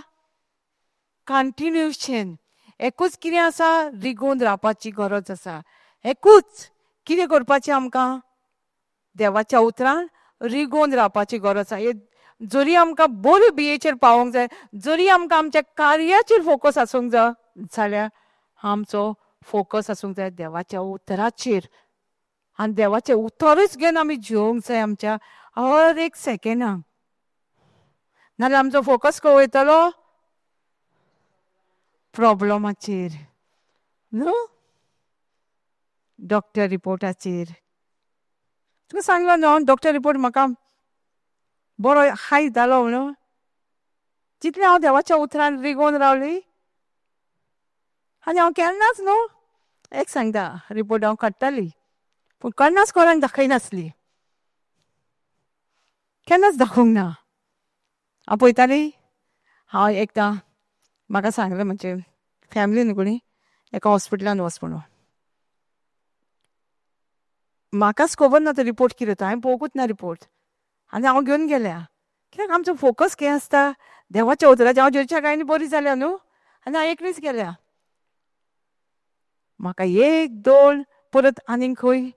कंटिन्युएशन. एकूच कितें आसा, रिगोवन रावपाची गरज आसा. एकूच कितें करपाचें आमकां, देवाच्या उतरान रिगोवन रावपाची गरज आसा. जरी आमकां बऱ्यो बियेचेर पावोवंक जाय, जरी आमकां आमच्या कार्याचेर फोकस आसूंक जाय जाल्यार आमचो फोकस आसूंक जाय देवाच्या उतराचेर. आनी देवाचें उतरूच घेवन आमी जिवोवंक जाय आमच्या हर एक सेकेंडाक. नाजाल्यार आमचो फोकस खंय वयतलो? प्रोब्लमाचेर न्हू, डॉक्टर रिपोर्टाचेर. तुका सांगलो न्हू डॉक्टर रिपोर्ट म्हाका बरो हाय जालो म्हणून. जितलें हांव देवाच्या उतरान रिगोवन रावली आनी हांव केन्नाच न्हू एक सांगता रिपोर्ट हांव काडटाली पूण केन्नाच कोणाक दाखयनासली, केन्नाच दाखोवंक ना. हांव पळयताली. हांव एकदां म्हाका सांगलें म्हणजे फॅमिली न्हू कोणी एका हॉस्पिटलान वच म्हणून. म्हाकाच खबर ना तो रिपोर्ट कितें तो, हांवें पळोवंकूच ना रिपोर्ट. आनी हांव घेवन गेल्या कित्याक आमचो फोकस कितें आसता देवाच्या उतराचेर हांव जेजूच्या गायनी बरी जाल्या न्हू, आनी हांव एकलीच गेल्या. म्हाका एक दोन परत आनीक खंय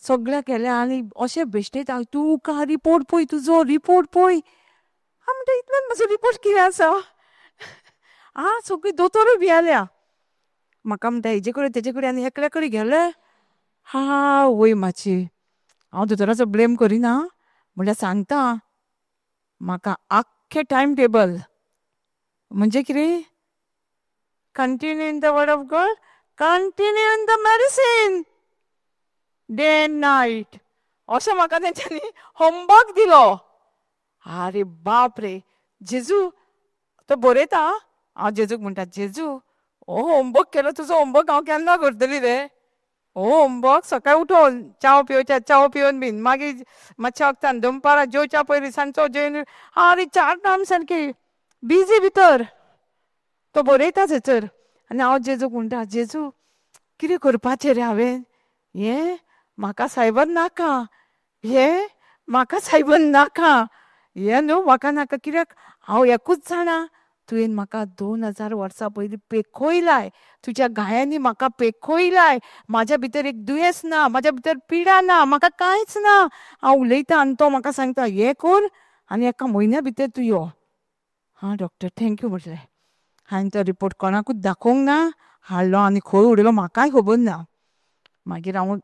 सगळ्या केल्या आनी अशें बेश्टेच हांव तुका रिपोर्ट पळय, तुजो रिपोर्ट पळय. हांव म्हणटा इतल्यान म्हजो रिपोर्ट कितें आसा? आं, सगळी दोतोरूय भियेल्या. म्हाका म्हणटा हेजे कडेन तेजे कडेन आनी एकल्या कडेन गेले. हा वय मातशी हांव दोतोराचो ब्लेम करिना, म्हणल्यार सांगता म्हाका आख्खें टायम टेबल म्हणजे कितें, continue in the word of God, continue in the medicine, day and night, अशें म्हाका तेंच्यांनी होमवर्क दिलो. आरे बाप रे, जेजू तो बरयता. हांव जेजूक म्हणटा, जेजू हो होमवर्क केलो, तुजो होमवर्क हांव केन्ना करतली रे? हो होमवर्क सकाळी उठोवन च्याव पिवच्या, च्याव पिवन बीन मागीर मातशें वखदान दनपारां जेवच्या पयलीं सांजचो जेवन, आरे 4 टायम सारकी बिजी भितर. तो बरयता थंयसर आनी हांव जेजूक म्हणटा, जेजू कितें करपाचें रे हांवें? हें म्हाका सायबन नाका, हें म्हाका सायबन नाका, हें न्हू म्हाका नाका, कित्याक हांव एकूच जाणा तुवें म्हाका 2000 वर्सां पयलीं पेखोयलाय, तुज्या गायांनी म्हाका पेखोयलाय, म्हाज्या भितर एक दुयेंस ना, म्हाज्या भितर पिडा ना, म्हाका कांयच ना. हांव उलयतां आनी तो म्हाका सांगता हें कर आनी एका म्हयन्या भितर तूं यो. हां डॉक्टर thank you म्हटलें. हांवें तो रिपोर्ट कोणाकूच दाखोवंक ना, हाडलो आनी खंय उडयलो म्हाकाय खबर ना. मागीर हांव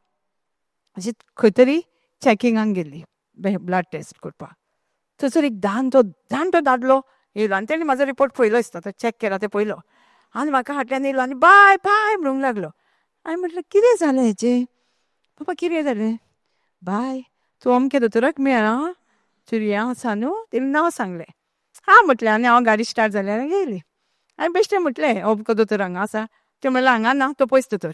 अशें खंय तरी चॅकिंगाक गेली ब्लड टेस्ट करपाक. थंयसर एक जाणटो जाणटो दादलो येयलो आनी तेणी म्हाजो रिपोर्ट पळयलो दिसता, तो चॅक केला ते पळयलो आनी म्हाका फाटल्यान येयलो आनी बाय बाय म्हणूंक लागलो. हांवें म्हटलें कितें जालें हेचें बाबा, कितें जालें? बाय तूं अमके दोतोराक मेळ आं, चुरयां आसा न्हू, तेणी नांव सांगलें. हां म्हटलें आनी हांव गाडी स्टार्ट जाली आनी गेली. हांवें बेश्टें म्हटलें अमको दोतोर हांगा आसा, ते म्हणलें हांगा ना, तो पयस दोतोर,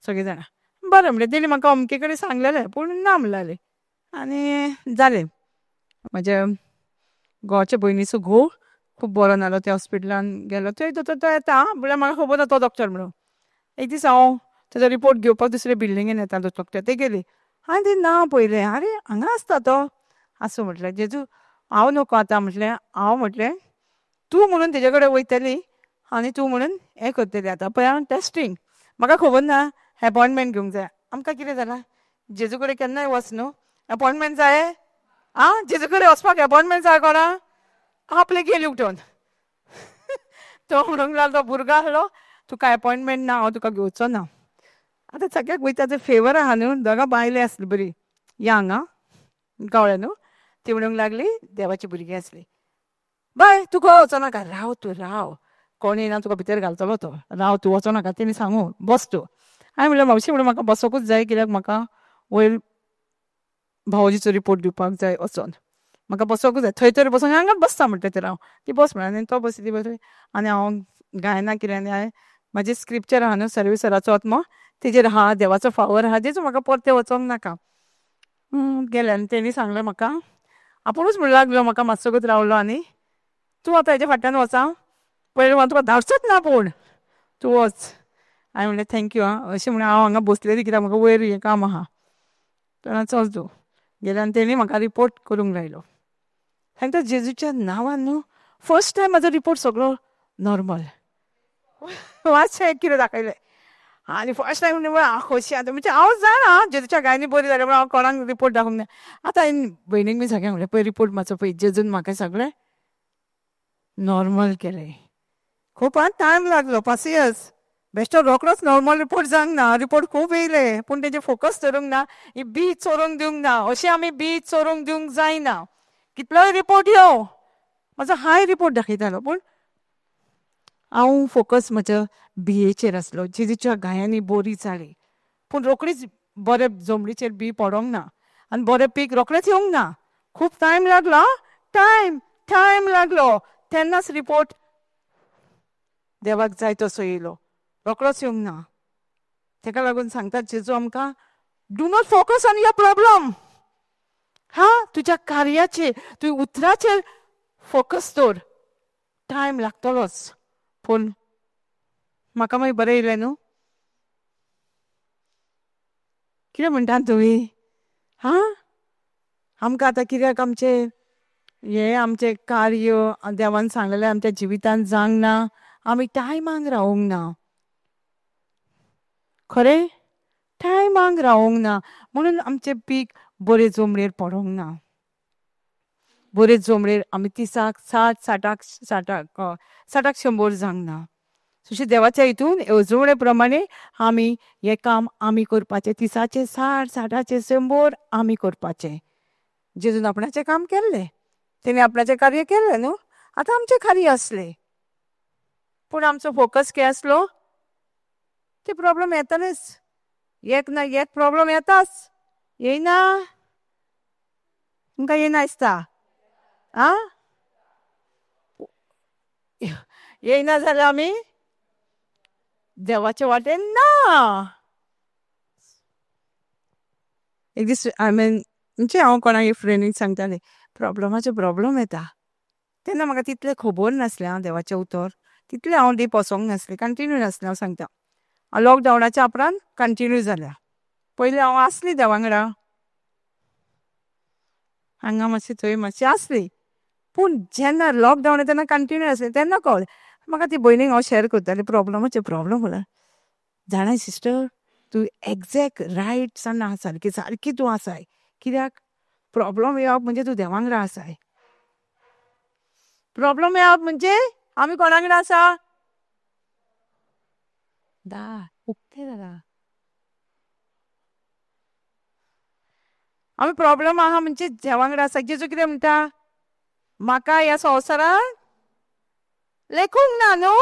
सगळीं जाणां. बरें म्हटलें, तेणी म्हाका अमके कडेन सांगलेलें पूण ना म्हणलें. आनी जालें. म्हज्या घोवाच्या भयणीचो घोव खूब बरो नासलो, त्या हॉस्पिटलान गेलो, थंय दोतोर तो येता म्हळ्यार म्हाका खबर ना तो डॉक्टर म्हणून. एक दीस हांव तेजो रिपोर्ट घेवपाक दुसरे बिल्डिंगेन येतालो डॉक्टर, ते गेली. हांवें तें नांव पळयलें, आरे हांगा आसता तो, आसूं म्हटलें. जेजू हांव नको आतां म्हटलें, हांव म्हटलें तूं म्हणून तेजे कडेन वयतली आनी तूं म्हणून हें करतली. आतां पळय हांव टेस्टींग, म्हाका खबर ना एपॉयंटमेंट घेवंक जाय. आमकां कितें जालां, जेजू कडेन केन्नाय वच न्हू, एपॉयंटमेंट जाय. आं, जेजू कडेन वचपाक एपॉयंटमेंट जाय कोणा? आपले गेली उठोवन. तो म्हणूंक लागलो, भुरगो आहलो, तुका एपॉयंटमेंट ना, हांव तुका घेवचो ना. आतां सगळ्याक वयता ते फेवर आहा न्हू, दोगां बायले आसली बरी या हांगा कळ्ळें न्हू. ती म्हणूंक लागली, देवाची भुरगीं आसली, बाय तूं खंय वचो नाका, राव तूं राव, कोण येना तुका भितर घालतलो तो, राव तूं वचो नाका, तेणी सांगू बस तूं. हांवें म्हणलें मावशी म्हणून म्हाका बसोकूच जाय, कित्याक म्हाका वयर भावोजीचो रिपोर्ट दिवपाक जाय, वचोन म्हाका बसोकूच जाय, थंय तर बसोन हांगाच बसता म्हणटा तर हांव. ती बस म्हणलें आनी तो बसली बसली आनी हांव गायना कितें आनी हांवें म्हाजें स्क्रिप्चर आहा न्हू सर्विसराचो आत्मो, तेजेर आहा देवाचो फावर आहा, जेजू म्हाका परतें वचोंक नाका. गेलें आनी तेणी सांगलें म्हाका, आपुणूच म्हणूंक लागलो म्हाका, मातसोकूच रावलो आनी तूं आतां हेज्या फाटल्यान वच आं, पयलीं हांव तुका धाडचोच ना पूण तूं वच. हांवें म्हणलें thank you आं, अशें म्हणून हांव हांगा बसलेली कित्याक म्हाका वयर हें काम आहा, तर चल तूं. गेलें आनी तेणी म्हाका रिपोर्ट करूंक लायलो. सांगता जेजूच्या नांवान न्हू फर्स्ट टायम म्हाजो रिपोर्ट सगळो नॉर्मल, मातशें कितें दाखयलें आनी फर्स्ट टायम हांव खोशी आतां, म्हणजे हांव जाणा जेजूच्या गायनी बरी जाल्या म्हणून हांव कोणाक रिपोर्ट दाखोवंक ना. आतां हांवें भयणीक बी सगळ्यांक म्हणलें पळय रिपोर्ट मातसो पळय, जेजून म्हाका सगळें नॉर्मल केलें. खूब टायम लागलो, पासियस बेश्टो रोकडोच नॉर्मल रिपोर्ट जावंक ना, रिपोर्ट खूब येयले पूण तेजें फोकस धरूंक ना, ही बीज चोरूंक दिवंक ना. अशें आमी बीज चोरूंक दिवंक जायना, कितलोय रिपोर्ट येवं, म्हाजो हाय रिपोर्ट दाखयतालो पूण हांव फोकस म्हज्या बियेचेर आसलो. जेजूच्या गायांनी बरी जाली पूण रोकडीच बरे जमनीचेर बी पडोंक ना आनी बरें पीक रोखडेंच येवंक ना, खूब टायम लागलो, टायम टायम लागलो, तेन्नाच रिपोर्ट देवाक जाय तसो येयलो, रोकडोच येवंक ना. तेका लागून सांगतात जेजू आमकां, do not focus on your problem, हा तुज्या कार्याचेर तुज्या उतराचेर फोकस दवर, टायम लागतलोच. पूण म्हाका मागीर बरें येयलें न्हू, कितें म्हणटा तुमी? हां, आमकां आतां कित्याक आमचे हे आमचें कार्य देवान सांगलेलें आमच्या जिवितांत जावंक ना, आमी टायमांक रावोंक ना। खरें टायमांक रावोंक ना म्हणून आमचें पीक बरे जमणेर पडोंक ना। बरे जमणेर आमी 30क 60, 60क 60क 60क 100 जावंक ना। तशें देवाच्या हितून येवजणे प्रमाणे आमी हें काम आमी करपाचें, 30चे 60, 60चे 100 आमी करपाचें। जेजून आपणाचें काम केल्लें, तेणी आपणाचें कार्य केल्लें न्हू, आतां आमचें कार्य आसलें। पूण आमचो फोकस कितें आसलो? ते प्रॉब्लम येतालेच, एक ना एक प्रॉब्लम येताच, येयना? तुमकां येयना दिसता? आं, येयना जाल्यार आमी देवाचे वाटेन ना। एक दीस I mean म्हणजे हांव कोणाक फ्रेंडीक सांगतालें, प्रॉब्लमाचे प्रॉब्लम येता, तेन्ना म्हाका तितलें खबर नासलें हांव देवाचें उतर तितलें हांव डीप वचोंक नासलें, कंटिन्यू नासलें। हांव सांगता लॉकडावनाच्या उपरांत कंटिन्यू जाल्या, पयलीं हांव आसली देवा वांगडा, हांगा मातशें थंय मातशें आसली, पूण जेन्ना लॉकडावन तेन्ना कंटिन्यू आसलें तेन्ना कळ्ळें म्हाका। ती भयणीक हांव शेअर करतालें प्रॉब्लमाचे प्रॉब्लम म्हळ्यार, जाणा सिस्टर तूं एग्जॅक्ट रायट सान्न सारकी सारकी तूं आसाय, कित्याक प्रॉब्लम येवप म्हणजे तूं देवा वांगडा आसाय, प्रॉब्लम येवप म्हणजे आमी कोणा वांगडा आसा? दार उक्तें जाला, आमी प्रॉब्लम आहा म्हणजे देवा वांगडा आसा। जेजू कितें म्हणटा? म्हाका ह्या संवसारान लेखूंक ना न्हू,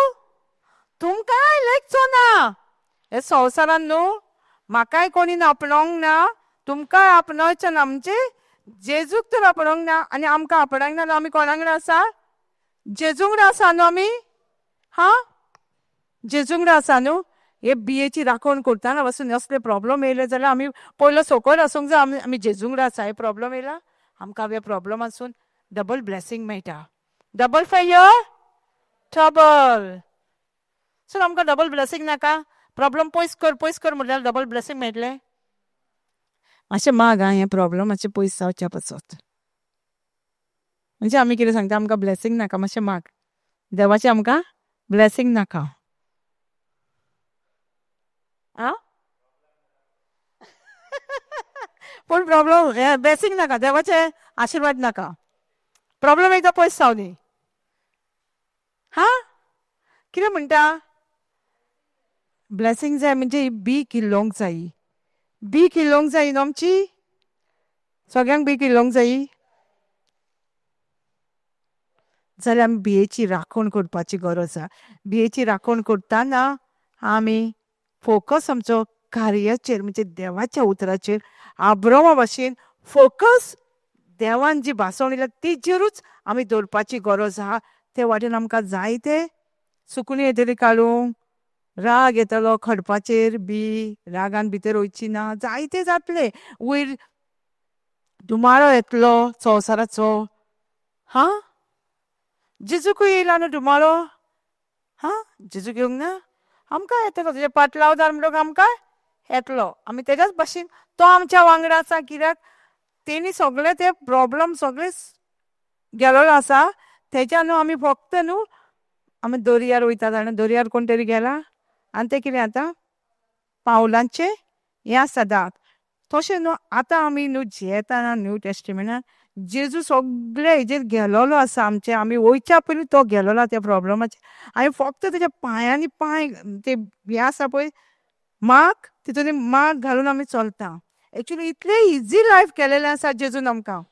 तुमकांय लेखचो ना, हे संवसारान न्हू म्हाकाय कोणी आपणोंक ना, तुमकांय आपणोवचें ना, म्हणजे जेजूक तर आपणोंक ना आनी आमकां आपणाक ना जाल्यार आमी कोणा वांगडा आसा? जेजू वांगडा आसा न्हू आमी, हा जेजू वांगडा आसा न्हू। हे बियेची राखण करतना पासून असले प्रॉब्लम येयले जाल्यार आमी पयलो सकयल आसूंक जाय, आमी जेजू वांगडा आसा। हे प्रॉब्लम येयला आमकां, हे प्रॉब्लम आसून डबल ब्लेसींग मेळटा, double for your trouble. So आमकां डबल ब्लेसींग नाका, प्रॉब्लम पयस कर पयस कर म्हणल्यार डबल ब्लेसींग मेळटलें। मातशें माग आं, हें प्रॉब्लम मातशें पयस जावच्या पासत, म्हणजे आमी कितें सांगता, आमकां ब्लेसींग नाका, मातशें माग देवाचें, आमकां ब्लेसींग नाका। आं पूण प्रॉब्लम ब्लेसींग नाका, देवाचे आशिर्वाद नाका, प्रॉब्लम एकदां पयस जावनी। हा कितें म्हणटा? ब्लेसींग जाय म्हणजे बी किल्लोवंक जायी, बी किल्लोवंक जायी न्हू आमची, सगळ्यांक बी किल्लोवंक जायी जाल्यार आमी बियेची राखण करपाची गरज आसा। बियेची राखण करतना आमी फोकस आमचो कार्याचेर म्हणजे देवाच्या उतराचेर, आब्रमा भाशेन फोकस देवान जी भासवण दिल्या तेजेरूच आमी दवरपाची गरज आसा। ते वाटेन आमकां जायते सुकणीं येतली काडूंक, राग येतलो खडपाचेर बी, रागान भितर वयची ना, जायते जातले, वयर धुमाळो येतलो संवसाराचो। हा जेजूकूय येयला न्हू धुमाळो, हा जेजूक येवंक ना, आमकां येतलो, तेजे पाटलावदार म्हणटकच आमकां येतलो। आमी तेज्याच भाशेन तो आमच्या वांगडा आसा, कित्याक तेणी सगळे ते प्रॉब्लम सगळे गेलोलो आसा, तेज्या न्हू आमी फक्त न्हू आमी दर्यार वयता जाणा, दर्यार कोण तरी गेला आनी तें कितें आतां पावलांचें हें आसता दाग, तशें न्हू आतां आमी न्हू जियेतना न्यू टेस्टिमेंटान जेजू सगळे हेजेर गेलोलो आसा आमचे, आमी वयच्या पयलीं तो गेलोलो त्या प्रॉब्लमाचेर, आमी फक्त तेज्या पांयांनी पांय ते हें आसा पळय माग, तितून माग घालून आमी चलता। एक्चुली इतलें इजी लायफ केलेलें आसा जेजून आमकां,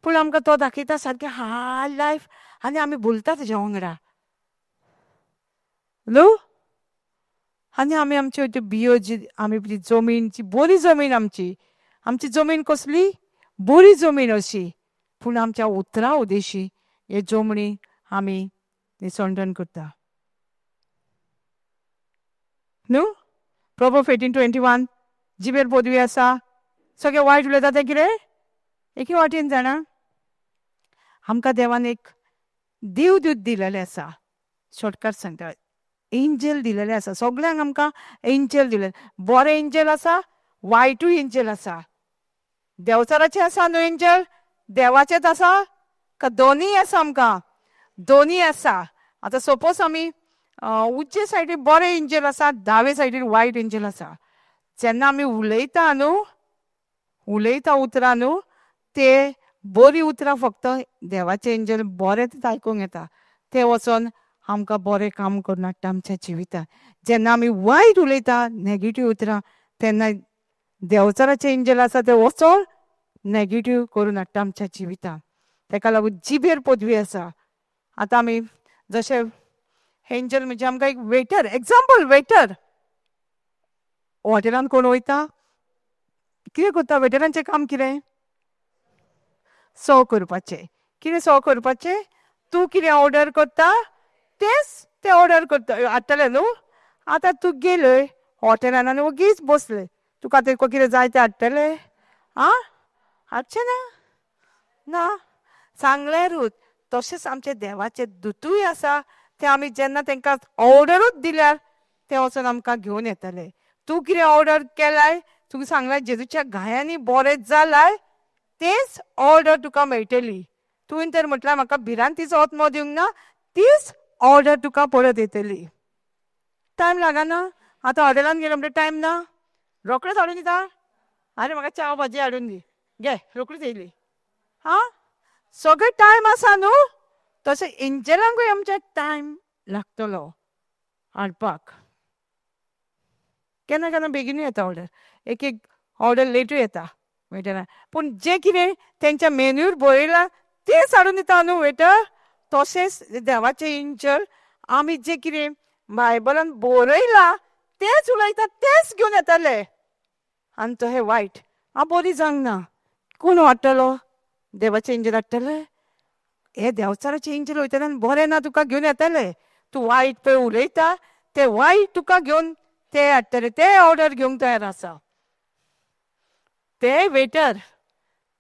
पूण आमकां तो दाखयता सारकें हार्ड लायफ आनी आमी भुलता तेज्या वांगडा न्हू। आनी आमी आमच्यो त्यो बियो जी आमी जमीन जी बरी जमीन आमची, आमची जमीन कसली बरी जमीन अशी, पूण आमच्या उतरा उदेशी हे जमनी आमी निसंडन करता न्हू। प्रोवर्ब 18:21 जिबेर पदवी आसा, सगळें वायट उलयता तें कितें एके वाटेन जाणा। आमकां देवान एक देवदूत दिलेलें आसा, शॉर्टकट सांगता, एंजल दिलेलें आसा, सगळ्यांक आमकां एंजल दिलेलें, बरें एंजल आसा, वायटूय एंजल आसा। देवचाराचें आसा न्हू एंजल? देवाचेंच आसा का दोनूय आसा? आमकां दोनूय आसा. आतां सपोज आमी उजवे सायडीन बरें एंजल आसा, दावे सायडीन वायट एंजल आसा. जेन्ना आमी उलयता न्हू, उलयता उतरां न्हू, ते बरीं उतरां फक्त देवाचें एंजल बरें तें आयकूंक येता, ते वचोन आमकां बरें काम करून हाडटा आमच्या जिवितांत. जेन्ना आमी वायट उलयता, नेगेटीव उतरां, तेन्ना देवचाराचें एंजल आसा ते वचोन नेगेटीव करून हाडटा आमच्या जिवितांत. तेका लागून जिबेर पदवी आसा. आतां आमी जशें एंजल म्हणजे आमकां एक वेटर, एग्जाम्पल वेटर, हॉटेलान कोण वयता कितें करता? वेटरांचें काम कितें? सर्व करपाचें. कितें सर्व करपाचें? तूं कितें ऑर्डर करता तेंच ते ऑर्डर करता हाडटले न्हू. आतां तूं गेलय हॉटेलान आनी ओगीच बसले, तुका ते कितें जाय तें हाडटले? आं, हाडचें ना? ना, सांगल्यारूच. तशेंच आमचे देवाचे दुतूय आसा, ते आमी जेन्ना तांकां ऑर्डरूच दिल्यार ते वचोन आमकां घेवन येतले. तूं कितें ऑर्डर केलाय, तुका सांगलाय जेजूच्या घायांनी बरें जालाय, तेच ऑर्डर तुका मेळटली. तुवें तर म्हटल्यार म्हाका भिरांतीचो आत्मो दिवंक ना, तीच ऑर्डर तुका परत येतली. टायम लागना. आतां हॉटेलान गेले म्हणटा टायम ना, रोखडेच हाडून दिता. आरे म्हाका च्या भाजी हाडून दी, घे रोखडीच येयली. हां, सगळे टायम आसा न्हू. तशें एंजलांकूय आमचे टायम लागतलो हाडपाक. केन्ना केन्ना बेगीनूय येता ऑर्डर, एक एक ऑर्डर लेटूय येता वेटरान, पूण जें कितें तेंच्या मेन्यूर बरयलां तेंच हाडून दिता न्हू वेटर. तशेंच देवाचें एंजल आमी जें कितें बायबलान बरयलां तेंच उलयता, तेंच घेवन येतले. आनी तो हे वायट हांव बरी जावंक ना, कोण हाडटलो? देवाचें एंजल हाडटले? हे देवचाराचें एंजल वयतले आनी बरें ना तुका घेवन येतले. तूं वायट पळय उलयता ते वायट तुका घेवन ते हाडटले, ते ऑर्डर घेवंक तयार आसा. ते वेटर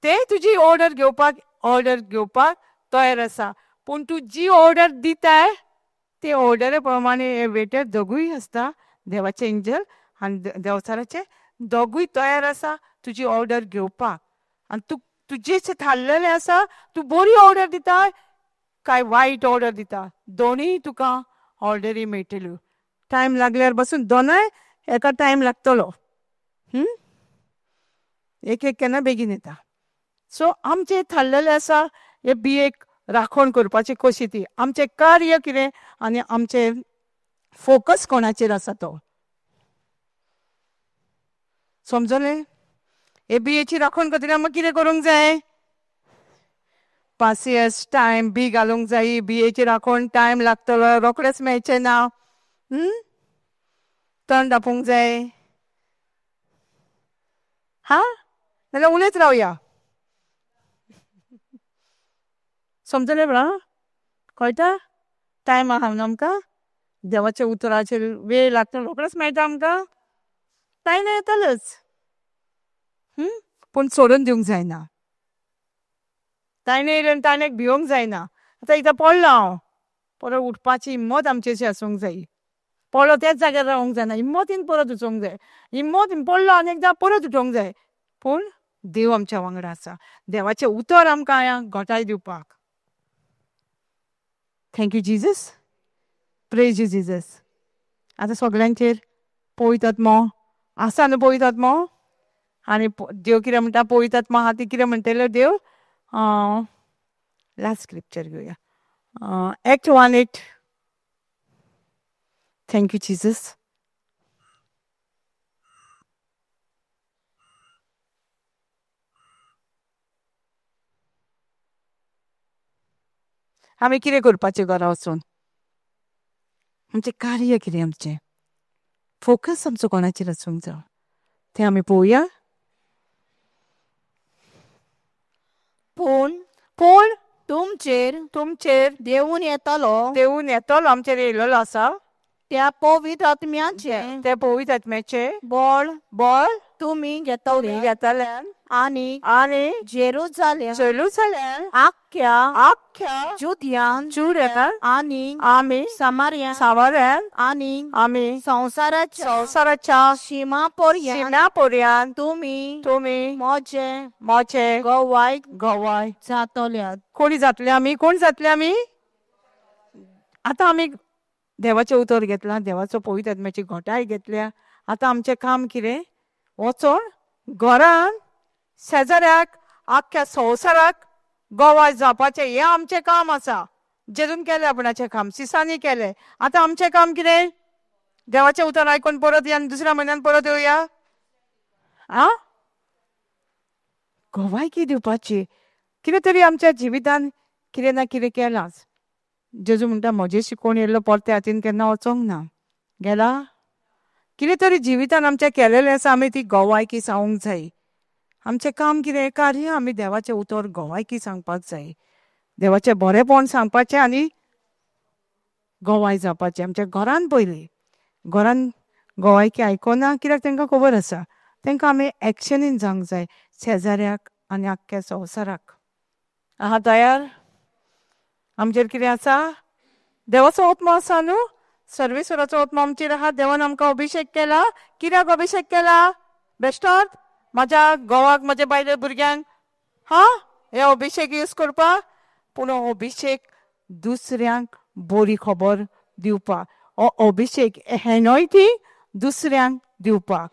ते तुजी ऑर्डर घेवपाक तयार आसा, पूण तूं जी ऑर्डर दिताय ते ऑर्डरे प्रमाणे हे वेटर दोगूय आसता, देवाचे एंजल आनी देवचाराचे दोगूय तयार आसा तुजी ऑर्डर घेवपाक. आनी तूं तुजें थारलेलें आसा, तूं बरी ऑर्डर दिता काय वायट ऑर्डर दिता, दोनूय तुका ऑर्डरी मेळटल्यो. टायम लागल्यार बसून दोनाय एका टायम लागतलो. एक एक केन्ना बेगीन येता. सो आमचें थारलेलें आसा हे बियेक राखण करपाची कशी ती, आमचें कार्य कितें आनी आमचें फोकस कोणाचेर आसा तो समजलें? हे बियेची राखण करतली आमकां कितें करूंक जाय? पासियेंस, टायम बी घालूंक जाय. बियेची राखण टायम लागतलो, रोखडेच मेळचें ना. तण दापूंक जाय. हा, नाल्यार उलयत रावया. समजलें बरा? कळटा? टायम आहा न्हू आमकां, देवाच्या उतराचेर वेळ लागता, रोखडेच मेळटा आमकां, टायम येतलोच. पूण सोडून दिवंक जायना. ताणें येयलें ताणें भिवंक जायना. आतां एकदां पडलो हांव, परत उठपाची हिम्मत आमची आसूंक जाय. पडलो त्याच जाग्यार रावंक जायना, हिम्मतीन परत वचूंक जाय. हिम्मतीन पडलो आनी एकदां परत उठोवंक जाय. पूण देव आमच्या वांगडा आसा, देवाचें उतर आमकां घटाय दिवपाक. Thank you Jesus, praise you Jesus. आतां सगळ्यांचेर पवित्र आत्मो आसा न्हू? पवित्र आत्मो आनी देव कितें म्हणटा? पवित्र आत्मो आहा ती कितें म्हणटलो देव? लास्ट स्क्रिप्चर घेवया, Act 1:8. Thank you Jesus. आमी कितें करपाचें घरा वचून? आमचें कार्य कितें? आमचें फोकस आमचो कोणाचेर आसूंक जाय तें आमी पळोवया. पूण पूण तुमचेर तुमचेर देवून येतलो, देवून येतलो, आमचेर येयलेलो आसा त्या पवित्र आत्म्याचें, त्या पवित्र आत्म्याचें बळ बळ तुमी घेतले घेतल्यान आनी आनी जेरुजालेम जेरुजालेम आख्ख्या आख्ख्या जुदियान जुदियान आनी आमी समार्यान समार्यान आनी आमी संवसाराच्या संवसाराच्या शिमा पर्यंत शिमा पर्यंत तुमी तुमी म्हजे म्हजे गवाय गवाय जातल्यात. कोणी जातले आमी? कोण जातले आमी? आतां आमी देवाचें उतर घेतलां, देवाचो पवित्र आत्म्याची घोटाय घेतल्या. आतां आमचें काम कितें? वचोन घरान शेजाऱ्याक आख्ख्या संवसाराक गवाय जावपाचें हें आमचें काम आसा. जेजून केलें आपणाचें काम, सिसांनी केलें. आतां आमचें काम कितें? देवाचें उतर आयकून परत या आनी दुसऱ्या म्हयन्यान परत येवया. आं, गवायकी दिवपाची. कितें तरी आमच्या जिवितान कितें ना कितें केलांच. जेजू म्हणटा म्हजे शिकोवन येयल्लो परते हातीन केन्ना वचोंक ना. गेला? कितें तरी जिवितान आमचें केलेलें आसा, आमी ती गवायकी सांगूंक जाय. आमचें काम कितें? कार्य आमी देवाचें उतर गवायकी सांगपाक जाय, देवाचें बरेंपण सांगपाचें आनी गवाय जावपाचें. आमच्या घरान पयलीं घरान गवायकी आयकना कित्याक तांकां खबर आसा, तांकां आमी एक्शनीन जावंक जाय शेजाऱ्याक आनी आख्ख्या संवसाराक. आहा तयार? आमचेर कितें आसा? देवाचो आत्मो आसा न्हू, सर्वेश्वराचो आत्मो आमचेर आहा. देवान आमकां अभिशेक केला. कित्याक अभिशेक केला? बेश्टोच म्हाज्या घोवाक, म्हज्या बायले भुरग्यांक हा हे अभिशेक यूज करपाक? पूण हो अभिशेक दुसऱ्यांक बरी खबर दिवपाक, हो अभिशेक एनॉयटींग दुसऱ्यांक दिवपाक.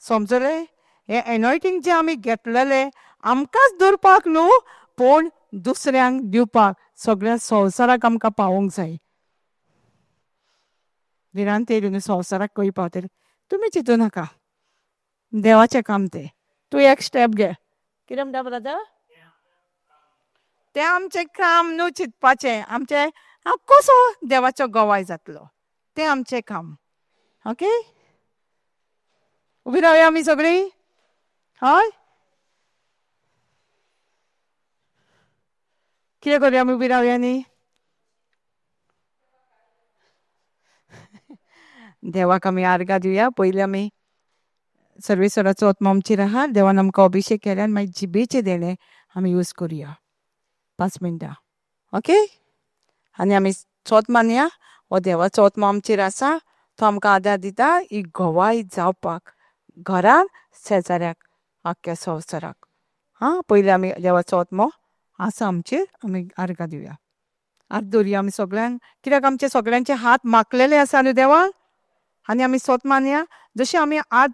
समजलें? हें एनॉयटींग जें आमी घेतलेलें आमकांच दवरपाक न्हू, पूण दुसऱ्यांक दिवपाक, सगळ्या संवसाराक आमकां पावोवंक जाय. भिरांत येयली न्हू संवसाराक खंय पावतलें? तुमी चिंतू नाका, देवाचें काम तें. तूं एक स्टेप घे. कितें म्हणटा ब्रदर? तें आमचें काम न्हू चिंतपाचें, आमचें हांव कसो देवाचो गवाय जातलो तें आमचें काम. ओके, उबी रावया आमी सगळीं. हय, कितें करुया आमी? उबी रावया न्ही. देवाक आमी आर्गां दिवया. पयलीं आमी सर्वेश्वराचो आत्मो आमचेर आहा, देवान आमकां अभिशेक केल्यान मागीर जिबेचें देणें आमी यूज करुया 5 मिनटां. ओके, आनी आमी चोत मानया हो देवाचो आत्मो आमचेर आसा, तो आमकां आदार दिता ही गवाय जावपाक घरान, शेजाऱ्याक, आख्ख्या संवसाराक. हां, पयलीं आमी देवाचो आत्मो आसा आमचेर, आमी आर्गां दिवया. हात दवरुया आमी सगळ्यांक, कित्याक आमचे सगळ्यांचे हात माखलेले आसा न्हू देवाक. आनी आमी सोत मानया जशें आमी हात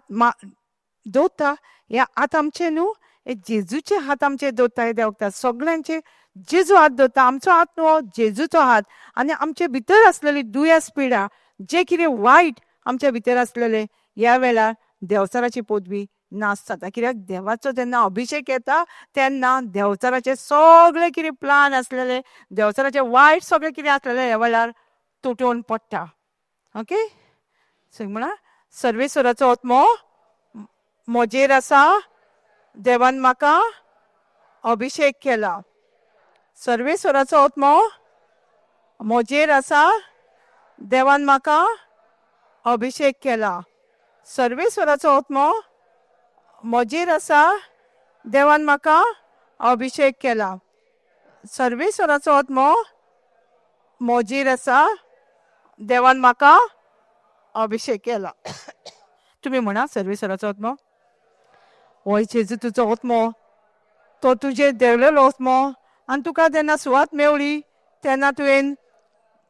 दवरता, हे हात आमचे न्हू, हे जेजूचे हात आमचे दवरता. हे देवता सगळ्यांचे जेजू हात दवरता, आमचो हात न्हू, जेजूचो हात. आनी आमचे भितर आसलेली दुयेंस, पिडा, जे कितें वायट आमच्या भितर आसलेले, ह्या वेळार देवचाराची पदवी नाश जाता. कित्याक देवाचो जेन्ना अभिशेक येता तेन्ना देवचाराचे सगळे कितें प्लान आसलेले, देवचाराचे वायट सगळे कितें आसलेले ह्या वेळार तुटून पडटा. ओके, सो म्हणा सर्वेश्वराचो आत्मो म्हजेर आसा, देवान म्हाका अभिशेक केला. सर्वेश्वराचो आत्मो म्हजेर आसा, देवान म्हाका अभिशेक केला. सर्वेश्वराचो आत्मो म्हजेर आसा, देवान म्हाका अभिशेक केला. सर्वेश्वराचो आत्मो म्हजेर आसा, देवान म्हाका अभिशेक केला. तुमी म्हणा सर्वेश्वराचो आत्मो. होय जेजू तुजो आत्मो, तो तुजेर देंवलेलो आत्मो, आनी तुका जेन्ना सुवात मेवली तेन्ना तुवें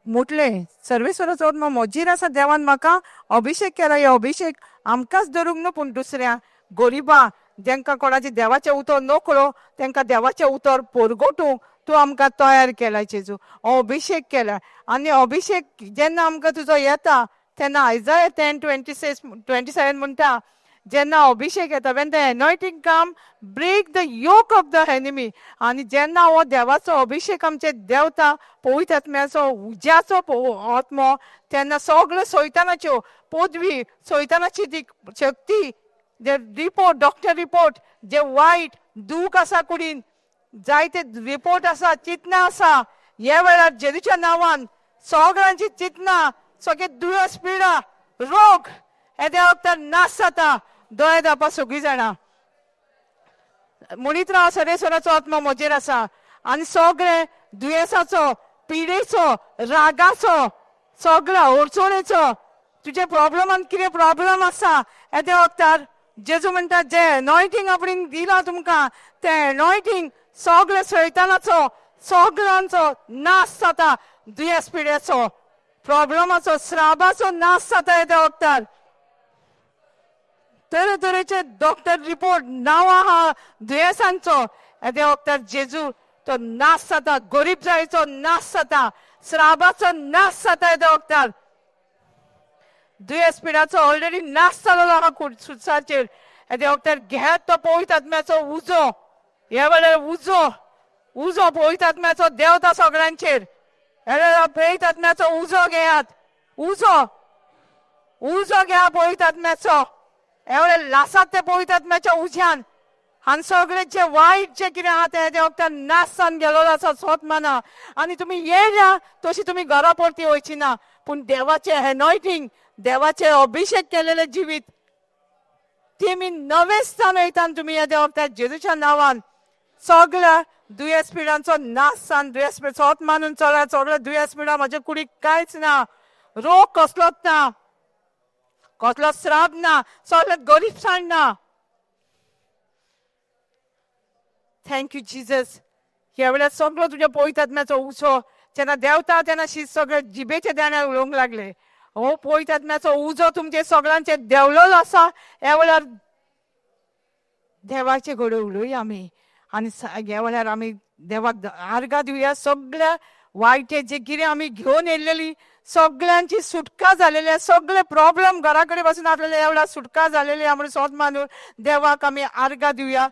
म्हटलें सर्वेश्वराचो आत्मो म्हजेर आसा, देवान म्हाका अभिशेक केला. हे अभिशेक आमकांच धरूंक न्हू, पूण दुसऱ्या गरिबा जेंकां कोणाचें देवाचें उतर नकळो तेंकां देवाचें उतर परगटूंक तूं आमकां तयार केला जेजू, अभिशेक केला. आनी अभिशेक जेन्ना आमकां तुजो येता तेन्ना आयजाया 10:26-27 म्हणटा, जेन्ना अभिशेक येता, when the anointing come break the yoke of the enemy. आनी जेन्ना हो देवाचो अभिशेक आमचे देवता, पवित्र आत्म्याचो उज्याचो आत्मो, तेन्ना सगळ्यो सैतानाच्यो पदवी, सैतानाची ती शक्ती, जे रिपोर्ट, डॉक्टर रिपोर्ट, जे वायट दूख आसा कुडीन, जायते रिपोर्ट आसा, चिंतना आसा, ह्या वेळार जेजूच्या नांवान सगळ्यांची चिंतना, सगळे दुयेंस, पिडा, रोग हे देवाक तर नाश जाता. दोळे धापा सगळीं जाणां म्हणीत राव, सरेसराचो आत्मा म्हजेर आसा आनी सगळे दुयेंसाचो, पिडेचो, रागाचो, सगळो अडचणेचो, तुजे प्रॉब्लमान कितें प्रॉब्लम आसा येद्या वखदार जेजू म्हणटा जे एनॉयटींग आपणें दिलां तुमकां तें एनॉयटींग सगळे सैतानाचो सगळ्यांचो नाश जाता, दुयेंस पिडेचो, प्रॉब्लमाचो, स्राबाचो नाश जाता येद्या वखदार. तरेतरेचे डॉक्टर रिपोर्ट नांवां आहा दुयेंसांचो, येद्या वखदार जेजू तो नाश जाता, गरीब जायचो नाश जाता, स्राबाचो नाश जाता येद्या वखदार. दुयेंस पिडाचो ऑलरेडी नाश जालेलो आहा सुसाचेर. येद्या वखदार घेयात तो पवित्र आत्म्याचो उजो, ह्या वेळार उजो, उजो पवित्र आत्म्याचो देंवता सगळ्यांचेर. ह्या वेळार पवित्र आत्म्याचो उजो घेयात, उजो, उजो घेया पवित्र आत्म्याचो. ह्या वेळार लासात ते पवित्र आत्म्याच्या उज्यान आनी सगळे जे वायट जे कितें आहा तें येद्या वखदार नाश जावन गेलोलो आसा सोत माना. आनी तुमी येयल्या तशी तुमी घरा परती वयची ना, पूण देवाचें एनॉयटींग, देवाचे अभिषेक केलेले जिवीत तेमी नवें स्थान वयता तुमी येद्या वखदार जेजूच्या नांवान. सगळ्या दुयेंस पिडांचो नाश जावन दुयेंस पिड सोत मानून चला, सगळ्या दुयेंस पिडा म्हज्या कुडीक कांयच ना, रोग कसलोच ना, कसलो स्राप ना, सगळ्यात गरीबसाण ना. Thank you Jesus. ह्या वेळार सगळो तुज्या पवित्र आत्म्याचो उजो जेन्ना देंवता तेन्ना शीत सगळे जिबेच्या देण्यार उलोवंक लागले. हो पवित्र आत्म्याचो उजो तुमचे सगळ्यांचे देंवलेलो आसा. ह्या वेळार देवाचे घडये उलोवया आमी आनी ह्या वेळार आमी देवाक आर्गां दिवया. सगळ्या वायटे जे कितें आमी घेवन येयलेली सगळ्यांची सुटका जालेली, सगळे प्रॉब्लम घरा कडेन बसून आपल्याला ह्या वेळार सुटका जालेली म्हणून सोद मानून देवाक आमी आर्गां दिवया.